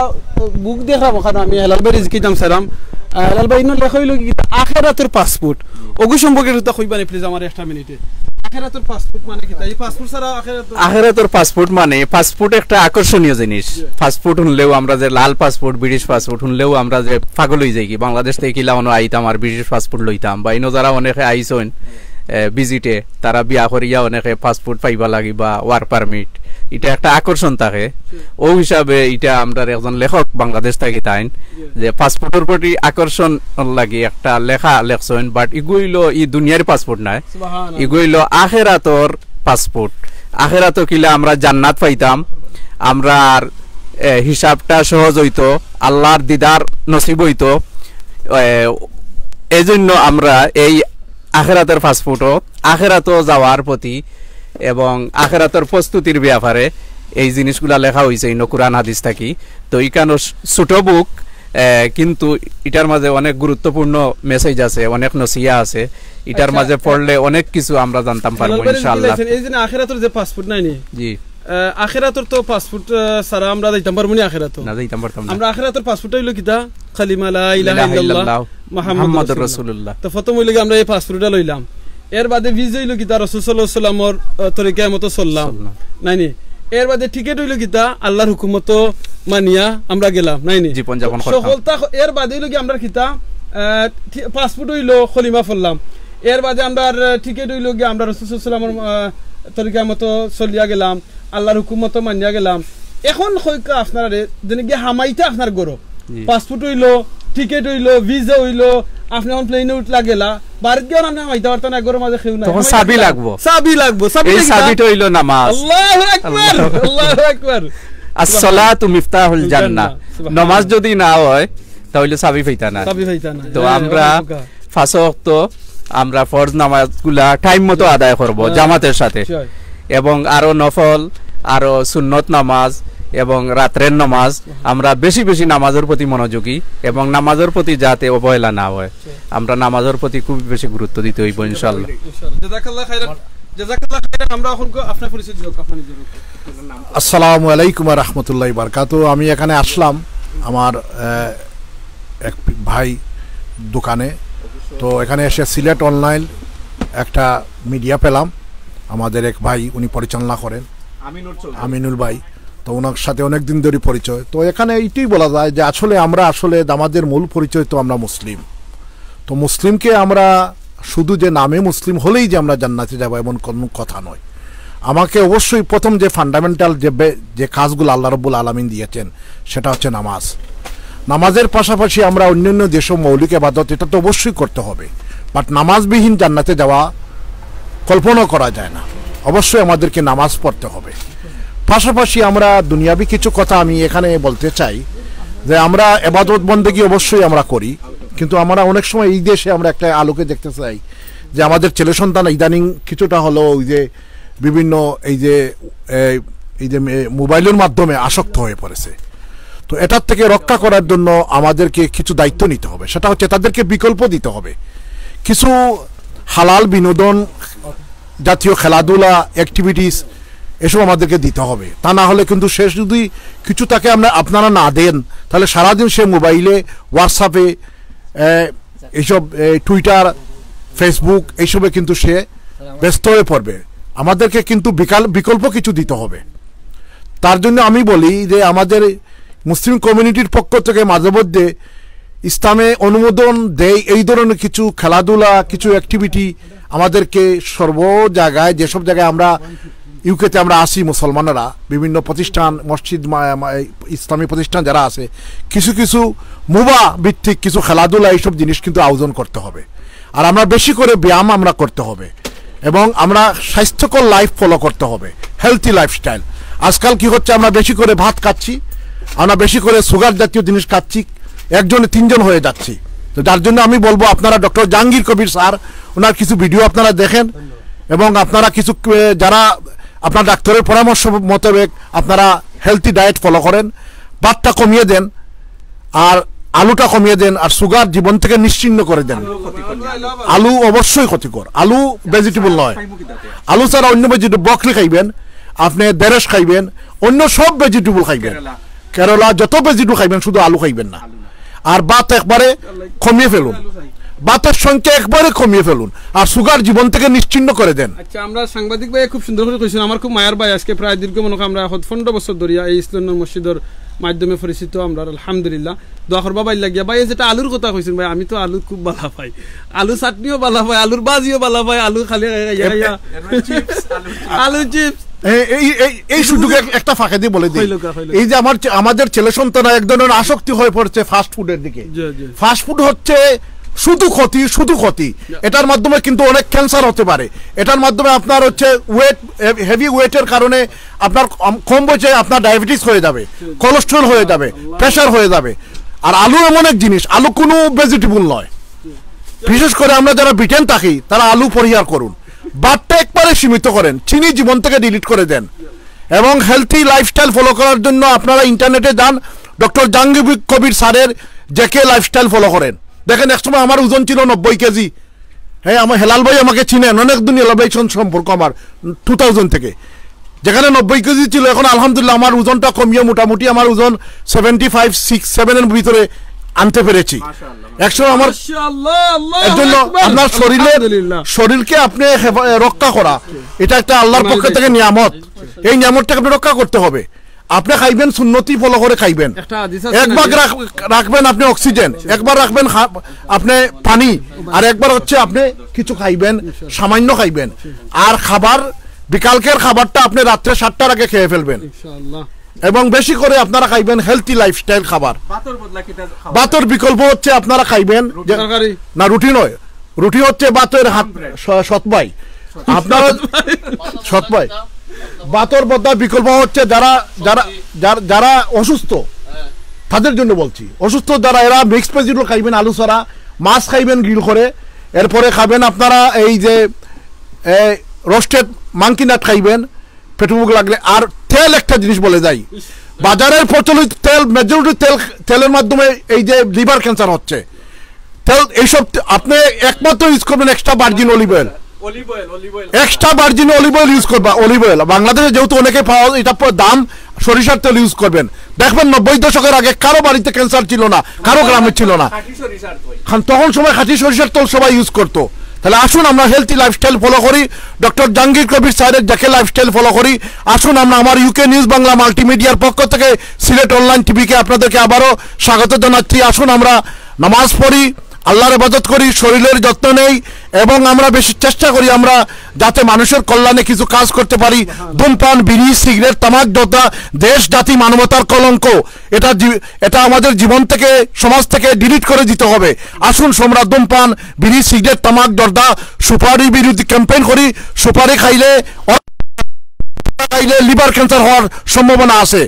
বুক দেখলাম, ওখানো আমি হেলাল ভাইরে জিকাইতাম চাইরাম। আহ, হেলাল ভাই, ইনো লেখা অইলো কি, আখেরাতর পাসপোর্ট। অগু সম্পর্কে একটু কইবা নি, প্লিজ, আমারে একটা মিনিটে। আখেরাতর পাসপোর্ট মানে কিতা? ই পাসপোর্ট ছাড়া আখেরাত আখেরাতর পাসপোর্ট মানে, পাসপোর্ট একটা আকর্ষণীয় জিনিস। জি। পাসপোর্ট হুনলেউ আমরা যে লাল পাসপোর্ট, ব্রিটিশ পাসপোর্ট হুনলেউ আমরা যে পাগল অইযাই কি, বাংলাদেশ থাকি কিলা অনো আইতাম আর ব্রিটিশ পাসপোর্ট লইতাম, বা ইনো যারা অনেকে আইছইন, এ, ভিজিটে, তারা বিয়া করিয়া অনেকে পাসপোর্ট পাইবা লাগি বা ওয়ার্ক পারমিট, ইটা একটা আকর্ষণ থাকে। জি। অউ হিসাবে ইটা আমরার একজন লেখক বাংলাদেশ থাকি তাইন, জি। যে পাসপোর্টর প্রতি আকর্ষণ লাগি একটা লেখা লেখছইন, but ইগু অইলো ই দুনিয়ার পাসপোর্ট নায়, সুবহানাল্লাহ। ইগু অইলো আখেরাতর পাসপোর্ট। আখেরাতো কিলা আমরা জান্নাত পাইতাম, আমরার, এ, হিসাবটা সহজ অইতো, আল্লার দিদার নসিব অইতো। এ, এইজন্য আমরা এই আখেরাতর পাসপোর্টও, আখেরাতো যাওয়ার প্রতি এবং আখেরাতর প্রস্তুতির ব্যাপারে এই জিনিসগুলা লেখা অইছে ইনো কোরআন হাদিস থাকি। তো ইখানো ছ-, ছোট বুক, এ, কিন্তু ইটার মাঝে অনেক গুরুত্বপূর্ণ মেসেজ আছে, অনেক নসিহা আছে। ইটার আচ্ছা, মাঝে পড়লে অনেক কিছু আমরা জানতাম পারবো, হেলাল ভাইরে ইনশাআল্লাহ। জিকাইলাইছেন, এই যে আখেরাতর যে পাসপোর্ট নাই নি? জি। আহ, আখেরাতর তো পাসপোর্ট, আহ, ছাড়া আমরা যাইতাম পারবো নি আখেরাতো? না, যাইতাম পারতাম না। আমরা আখেরাতর পাসপোর্ট অইলো কিতা? কালিমা লা ইলাহা ইলাহা ইল্লাল্লাহ ইল্লাল্লাহ মুহাম্মাদুর মুহাম্মাদুর রাসূলুল্লাহ। রাসূলুল্লাহ। তো প্রথম অইলো কি আমরা এই পাসপোর্টটা লইলাম, এর বাদে ভিসা অইলো কিতা? রাসূল সাল্লাল্লাহু আলাইহি ওয়াসাল্লামর, আহ, তরিকা মতো চললাম, চললাম। নাই নি? এর বাদে টিকিট অইলো কিতা? আল্লার হুকুম মতো মানিয়া আমরা গেলাম, নাই নি? জীবন যাপন করতাম। সফলতা হ-, এর বাদে অইলো কি আমরা কিতা? আহ, টি-, পাসপোর্ট অইলো, কলিমা পড়লাম। এর বাদে আমরার, আহ, টিকিট অইলো কি আমরা রাসূল সাল্লাল্লাহু আলাইহি ওয়াসাল্লামর, আহ, তরিকা মতো চলিয়া গেলাম, আল্লার হুকুম মতো মানিয়া গেলাম। এখন কইক্কা আপনারারে, যেন গিয়া হামাইতা আপনার ঘরো। জি। পাসপোর্ট অইলো, টিকিট অইলো, ভিসা অইলো, আপনে এখন প্লেনে উঠলা গেলা, বাড়িত গিয়া আপনে হামাইতা পারতা না, ঘরর মাঝে কেউ নাই। তখন হামাইতা চাবি পারতা না। লাগবো। চাবি লাগবো, চাবি এই দেখি চাবিটা অইলো নামাজ। আল্লাহু আকবার, আল্লাহু আকবার। আল্লাহু আকবার। আসসালাতু মিফতাহুল জান্নাহ। জান্নাহ। সুবহানাল্লাহ। নামাজ যদি না অয়, তাইলে চাবি পাইতা না। চাবি পাইতা না। তো হ্যাঁ, আমরা অনেক উপকার। পাঁচ ওয়াক্ত আমরা ফরজ নামাজগুলা টাইম মতো আদায় করব, হ্যাঁ। জামাতের সাথে। Sure। এবং আরো নফল, আরো সুন্নত নামাজ এবং রাত্রের নামাজ, আমরা বেশি বেশি নামাজের প্রতি মনোযোগী এবং নামাজের প্রতি যাতে অবহেলা না হয়, আমরা নামাজের প্রতি খুব বেশি গুরুত্ব দিতে হইব ইনশাআল্লাহ। ইনশাআল্লাহ। জাযাকাল্লাহ খাইরান। জাযাকাল্লাহ খাইরান। আমরা এখন কো-, আপনার পরিচয় দিও, আপনার নিজের। আসসালামু আলাইকুম ওয়া রাহমাতুল্লাহি ওয়া বারাকাতুহু। আমি এখানে আসলাম আমার, আহ, এক ভাই দোকানে। তো এখানে এসে সিলেট অনলাইন একটা মিডিয়া পেলাম, আমাদের এক ভাই, উনি পরিচালনা করেন, আমিনুল চৌধুরী। আমিনুল ভাই। তো ওনার সাথে অনেক দিন ধরে পরিচয়। তো এখানে এইটাই বলা যায় যে আসলে আমরা আসলে আমাদের মূল পরিচয় তো আমরা মুসলিম। তো মুসলিমকে আমরা শুধু যে নামে মুসলিম হলেই যে আমরা জান্নাতে যাব, এমন কোনো কথা নয়। আমাকে অবশ্যই প্রথম যে ফান্ডামেন্টাল যে বে-, যে কাজগুলো আল্লাহ রব্বুল আলামিন দিয়েছেন, সেটা হচ্ছে নামাজ। নামাজের পাশাপাশি আমরা অন্যান্য যেসব মৌলিক ইবাদত, এটা তো অবশ্যই করতে হবে, বাট নামাজবিহীন জান্নাতে যাওয়া কল্পনা করা যায় না। অবশ্যই আমাদেরকে নামাজ পড়তে হবে। পাশাপাশি আমরা দুনিয়াবি কিছু কথা আমি এখানে বলতে চাই যে আমরা ইবাদত বন্দেগী অবশ্যই আমরা করি, কিন্তু আমরা অনেক সময় এই দেশে আমরা একটা আলোকে দেখতে চাই যে আমাদের ছেলে সন্তান ইদানিং কিছুটা হলো ওই যে বিভিন্ন এই যে, এই, এই যে মে-, মোবাইলের মাধ্যমে আসক্ত হয়ে পড়েছে। তো এটার থেকে রক্ষা করার জন্য আমাদেরকে কিছু দায়িত্ব নিতে হবে, সেটা হচ্ছে তাদেরকে বিকল্প দিতে হবে, কিছু হালাল বিনোদন জাতীয় খেলাধুলা, অ্যাক্টিভিটিস, এসব আমাদেরকে দিতে হবে। তা না হলে কিন্তু সে যদি কিছু তাকে আমরা, আপনারা না দেন, তাহলে সারাদিন সে মোবাইলে, হোয়াটসঅ্যাপে, এ, এইসব, এ, টুইটার, ফেসবুক, এইসবে কিন্তু সে ব্যস্ত হয়ে পড়বে। আমাদেরকে কিন্তু বিকাল-, বিকল্প কিছু দিতে হবে। তার জন্য আমি বলি যে আমাদের মুসলিম কমিউনিটির পক্ষ থেকে মাঝে মধ্যে ইসলামে অনুমোদন দেয় এই ধরনের কিছু খেলাধুলা, কিছু অ্যাক্টিভিটি আমাদেরকে সর্ব জায়গায়, যেসব জায়গায় আমরা ইউকেতে আমরা আসি মুসলমানেরা, বিভিন্ন প্রতিষ্ঠান, মসজিদ, মা-, মা-, ইসলামী প্রতিষ্ঠান যারা আছে, কিছু কিছু মুবা ভিত্তিক কিছু খেলাধুলা, এইসব জিনিস কিন্তু আয়োজন করতে হবে। আর আমরা বেশি করে ব্যায়াম আমরা করতে হবে এবং আমরা স্বাস্থ্যকর লাইফ ফলো করতে হবে, হেলথি লাইফস্টাইল। আজকাল কি হচ্ছে, আমরা বেশি করে ভাত খাচ্ছি, আমরা বেশি করে সুগার জাতীয় জিনিস খাচ্ছি, একজনে তিনজন হয়ে যাচ্ছি। তো যার জন্য আমি বলবো, আপনারা ডক্টর জাহাঙ্গীর কবির স্যার, ওনার কিছু ভিডিও আপনারা দেখেন এবং আপনারা কিছু, এ, যারা আপনার ডাক্তারের পরামর্শ মোতাবেক আপনারা হেলথি ডায়েট ফলো করেন, ভাতটা কমিয়ে দেন। আর আলুটা কমিয়ে দেন, আর সুগার জীবন থেকে নিশ্চিহ্ন করে দেন। আলু অবশ্যই ক্ষতিকর, আলু ভেজিটেবল নয়। আলু ছাড়া অন্য ভেজিটেবল, ব্রকলি খাইবেন, আপনি ঢেঁড়স খাইবেন, অন্য সব ভেজিটেবল খাইবেন, কেরলা, যত ভেজিটেবল খাইবেন, শুধু আলু খাইবেন না। আর ভাত একবারে কমিয়ে ফেলুন, ভাতের সংখ্যা একবারে কমিয়ে ফেলুন, আর সুগার জীবন থেকে নিশ্চিহ্ন করে দেন। আচ্ছা, আমরা সাংবাদিক ভাই খুব সুন্দর করে কইছেন, আমার খুব মায়ার ভাই, আজকে প্রায় দীর্ঘ মনে হয় আমরা এখন পনেরো বছর ধরিয়া এই ইসলাম মসজিদের মাধ্যমে পরিচিত আমরা, আলহামদুলিল্লাহ। দোয়া করবা ভাই লাগিয়া। ভাই, এই যেটা আলুর কথা কইছেন ভাই, আমি তো আলু খুব ভালা পাই, আলু চাটনিও ভালা পাই, আলুর ভাজিও ভালা পাই, আলু খালি খাইয়া খাইয়া। আলু চিপস। এই, এই, এই, এই সুযোগে এক-, একটা ফাঁকে দিয়ে বলে দিই। হইল কা, হইল কা। এই যে আমার চে-, আমাদের ছেলে সন্তানরা এক ধরনের আসক্তি হয়ে পড়ছে ফাস্ট ফুডের দিকে। জি, জি। ফাস্ট ফুড হচ্ছে শুধু ক্ষতি, শুধু ক্ষতি। এটার মাধ্যমে কিন্তু অনেক ক্যান্সার হতে পারে। এটার মাধ্যমে আপনার হচ্ছে ওয়েট, হেভি ওয়েটের কারণে আপনার কম, কম বয়সে আপনার ডায়াবেটিস হয়ে যাবে, কোলেস্টেরল হয়ে যাবে, প্রেশার হয়ে যাবে। আর আলু এমন এক জিনিস, আলু কোনো ভেজিটেবল নয়। বিশেষ করে আমরা যারা ব্রিটেন থাকি, তারা আলু পরিহার করুন, ভাতটা একবারে সীমিত করেন, চিনি জীবন থেকে ডিলিট করে দেন। এবং হেলথি লাইফস্টাইল ফলো করার জন্য আপনারা ইন্টারনেটে যান, ডক্টর জাহাঙ্গীর কবির স্যারের জেকে লাইফস্টাইল ফলো করেন। দেখেন, একসময় আমার ওজন ছিল নব্বই কেজি। হ্যাঁ, আমার হেলাল ভাই আমাকে চিনেন, অনেক দিন হেলাল ভাই সঙ্গে সম্পর্ক আমার, টু থাউজেন্ড থেকে। যেখানে নব্বই কেজি ছিল, এখন আলহামদুলিল্লাহ আমার ওজনটা কমিয়ে মোটামুটি আমার ওজন সেভেন্টি ফাইভ, সিক্স, সেভেনের ভিতরে আনতে পেরেছি। মাশাআল্লাহ। একসময় আমার মাশাআল্লাহ, আল্লাহু এর জন্য আকবার। আপনার শরীরের, আলহামদুলিল্লাহ। শরীরকে আপনি হেফা-, রক্ষা করা, এটা একটা আল্লাহর পক্ষ থেকে নিয়ামত। এই নিয়ামতটাকে আপনি রক্ষা করতে হবে। আপনি খাইবেন, সুন্নতি ফলো করে খাইবেন। একটা হাদিস আছে এক না ভাগ যে রাখ-, রাখবেন আপনি অক্সিজেন, একবার রাখবেন খা-, আপনি পানি, আর একবার হচ্ছে আপনি কিছু খাইবেন, সামান্য খাইবেন। আর খাবার, বিকালকের খাবারটা আপনি রাত্রে সাতটার আগে খেয়ে ফেলবেন। ইনশাআল্লাহ। এবং বেশি করে আপনারা খাইবেন হেলথি লাইফস্টাইল খাবার। ভাতর বদলা কিতা খাওয়া? ভাতর বিকল্প হচ্ছে আপনারা খাইবেন যে, তরকারি। না, রুটি নয়, রুটি হচ্ছে ভাতের হাত, স-, সৎ ভাই। আপনারা সৎ ভাই। ভাতর বদলা বিকল্প হচ্ছে যারা, যারা, যারা, যারা অসুস্থ, তাদের জন্য বলছি। অসুস্থ যারা, এরা মিক্সড ভেজিটেবল খাইবেন, আলু ছাড়া, মাছ খাইবেন গ্রিল করে, এরপরে খাবেন আপনারা এই যে, এ, রোস্টেড মাংকি নাট খাইবেন, পেটে ভুক লাগলে। আর তেল একটা জিনিস বলে যাই, বাজারের প্রচলিত তেল, মেজরিটি তেল, তেলের মাধ্যমে এই যে লিভার ক্যান্সার হচ্ছে। তেল এইসব তে-, আপনি একমাত্র ইউজ করবেন extra virgin olive oil. Olive oil, olive oil. Extra virgin olive oil use করবা, অলিভ অয়েল। বাংলাদেশে যেহেতু অনেকে পাওয়া, এটা প-, দাম, সরিষার তেল ইউজ করবেন। দেখবেন নব্বই দশকের আগে কারো বাড়িতে ক্যান্সার ছিল না, কারো গ্রামে ছিল না। খাঁটি সরিষার তেল। খান, তখন সময় খাঁটি সরিষার তেল সবাই ইউজ করতো। তাহলে আসুন আমরা হেলথি লাইফস্টাইল ফলো করি, ডক্টর জাহাঙ্গীর কবির স্যারের জেকে লাইফস্টাইল ফলো করি। আসুন আমরা আমার ইউকে নিউজ বাংলা মাল্টিমিডিয়ার পক্ষ থেকে সিলেট অনলাইন টিভিকে আপনাদেরকে আবারও স্বাগত জানাচ্ছি। আসুন আমরা নামাজ পড়ি, আল্লাহর ইবাদত করি, শরীরের যত্ন নেই এবং আমরা বেশি চেষ্টা করি আমরা যাতে মানুষের কল্যাণে কিছু কাজ করতে পারি। ধূমপান, বিড়ি, সিগারেট, তামাক, জর্দা দেশ, জাতি, মানবতার কলঙ্ক। এটা জী-, এটা আমাদের জীবন থেকে, সমাজ থেকে ডিলিট করে দিতে হবে। আসুন আমরা ধূমপান, বিড়ি, সিগারেট, তামাক, জর্দা, সুপারি বিরোধী ক্যাম্পেইন করি। সুপারি খাইলে, খাইলে লিভার ক্যান্সার হওয়ার সম্ভাবনা আছে।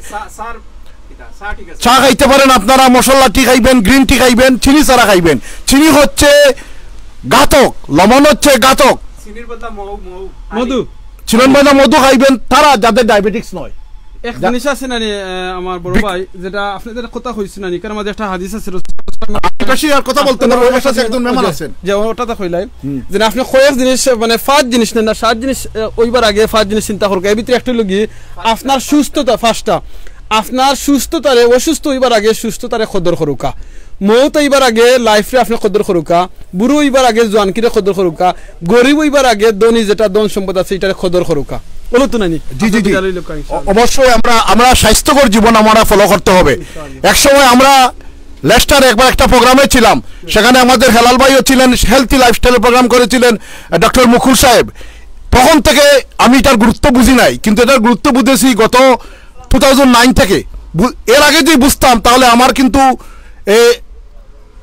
চা খাইতে পারেন আপনারা, মশলা টি খাইবেন, গ্রিন টি খাইবেন, চিনি ছাড়া খাইবেন। চিনি হচ্ছে ঘাতক, লেমন হচ্ছে ঘাতক। চিনির বদলা মৌ, মৌ। মধু। চিনির বদলা মধু খাইবেন তারা যাদের ডায়াবেটিস নয়। এক জিনিস আছে না নি, আহ, আমার বড় ভাই, যেটা আপনি যেটা কথা কইছেন না নি, কারণ আমাদের একটা হাদিস আছে, রসুল আমি বেশি আর কথা বলতে পারবো, আমার সাথে একজন মেহমান আছেন। যে ওটা তো কইলাই, যে আপনি কয়েক জিনিস, মানে, পাঁচ জিনিস নেন না, সাত জিনিস, আহ, ওইবার আগে পাঁচ জিনিস চিন্তা করুক। এর ভিতরে একটা হইল কি, আপনার সুস্থতা, ফার্স্টটা, আপনার সুস্থতারে, অসুস্থ হইবার আগে সুস্থতারে কদর করুকা, মৌত হইবার আগে লাইফরে আপনি কদর করুকা, বুড়ো হইবার আগে জোয়ানকিরে কদর করুকা, গরিব হইবার আগে ধনী, যেটা ধন সম্পদ আছে, এটারে কদর করুকা। বলো তো নানি? জি, জি, জি। অবশ্যই আমরা, আমরা স্বাস্থ্যকর জীবন আমরা ফলো করতে হবে। একসময় আমরা লেস্টারে একবার একটা প্রোগ্রামে ছিলাম, সেখানে আমাদের হেলাল ভাইও ছিলেন, হেলথি লাইফস্টাইল প্রোগ্রাম করেছিলেন ডক্টর মুকুল সাহেব। তখন থেকে আমি এটার গুরুত্ব বুঝি নাই, কিন্তু এটার গুরুত্ব বুঝেছি গত টু থাউজেন্ড নাইন থেকে। বু-, এর আগে যদি বুঝতাম, তাহলে আমার কিন্তু এ,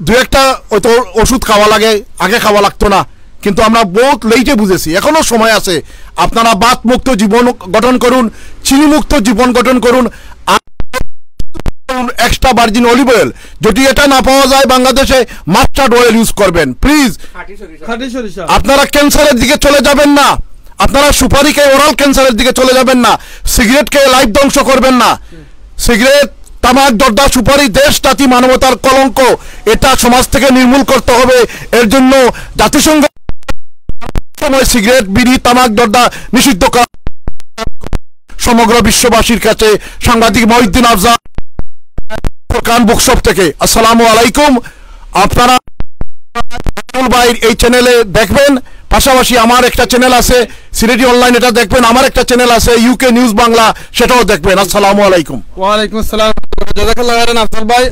দু একটা হয়তো ওষুধ খাওয়া লাগে, আগে খাওয়া লাগতো না, কিন্তু আমরা বহুত লেটে বুঝেছি। এখনো সময় আছে, আপনারা ভাত মুক্ত জীবন গঠন করুন, চিনি মুক্ত জীবন গঠন করুন। আর এক্সট্রা ভার্জিন অলিভ অয়েল, যদি এটা না পাওয়া যায় বাংলাদেশে, মাস্টার্ড অয়েল ইউজ করবেন প্লিজ। খাঁটি সরিষা। আপনারা ক্যান্সারের দিকে চলে যাবেন না, আপনারা সুপারি খেয়ে ওরাল ক্যান্সারের দিকে চলে যাবেন না, সিগারেট খেয়ে লাইফ ধ্বংস করবেন না। সিগারেট, তামাক, জর্দা, সুপারি দেশ জাতি মানবতার কলঙ্ক, এটা সমাজ থেকে নির্মূল করতে হবে। এর জন্য জাতিসংঘ সময় সিগারেট, বিড়ি, তামাক, জর্দা নিষিদ্ধ করা। সমগ্র বিশ্ববাসীর কাছে সাংবাদিক মহিউদ্দিন আফজাল, খান বুকশপ থেকে। আসসালামু আলাইকুম। আপনারা আফজাল ভাইর এই চ্যানেলে দেখবেন, পাশাপাশি আমার একটা চ্যানেল আছে সিলেটি অনলাইন, এটা দেখবেন, আমার একটা চ্যানেল আছে ইউকে নিউজ বাংলা, সেটাও দেখবেন। আসসালামু আলাইকুম। ওয়ালাইকুম আসসালাম। জাযাকাল্লাহ খাইরান আফজাল ভাই।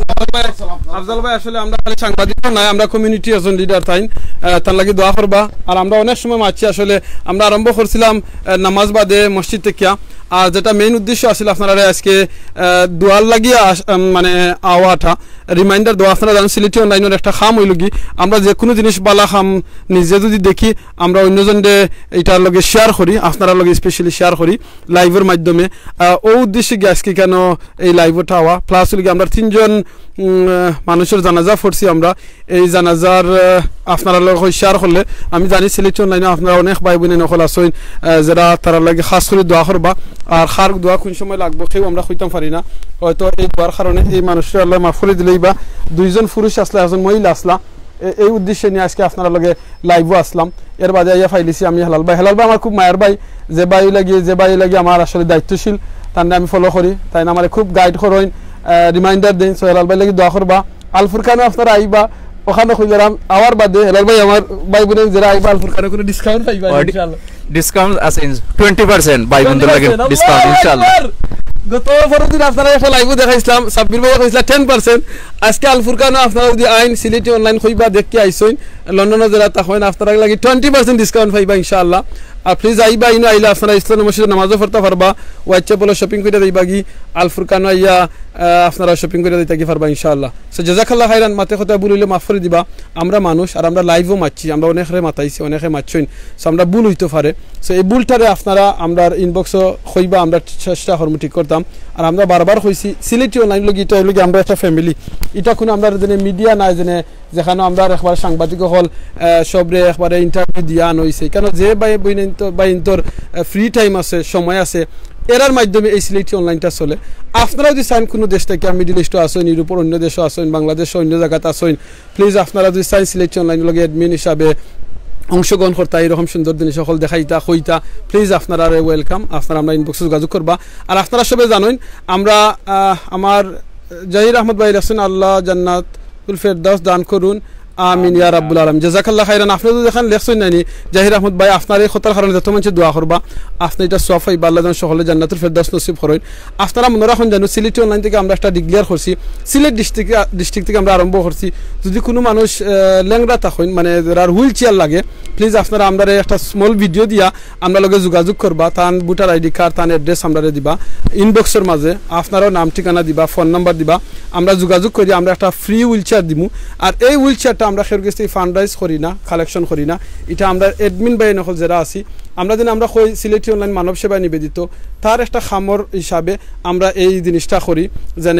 আফজাল ভাই, আসলে আমরা খালি সাংবাদিক নয়, আমরা কমিউনিটি একজন লিডার তাইন। আহ, তার লাগি দোয়া করবা। আর আমরা অনেক সময় মাতছি, আসলে আমরা আরম্ভ করছিলাম, আহ, নামাজ বাদে মসজিদ থাকিয়া। আর যেটা মেইন উদ্দেশ্য আছিল আপনারা আজকে, আহ, দোয়ার লাগিয়া আস-, আম, মানে আওয়াটা রিমাইন্ডার দেওয়া। আপনারা জানেন সিলেটি অনলাইনের একটা কাম অইল কি, আমরা যে কোনো জিনিস বালা কাম নিজে যদি দেখি, আমরা অন্যজনরে এটার লগে শেয়ার করি, আপনারার লগে স্পেশালি শেয়ার করি লাইভের মাধ্যমে। আহ, ও উদ্দেশ্যে গিয়া আজকে কেন এই লাইভটা আওয়া, প্লাস অইল কি আমরা তিনজন, উম, আহ, মানুষের জানাজা পড়ছি আমরা। এই জানাজার, আহ, আপনারার লগে শেয়ার করলে আমি জানি সিলেটি অনলাইনে আপনারা অনেক ভাই বোন অকল আছইন, আহ, যারা তারার লাগি খাস করি দোয়া করবা। আর কার দোয়া কোন সময় লাগবো কেউ আমরা কইতাম পারি না। হয়তো এই দোয়ার কারণে এই মানুষটা আল্লাহ মাফ করি দিলেই বা দুইজন পুরুষ আসলা, একজন মহিলা আসলা, এ-, এই উদ্দেশ্যে নিয়ে আজকে আপনারার লগে লাইভও আসলাম। এর বাদে আইয়া পাইলিছি আমি হেলাল ভাই। হেলাল ভাই আমার খুব মায়ার ভাই, যে ভাই লাগি, যে ভাই লাগি আমার আসলে দায়িত্বশীল, তার আমি ফলো করি, তাইন আমারে খুব গাইড করইন, আহ, রিমাইন্ডার দেন। So হেলাল ভাই লাগি দোয়া করবা। আল ফুরকানো আপনারা আইবা, ওখানো কইলাম আওয়ার বাদে হেলাল ভাই আমার ভাই বোন যারা আইবা আল ফুরকানো কোনো ডিসকাউন্ট পাইবা ইনশাআল্লাহ। ডিসকাউন্ট আছে, টোয়েন্টি পার্সেন্ট ভাই বোনদের লাগি। টোয়েন্টি পার্সেন্ট, ডিসকাউন্ট আল্লাহু ইনশাআল্লাহ। আকবার। গত পরশু দিন আপনারা একটা লাইভও দেখাইছিলাম, সাব্বির ভাইও কইছিলা টেন পার্সেন্ট। আজকে আল ফুরকানো আপনারা যদি আইন সিলেটি অনলাইন কইবা দেখতে আইছইন, লন্ডনো যারা থাকইন আপনারা লাগি টোয়েন্টি পার্সেন্ট ডিসকাউন্ট পাইবা ইনশাআল্লাহ। আর প্লিজ আইবা, ইনো আইলে আপনারা ইসলাম মসজিদে নামাজও পড়তা পারবা, হোয়াইট চ্যাপেলও শপিং করি দিবা গি, আল ফুরকানো আইয়া, আহ, আপনারা শপিং করি দিতা কি পারবা ইনশাআল্লাহ। So জাযাকাল্লাহ খাইরান, মাতে কথা ভুল অইলে মাফ করি দিবা। আমরা মানুষ আর আমরা লাইভও মাতছি, আমরা অনেকরে মাতাইছি, অনেকে মাতছইন। So আমরা ভুল অইতো পারে। So এই ভুলটারে আপনারা আমরার ইনবক্সও কইবা, আমরা চেষ্টা করমু ঠিক করতাম। আর আমরা বারবার কইছি সিলেটি অনলাইন লগি, ইটা অইল গি আমরা একটা ফ্যামিলি। ইটা কোনো আমরা যেন মিডিয়া নাই যেন যেখানো আমরা একবার সাংবাদিক অকল, আহ, সবরে একবারে ইন্টারভিউ দিয়া আন অইছে। কেন যে ভাই বইন তো, ভাই ইন্তর, আহ, ফ্রি টাইম আছে, সময় আছে, এরার মাধ্যমে এই সিলেটি অনলাইনটা চলে। আপনারা যদি চাইন কোনো দেশ থাকিয়া, মিডল ইস্টও আছইন, ইউরোপর অন্য দেশও আছইন, বাংলাদেশও অন্য জাগাত আছইন, প্লিজ আপনারা যদি চাইন সিলেটি অনলাইন লগে অ্যাডমিন হিসাবে অংশগ্রহণ করতা, এরকম সুন্দর জিনিস অকল দেখাইতা, কইতা, প্লিজ আপনারারে ওয়েলকাম। আপনারা আমরা ইনবক্সে যোগাযোগ করবা। আর আপনারা সবে জানইন, আমরা, আহ, আমার জাহির আহমদ ভাই লেখছইন, "আল্লাহ জান্নাতুল ফেরদাউস দান করুন, আমিন ইয়া রাব্বুল আলামিন।" জাযাকাল্লাহ খাইরান। আপনে যদি এখান লেখছইন নানি, জাহির আহমদ ভাই, আপনার এই কথার কারণে যত মানষে দোয়া করবা, আপনে ইটা সওয়াব পাইবা, আল্লাহ যেন সকলে জান্নাতুল ফেরদাউস নসিব করইন। আপনারা মনে রাখইন জানো, সিলেটি অনলাইন থেকে আমরা একটা ডিক্লেয়ার করছি, সিলেট ডিস্ট্রিক্ট, ডিস্ট্রিক্ট থেকে আমরা আরম্ভ করছি। যদি কোনো মানুষ, আহ, লেংড়া থাকইন, মানে যারার হুইল চেয়ার লাগে, প্লিজ আপনারা আমরারে একটা স্মল ভিডিও দিয়া আমরার লগে যোগাযোগ করবা, তান ভোটার আইডি কার্ড, তান অ্যাড্রেস আমরারে দিবা, ইনবক্সর মাঝে আপনারাও নাম ঠিকানা দিবা, ফোন নাম্বার দিবা, আমরা যোগাযোগ করি, আমরা একটা ফ্রি হুইল চেয়ার দিমু। আর এই হুইল চেয়ারটা আমরা কেউর গেছ থাকি ফান্ড রাইজ করি না, কালেকশন করি না, ইটা আমরা অ্যাডমিন ভাই অকল যারা আছি, আমরা যেন আমরা কই সিলেটি অনলাইন মানব সেবায় নিবেদিত, তার একটা কামর হিসাবে আমরা এই জিনিসটা করি, যেন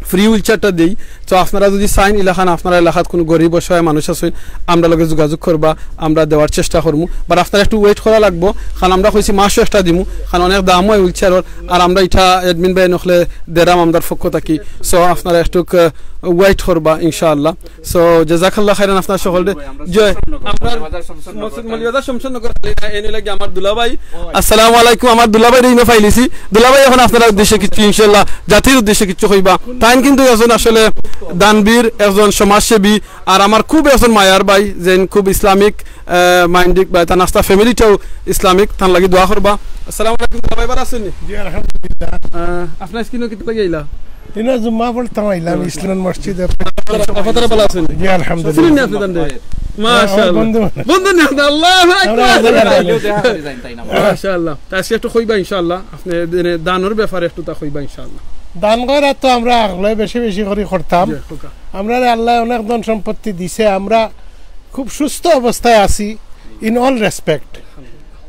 ফ্রি হুইল চেয়ারটা দেই। তো আপনারা যদি চাইন ইলাখান, আপনারা এলাকাত কোনো গরিব অসহায় মানুষ আছইন, আমরার লগে যোগাযোগ করবা, আমরা দেওয়ার চেষ্টা করমু। But আপনারা একটু ওয়েট করা লাগবো, কারণ আমরা কইছি মাসও একটা দিমু, কারণ অনেক দাম অয় হুইল চেয়ারর, আর আমরা ইটা অ্যাডমিন ভাই অকলে দেরাম আমরার পক্ষ থাকি। So আপনারা একটু, আহ, ওয়েট করবা ইনশাআল্লাহ। So জাযাকাল্লাহ খাইরান আপনারা সকলরে। জয়। আমরার মৌলভীবাজার শমশেরনগর। মৌলভীবাজার শমশেরনগর খালি না, এনে লাগি আমার দুলাভাই। আসসালামু আলাইকুম, আমার দুলাভাইরে ইনো পাইলিছি। দুলাভাই এখন আপনারার উদ্দেশ্যে কিছু ইনশাআল্লাহ জাতির উদ্দেশ্যে কিছু কইবা। তাইন কিন্তু একজন আসলে দানবীর, একজন সমাজসেবী, আর আমার খুব একজন মায়ার ভাই, যেন খুব ইসলামিক, আহ, মাইন্ডিক বা তার নাস্তা ফ্যামিলিটাও ইসলামিক, তার লাগি দোয়া করবা। আসসালামু আলাইকুম দুলাভাই, ভালা আছইন নি? জি, আলহামদুলিল্লাহ। আহ, আপনার স্ক্রিনও কিতা লাগি আইলা? ইনো জুম্মা পড়তাম আইলাম ইসলাম মসজিদে। আপনারা ভালা আছইন নি? জি, আলহামদুলিল্লাহ। চিনইন নি আপনে তানরে? হ্যাঁ, আমার মাশাআল্লাহ। বন্ধু। বন্ধু নি আপনে? আল্লাহু আকবার। আমরা বন্ধু। মাশাআল্লাহ। তা আজকে একটু কইবা ইনশাআল্লাহ, আপনে দানর ব্যাপারে একটু তা কইবা ইনশাআল্লাহ। দান করা তো আমরা আগলে বেশি বেশি করি করতাম। জি, কউক্কা। আমরারে আল্লায় অনেক ধন সম্পত্তি দিছে, আমরা খুব সুস্থ অবস্থায় আছি, in all respect।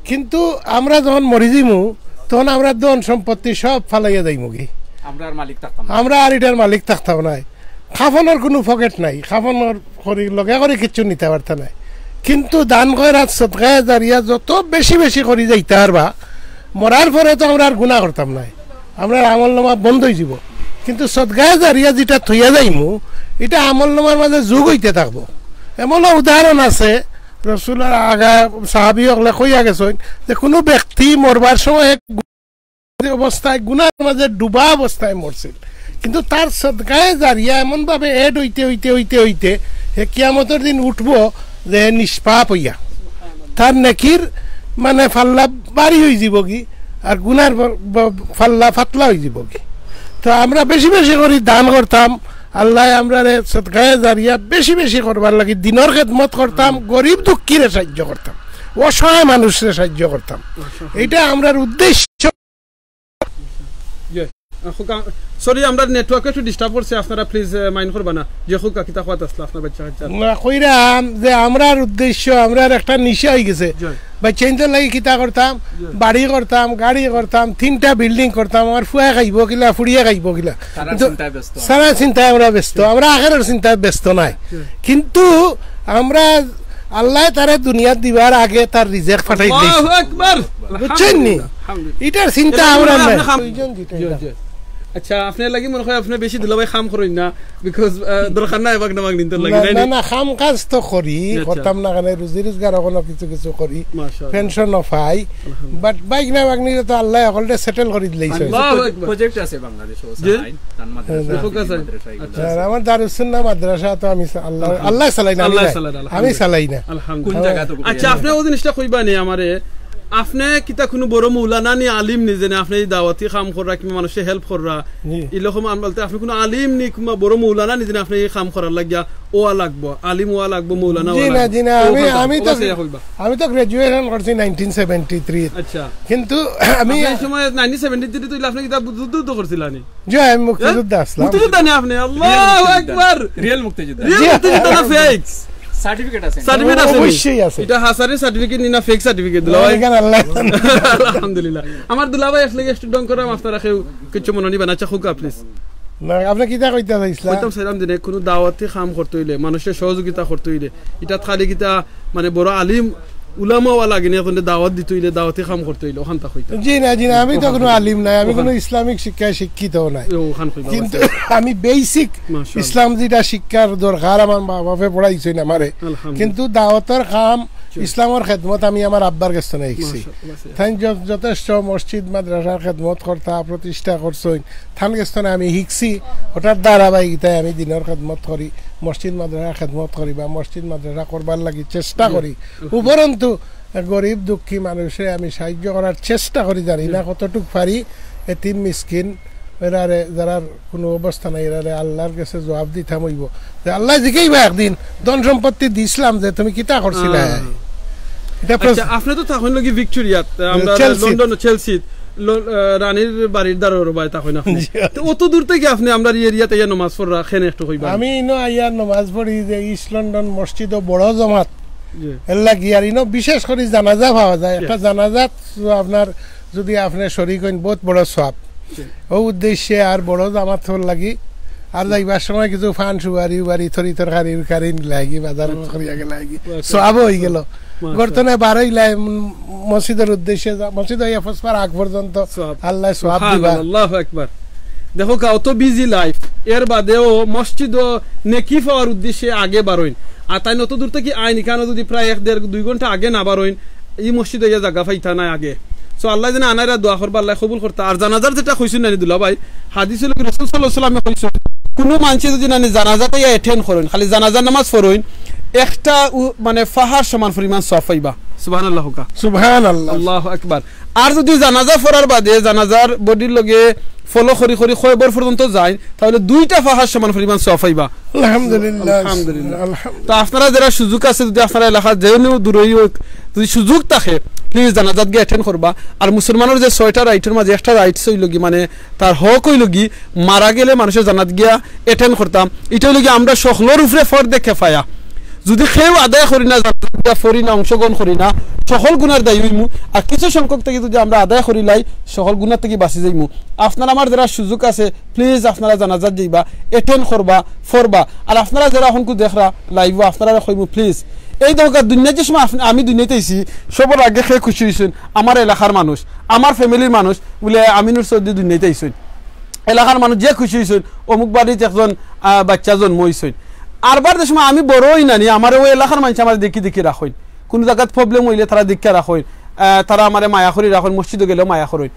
কিন্তু আমরা যখন মরি যাইমু, তখন আমরা ধন সম্পত্তি সব ফালাইয়া যাইমুগি। আমরা আর মালিক থাকতাম না। আমরা আর ইটার মালিক থাকতাম নায়। কাফনর কোনো পকেট নাই, কাফনর করি লগে করি কিচ্ছু নিতা পারতা নায়। কিন্তু দান খয়রাত সদকায়ে জারিয়া যত বেশি বেশি করি যাইতা পারবা, মরার পরে তো আমরা আর গুনা করতাম নায়, আমরার আমল নামা বন্ধ অইযিবো। কিন্তু সদকায়ে জারিয়া যেটা থইয়া যাইমু, ইটা আমলনামার মাঝে যোগ অইতে থাকবো। এমনও উদাহরণ আছে, রসুলর আগা সাহাবী অকলে কইয়া গেছইন যে কুনু ব্যক্তি মরবার সময় এক অবস্থায়, গুনার মাঝে ডুবা অবস্থায় মরছিল, কিন্তু তার সদকায়ে জারিয়া এমনভাবে add অইতে অইতে অইতে অইতে হে কিয়ামতর দিন উঠবো যে নিষ্পাপ অইয়া, তার নেকির মানে পাল্লা ভারি অইযিবোগি, আর গুনার ব-, ব-, পাল্লা পাতলা অইযিবোগি। তো আমরা বেশি বেশি করি দান করতাম, আল্লায় আমরারে সদকায়ে জারিয়া বেশি বেশি করবার লাগি দিনর খেদমত করতাম, গরিব দুঃখীরে সাহায্য করতাম, অসহায় মানুষরে সাহায্য করতাম। এইটা আমরার উদ্দেশ্য। সরি, আমরা নেটওয়ার্কে একটু ডিস্টার্ব করছে, আপনারা প্লিজ মাইন্ড করবা না। যে হোক, কিতা কওয়াত আছলা আপনার বাচ্চা কাচ্চা। না, কইরাম যে আমরার উদ্দেশ্য, আমরার একটা নিশা অইগেছে। বাচ্চাইন্তর লাগি কিতা করতাম, বাড়ি করতাম, গাড়ি করতাম, তিনটা বিল্ডিং করতাম, আমার ফুয়ায় খাইবো কিলা, ফুড়িয়ে খাইবো কিলা। কিন্তু সারা চিন্তায় আমরা ব্যস্ত, আমরা আখেরাতর চিন্তায় ব্যস্ত নায়। কিন্তু আমরা আল্লায় তারে দুনিয়াত দিবার আগে তার রিজেক ফাটাই দিলাইছইন। আল্লাহু আকবার। বুঝছইন নি? আলহামদুলিল্লাহ, আলহামদুলিল্লাহ। ইটার চিন্তা আমরা নাই। জি, জি। আচ্ছা, আপনার লাগি মনে হয় আপনি বেশি দুলাভাই কাম করইন না, because, আহ, দরকার নাই বাগনা বাগনিন্তর লাগি, না, না, না, কাম কাজ তো করি, আচ্ছা। করতাম না কেনে, রুজি রোজগার অখনো কিছু কিছু করি, মাশাআল্লাহ। পেনশনও পাই, আলহামদুলিল্লাহ। But বাগনা বাগনিরে তো আল্লায় হকলরে সেটেল করি দিলাইছইন। আল্লাহু আকবার। প্রজেক্ট আছে বাংলাদেশো, জি। তার মাদ্রাসা, ফোকাস আছে। মাদ্রাসা এগুলো আচ্ছা। আর আমার দারুস সুন্নাহ মাদ্রাসা তো আমি সা-, আল্লাহ, আলহামদুলিল্লাহ। আল্লাহ চালাই না, আমি আল্লাহ নাই। চালাই না, আমি আলহামদুলিল্লাহ। চালাই না। আলহামদুলিল্লাহ। কোন জায়গা তো আচ্ছা, আপনি ওই জিনিসটা কইবা নি আমারে, আপনি কিতা কোনো বড় মৌলানা নি, আলিম নি, যেনে আপনি এই দাওয়াতি কাম কররা কিংবা মানুষরে হেল্প কররা? জি। এরকম আম-, বলতে আপনি কোনো আলিম নি কিংবা বড় মৌলানা নি, যেনে আপনি এই কাম করার লাগিয়া ওয়া লাগবো, আলিম ওয়া লাগবো, মৌলানা জি ওয়া না, লাগবো। জি না, ও আমি, কথা, আমি ও তো, কথা ইয়া কইবা। আমি তো গ্র্যাজুয়েশন করছি নাইনটিন সেভেন্টি থ্রি। আচ্ছা। কিন্তু আমি আপনি এই সময় নাইনটিন সেভেন্টি থ্রি তো আপনি কিতা যুদ্ধ, যুদ্ধ করছিলা নি? জি, আমি মুক্তিযোদ্ধা আছলাম। মুক্তিযোদ্ধা নি আপনি? আল্লাহু আকবার। রিয়েল মুক্তিযোদ্ধা। রিয়েল মুক্তিযোদ্ধা না ফেক? সার্টিফিকেট আছে। সার্টিফিকেট আছে নি? অবশ্যই আছে। ইটা হাছারি সার্টিফিকেট নি না ফেক সার্টিফিকেট দিলা ভাই? এখানে আল্লাহ। আলহামদুলিল্লাহ। আমার দুলাভাই আসলে গেস্ট ডং করাম, আপনারা কেউ কিছু মনে নিবেন। আচ্ছা, খুকা, প্লিজ। না, আপনি কিতা কইতা চাইছলা? কইতাম চাইলাম যে কোনো দাওয়াতি কাম করতে অইলে, মানুষরে সহযোগিতা করতে অইলে, ইটা খালি কিতা মানে বড় আলিম উলামা ওয়া লাগে নি, এখন দাওয়াত দিতে অইলে, দাওয়াতি কাম করতে অইলে, ওখানটা কইতা। জি না, জি না, আমি তো কোনো আলিম নাই, আমি কোনো ইসলামিক শিক্ষায় শিক্ষিত নাই। ও, ওখান কইবা, কিন্তু বাস। আমি বেসিক মাশাআল্লাহ। ইসলাম যেটা শিক্ষার দরকার, আমার মা বাপে পড়াইছইন আমারে। আলহামদুলিল্লাহ। কিন্তু দাওয়াতর কাম, জি। ইসলামর খেদমত আমি আমার আব্বার কাছ থেকে শিখছি। মাশাআল্লাহ। তাইন য-, যথেষ্ট মসজিদ মাদ্রাসার খেদমত করতা, প্রতিষ্ঠা করছইন। তান কাছ থেকে আমি শিখছি, ওটার ধারাবাহিকতায় আমি দিনর খেদমত করি, মসজিদ মাদ্রাসার খেদমত করি বা মসজিদ মাদ্রাসা করবার লাগি চেষ্টা করি। উপরন্তু গরিব দুঃখী মানুষরে আমি সাহায্য করার চেষ্টা করি, জানি না কতটুক পারি। এতিম মিসকিন এরারে, যারার কোনো অবস্থা নাই, এরারে আল্লাহর কাছে জবাব দিতাম অইবো। যে আল্লাহ জিকাইবা একদিন, "ধন সম্পত্তি দিছলাম যে তুমি কিতা করছিলা?" হ্যাঁ। এটা প্রশ্ন। আচ্ছা, আপনি তো থাকইন লাগি ভিক্টোরিয়াত, আমরা চেলসিত। লন্ডন, চেলসিত, ল-, আহ, রানীর বাড়ির দ্বারর বায় থাকইন আপনি। জি। তো অত দূর থেকে আপনি আমরার এই এরিয়াত আইয়া নমাজ পড়রা, কেনে একটু কইবা? আমি ইনো আইয়া নমাজ পড়ি যে ইস্ট লন্ডন মসজিদো বড় জমাত। জি। এর লাগি আর ইনো বিশেষ করি জানাজা পাওয়া যায়। একটা জানাজাত আপনার যদি আপনি শরিক হইন, বহুত বড় সওয়াব। জি। ও উদ্দেশ্যে আর বড় জামাত হওয়ার লাগি। আর যাইবার সময় কিছু ফান সুপারি উবারি, তরি তরকারি উকারি নিলাইগি, বাজার করিয়া গেলাইগি। আচ্ছা। সওয়াবও অইগেল। মাশাআল্লাহ। গর্তনে বারইলাই, উম, মসজিদর উদ্দেশ্যে যা-, মসজিদ অইয়া ফসবার আগ পর্যন্ত সওয়াব। আল্লাহ সওয়াব দিবা। সুবহানাল্লাহ, আল্লাহু আকবার। দেখো কা, অত বিজি লাইফ, এর বাদেও মসজিদো নেকি পাওয়ার উদ্দেশ্যে আগে বারইন। আর তাইন অত দূর থাকি আইন, ইখানো যদি প্রায় এক দেড় দুই ঘন্টা আগে না বারইন, ই মসজিদো ইয়া জাগা পাইতা নায় আগে। So আল্লাহ যেন আনাইরা দোয়া করবা, আল্লাহ কবুল করতা। আর জানাজার যেটা কইছইন নানি দুলাভাই, হাদিস অইলো কি রাসূল সাল্লাল্লাহু আলাইহি ওয়াসাল্লামে কইছইন, কুনু মানষে যদি নানি জানাজাত আইয়া অ্যাটেন্ড করইন, খালি জানাজার নামাজ পড়ইন, একটা উ-, মানে পাহাড় সমান পরিমাণ সওয়াব পাইবা। সুবহানাল্লাহ কউক্কা। সুবহানাল্লাহ। আল্লাহু আকবার। আর যদি জানাজা পড়ার বাদে জানাজার বডির লগে ফলো করি করি কবর পর্যন্ত যাইন, তাহলে দুইটা পাহাড় সমান পরিমাণ সওয়াব পাইবা। আলহামদুলিল্লাহ। আলহামদুলিল্লাহ। আলহামদুলিল্লাহ। তো আপনারা যারা সুযোগ আছে, যদি আপনারা এলাকাত যেইন দূরই হোক, যদি সুযোগ থাকে, প্লিজ জানাজাত গিয়া অ্যাটেন্ড করবা। আর মুসলমানর যে ছয়টা রাইটর মাঝে একটা রাইটস অইলো গি, মানে তার হক অইলো গি, মারা গেলে মানুষর জানাজাত গিয়া অ্যাটেন্ড করতাম। ইটা অইলো গি আমরা সকলর উপরে ফরদে কেফায়া। যদি কেউ আদায় করি না, জানাজাত গিয়া পড়ি না, অংশগ্রহণ করি না, সকল গুনার দায়ী অইমু। আর কিছু সংখ্যক থাকি যদি আমরা আদায় করিলাই, সকল গুনার থাকি বাঁচি যাইমু। আপনারা আমার যারা সুযোগ আছে, প্লিজ আপনারা জানাজাত যাইবা, অ্যাটেন্ড করবা, পড়বা। আর আপনারা যারা অখনকু দেখরা লাইভো, আপনারারে কইমু প্লিজ, এই দেখউক্কা দুনিয়াত যে সময় আপ-, আমি দুনিয়াত আইছি, সবর আগে কে খুশি অইছইন? আমার এলাকার মানুষ, আমার ফ্যামিলির মানুষ, বুলে আমিনুর চৌধুরী দুনিয়াত আইছইন। এলাকার মানুষ যে খুশি অইছইন, অমুক বাড়িত একজন, আহ, বাচ্চা জন্ম অইছইন। আরবার যে সময় আমি বড় অই না নি, আমারে অউ এলাকার মানষে আমারে দেখি দেখি রাখইন। কুনু জাগাত problem অইলে তারা দেখিয়া রাখইন, আহ, তারা আমারে মায়া করি রাখইন, মসজিদো গেলেও মায়া করইন।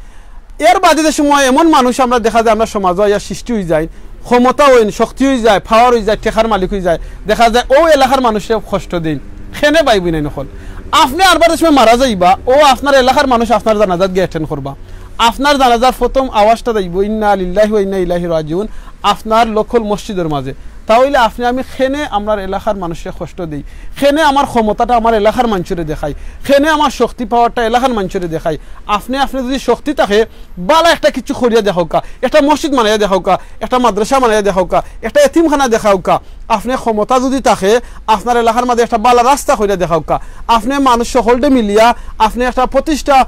এর বাদে যে সময় এমন মানুষ আমরা দেখা যায় আমরা সমাজো আইয়া সৃষ্টি অই যায়, ক্ষমতা অইন, শক্তি অই যায়, power অই যায়, টেকার মালিক অই যায়, দেখা যায় অউ এলাকার মানুষরে কষ্ট দেইন। কেনে ভাই বইনাইন অকল, আপনে আরবার যে সময় মারা যাইবা, অউ আপনার এলাকার মানুষ আপনার জানাজাত গিয়া attend করবা। আপনার জানাজার প্রথম আওয়াজটা যাইবো, "ইন্না লিল্লাহি ওয়া ইন্না ইলাইহি রাজিউন", আপনার local মসজিদর মাঝে। তা অইলে আপনে আমি কেনে আমরার এলাকার মানুষরে কষ্ট দেই, কেনে আমার ক্ষমতাটা আমার এলাকার মানষরে দেখাই, কেনে আমার শক্তি powerটা এলাকার মানষরে দেখাই। আপনে, আপনে যুদি শক্তি থাকে, বালা একটা কিছু করিয়া দেখাউক্কা, একটা মসজিদ বানাইয়া দেখাউক্কা, একটা মাদ্রাসা বানাইয়া দেখাউক্কা, একটা এতিমখানা দেখাউক্কা। আপনে ক্ষমতা যুদি থাকে, আপনার এলাকার মাঝে একটা বালা রাস্তা করিয়া দেখাউক্কা, আপনে মানুষ সকলরে মিলিয়া আপনে একটা প্রতিষ্ঠা,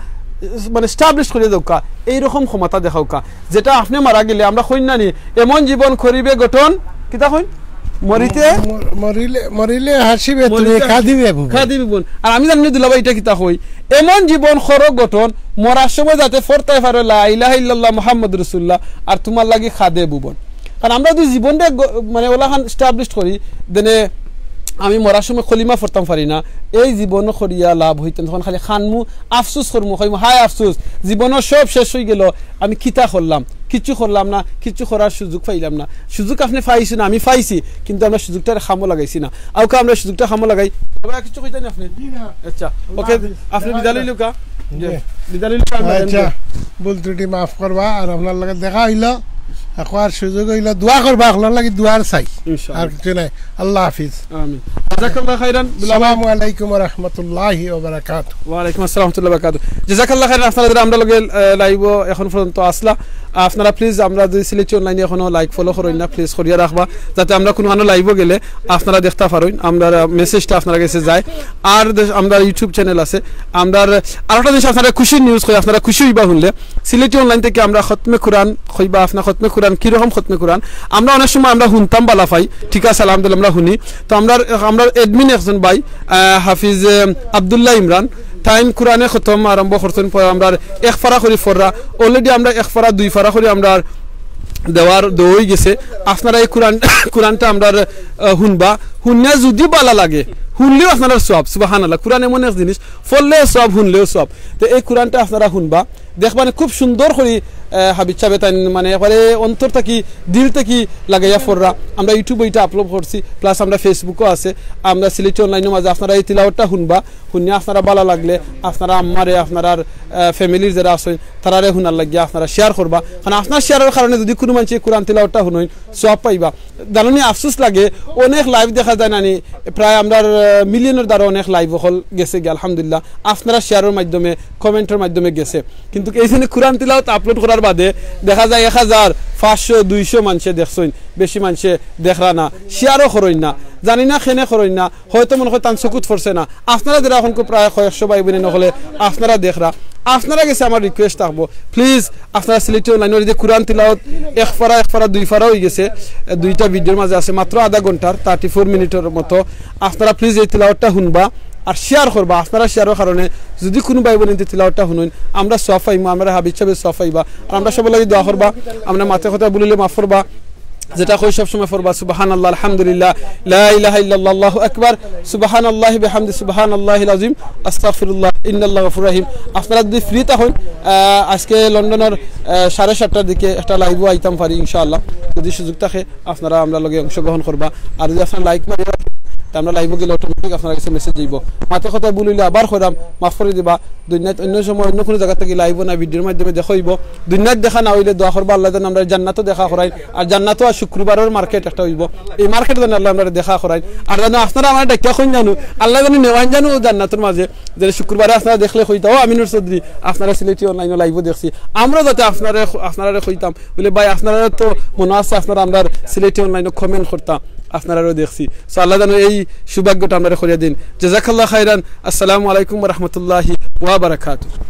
মানে, establish করিয়া দেউক্কা, এইরকম ক্ষমতা দেখাউক্কা। যেটা আপনে মারা গেলে আমরা কইন না নি, "এমন জীবন করিবে গঠন", কিতা কইন? মরিতে ম-, মরিলে, মরিলে হাসিবে তুমি, মরিতে কাঁদিবে ভুবন। কাঁদিবে ভুবন। আর আমি জানি না দুলাভাই ইটা কিতা কই, "এমন জীবন করো গঠন, মরার সময় যাতে পড়তায় পারো লা ইলাহা ইল্লাল্লাহ মুহাম্মদ রাসূলুল্লাহ, আর তুমার লাগি কাঁদে ভুবন।" কারণ আমরা যুদি জীবনরে গ-, মানে, অলাখান establish করি, যেনে আমি মরার সময় কলিমা পড়তাম পারি না, এই জীবন করিয়া লাভ অইতো না, তখন খালি কানমু, আফসুস করমু, কইমু, "হায় আফসুস, জীবনর সব শেষ অই গেল, আমি কিতা করলাম?" কিচ্ছু করলাম না, কিচ্ছু করার সুযোগ পাইলাম না। সুযোগ আপনে পাইছইন না, আমি পাইছি, কিন্তু আমরা সুযোগটারে কামো লাগাইছি না। আউক্কা আমরা সুযোগটা কামো লাগাই। বাবা, কিচ্ছু কইতা নি আপনে? জি না। আচ্ছা, আল্লাহ OK, হাফিজ। আপনে দেখা বিদায় লইলা। লইলউক্কা। জি। বিদায় লইলউক্কা, আমরা আচ্ছা, যাই। ভুল ত্রুটি মাফ করবা, আর আপনার লগে দেখা অইলো, একবার সুযোগ অইলো, দোয়া করবা, আপনার লাগি দোয়ার চাই। ইনশাআল্লাহ। আর কিচ্ছু নাই। আল্লাহ হাফিজ। আমিন। জাযাকাল্লাহু খাইরান। আসসালামু আলাইকুম ওয়া রাহমাতুল্লাহি ওয়া বারাকাতুহু। ওয়ালাইকুম আসসালাম ওয়া রাহমাতুল্লাহি ওয়া বারাকাতুহু। জাযাকাল্লাহ খাইরান, আপনারা যারা আমরার লগে, আহ, live-ও এখন পর্যন্ত আছলা, আপনারা please, আমরা যদি সিলেটি online-এ এখনো like follow করইন না, please করিয়া রাখবা, যাতে আমরা কুনুখানো live-ও গেলে আপনারা দেখতা পারইন, আমরার, আহ, message-টা আপনারার গেছে যায়। আর দেশ-, আমরার YouTube channel আছে, আমরার আরোটা জিনিস আপনারা খুশির news কই, আপনারা খুশি অইবা হুনলে, সিলেটি online থাকি আমরা খতমে কুরআন কইবা, আপনার খতমে কুরআন, কিরকম খতমে কুরআন? আমরা অনেক সময় আমরা হুনতাম বালা পাই, ঠিক আছে, আলহামদুলিল্লাহ, আমরা হুনি। তো আমরা, আমরার admin একজন ভাই, আহ, হাফিজ, আহ, আব্দুল্লাহ ইমরান, তাইন কুরআনে খতম আরম্ভ করছইন, পরে আমরার এক পারা করি পড়রা, already আমরা এক পারা, দুই পারা করি আমরার দেওয়ার, দেওয়া অই গেছে। আপনারা এই কুরআন, কুরআনটা আমরার, আহ, হুনবা, হুনিয়া যুদি বালা লাগে, হুনলেও আপনারার সওয়াব, সুবহানাল্লাহ, কুরআন এমন এক জিনিস, পড়লেও সওয়াব, হুনলেও সওয়াব। তো এই কুরআনটা আপনারা হুনবা, দেখবা নে খুব সুন্দর করি, আহ, হাফিজ সাবে তাইন মানে একবারে অন্তর থাকি, দিল থাকি লাগাইয়া পড়রা। আমরা YouTube-ও ইটা upload করছি, plus আমরা Facebook-ও আছে। আমরা সিলেটি online-র মাঝে আপনারা এই তিলাওয়াতটা হুনবা, হুনিয়া আপনারা বালা লাগলে আপনারা আম্মারে, আপনারার, আহ, family-র যারা আছইন তারারে হুনার লাগিয়া আপনারা share করবা, কারণ আপনার share-র কারণে যুদি কুনু মানষে কুরআন তিলাওয়াতটা হুনইন, সওয়াব পাইবা। জানো নি, আফসোস লাগে, অনেক live দেখা যায় না নি, প্রায় আমরার, আহ, million-র দ্বারা অনেক live অকল গেছে গিয়া, আলহামদুলিল্লাহ। আপনারা share-র মাধ্যমে, comment-র মাধ্যমে গেছে, কিন্তু এই জন্য কুরআন তিলাওয়াত upload করার বাদে দেখা যায় এক হাজার, পাঁচশো, দুইশো মানষে দেখছইন, বেশি মানষে দেখরা না, share-ও করইন না, জানি না কেনে করইন না, হয়তো মনে হয় তান চকুত পড়ছে না। আপনারা যারা এখন প্রায় কয়েকশো ভাই বইন অকলে আপনারা দেখরা, আপনারার গেছে আমার request থাকবো, please আপনারা সিলেটি online-র যে কুরআন তিলাওয়াত এক পারা, এক পারা, দুই পারা অই গেছে, এ, দুইটা video-র মাঝে আছে, মাত্র আধা ঘন্টার, thirty four minute-র মতো। আপনারা please এই তিলাওয়াতটা হুনবা আর share করবা। আপনারা share-র কারণে যুদি কুনু ভাই বইন তিলাওয়াতটা হুনইন, আমরা সওয়াব পাইমু, আমরার হাফিজ সাবে সওয়াব পাইবা। আর আমরা সবার লাগি দোয়া করবা, আমরা মাতে কথা বলিলে মাফ করবা। যেটা কই সব সময় পড়বা, সুবহানাল্লাহ, আলহামদুলিল্লাহ, লা ইলাহা ইল্লাল্লাহ, আল্লাহু আকবার, সুবহানাল্লাহি বিহামদি, সুবহানাল্লাহিল আযীম, আস্তাগফিরুল্লাহ, ইন্নাল্লাহা গাফুরুর রাহিম। আপনারা যুদি free থাকইন, আহ, আজকে লন্ডনর, আহ, সাড়ে সাতটার দিকে একটা live-ও আইতাম পারি ইনশাআল্লাহ। যুদি সুযোগ থাকে আপনারা আমরার লগে অংশগ্রহণ করবা। আর যুদি আপনারা like মারি রাখইন, তে আমরা live-ও গেলে automatic আপনারার গেছে message যাইবো। মাতে কথা ভুল অইলে আবার কইরাম, মাফ করি দিবা। দুনিয়াত অন্য সময় অন্য কুনু জাগা থাকি live-ও না, video-র মাধ্যমে দেখা অইবো। দুনিয়াত দেখা না অইলে দোয়া করবা, আল্লায় যেন আমরারে জান্নাতো দেখা করাইন। আর জান্নাতো আর শুক্রবারর market একটা অইবো, এই market-ও যেন আল্লায় আমরারে দেখা করাইন। আর যেন আপনারা আমারে ডাকিয়া কইন জানু, আল্লায় যেন নেওয়াইন জানু জান্নাতর মাঝে, যে শুক্রবারে আপনারা দেখলে কইতা, "ও আমিনুর চৌধুরী, আপনারা সিলেটি online-ও live-ও দেখছি।" আমরাও যাতে আপনারে, আপনারারে কইতাম, বলে, "ভাই, আপনারা তো মনো আছে, আপনারা আমরার সিলেটি online-ও comment করতা, আপনারারেও দেখছি।" So আল্লায় যেন এই সৌভাগ্যটা আমরারে করিয়া দেইন। জাযাকাল্লাহ খাইরান। আসসালামু আলাইকুম ওয়া রাহমাতুল্লাহি ওয়া বারাকাতুহু।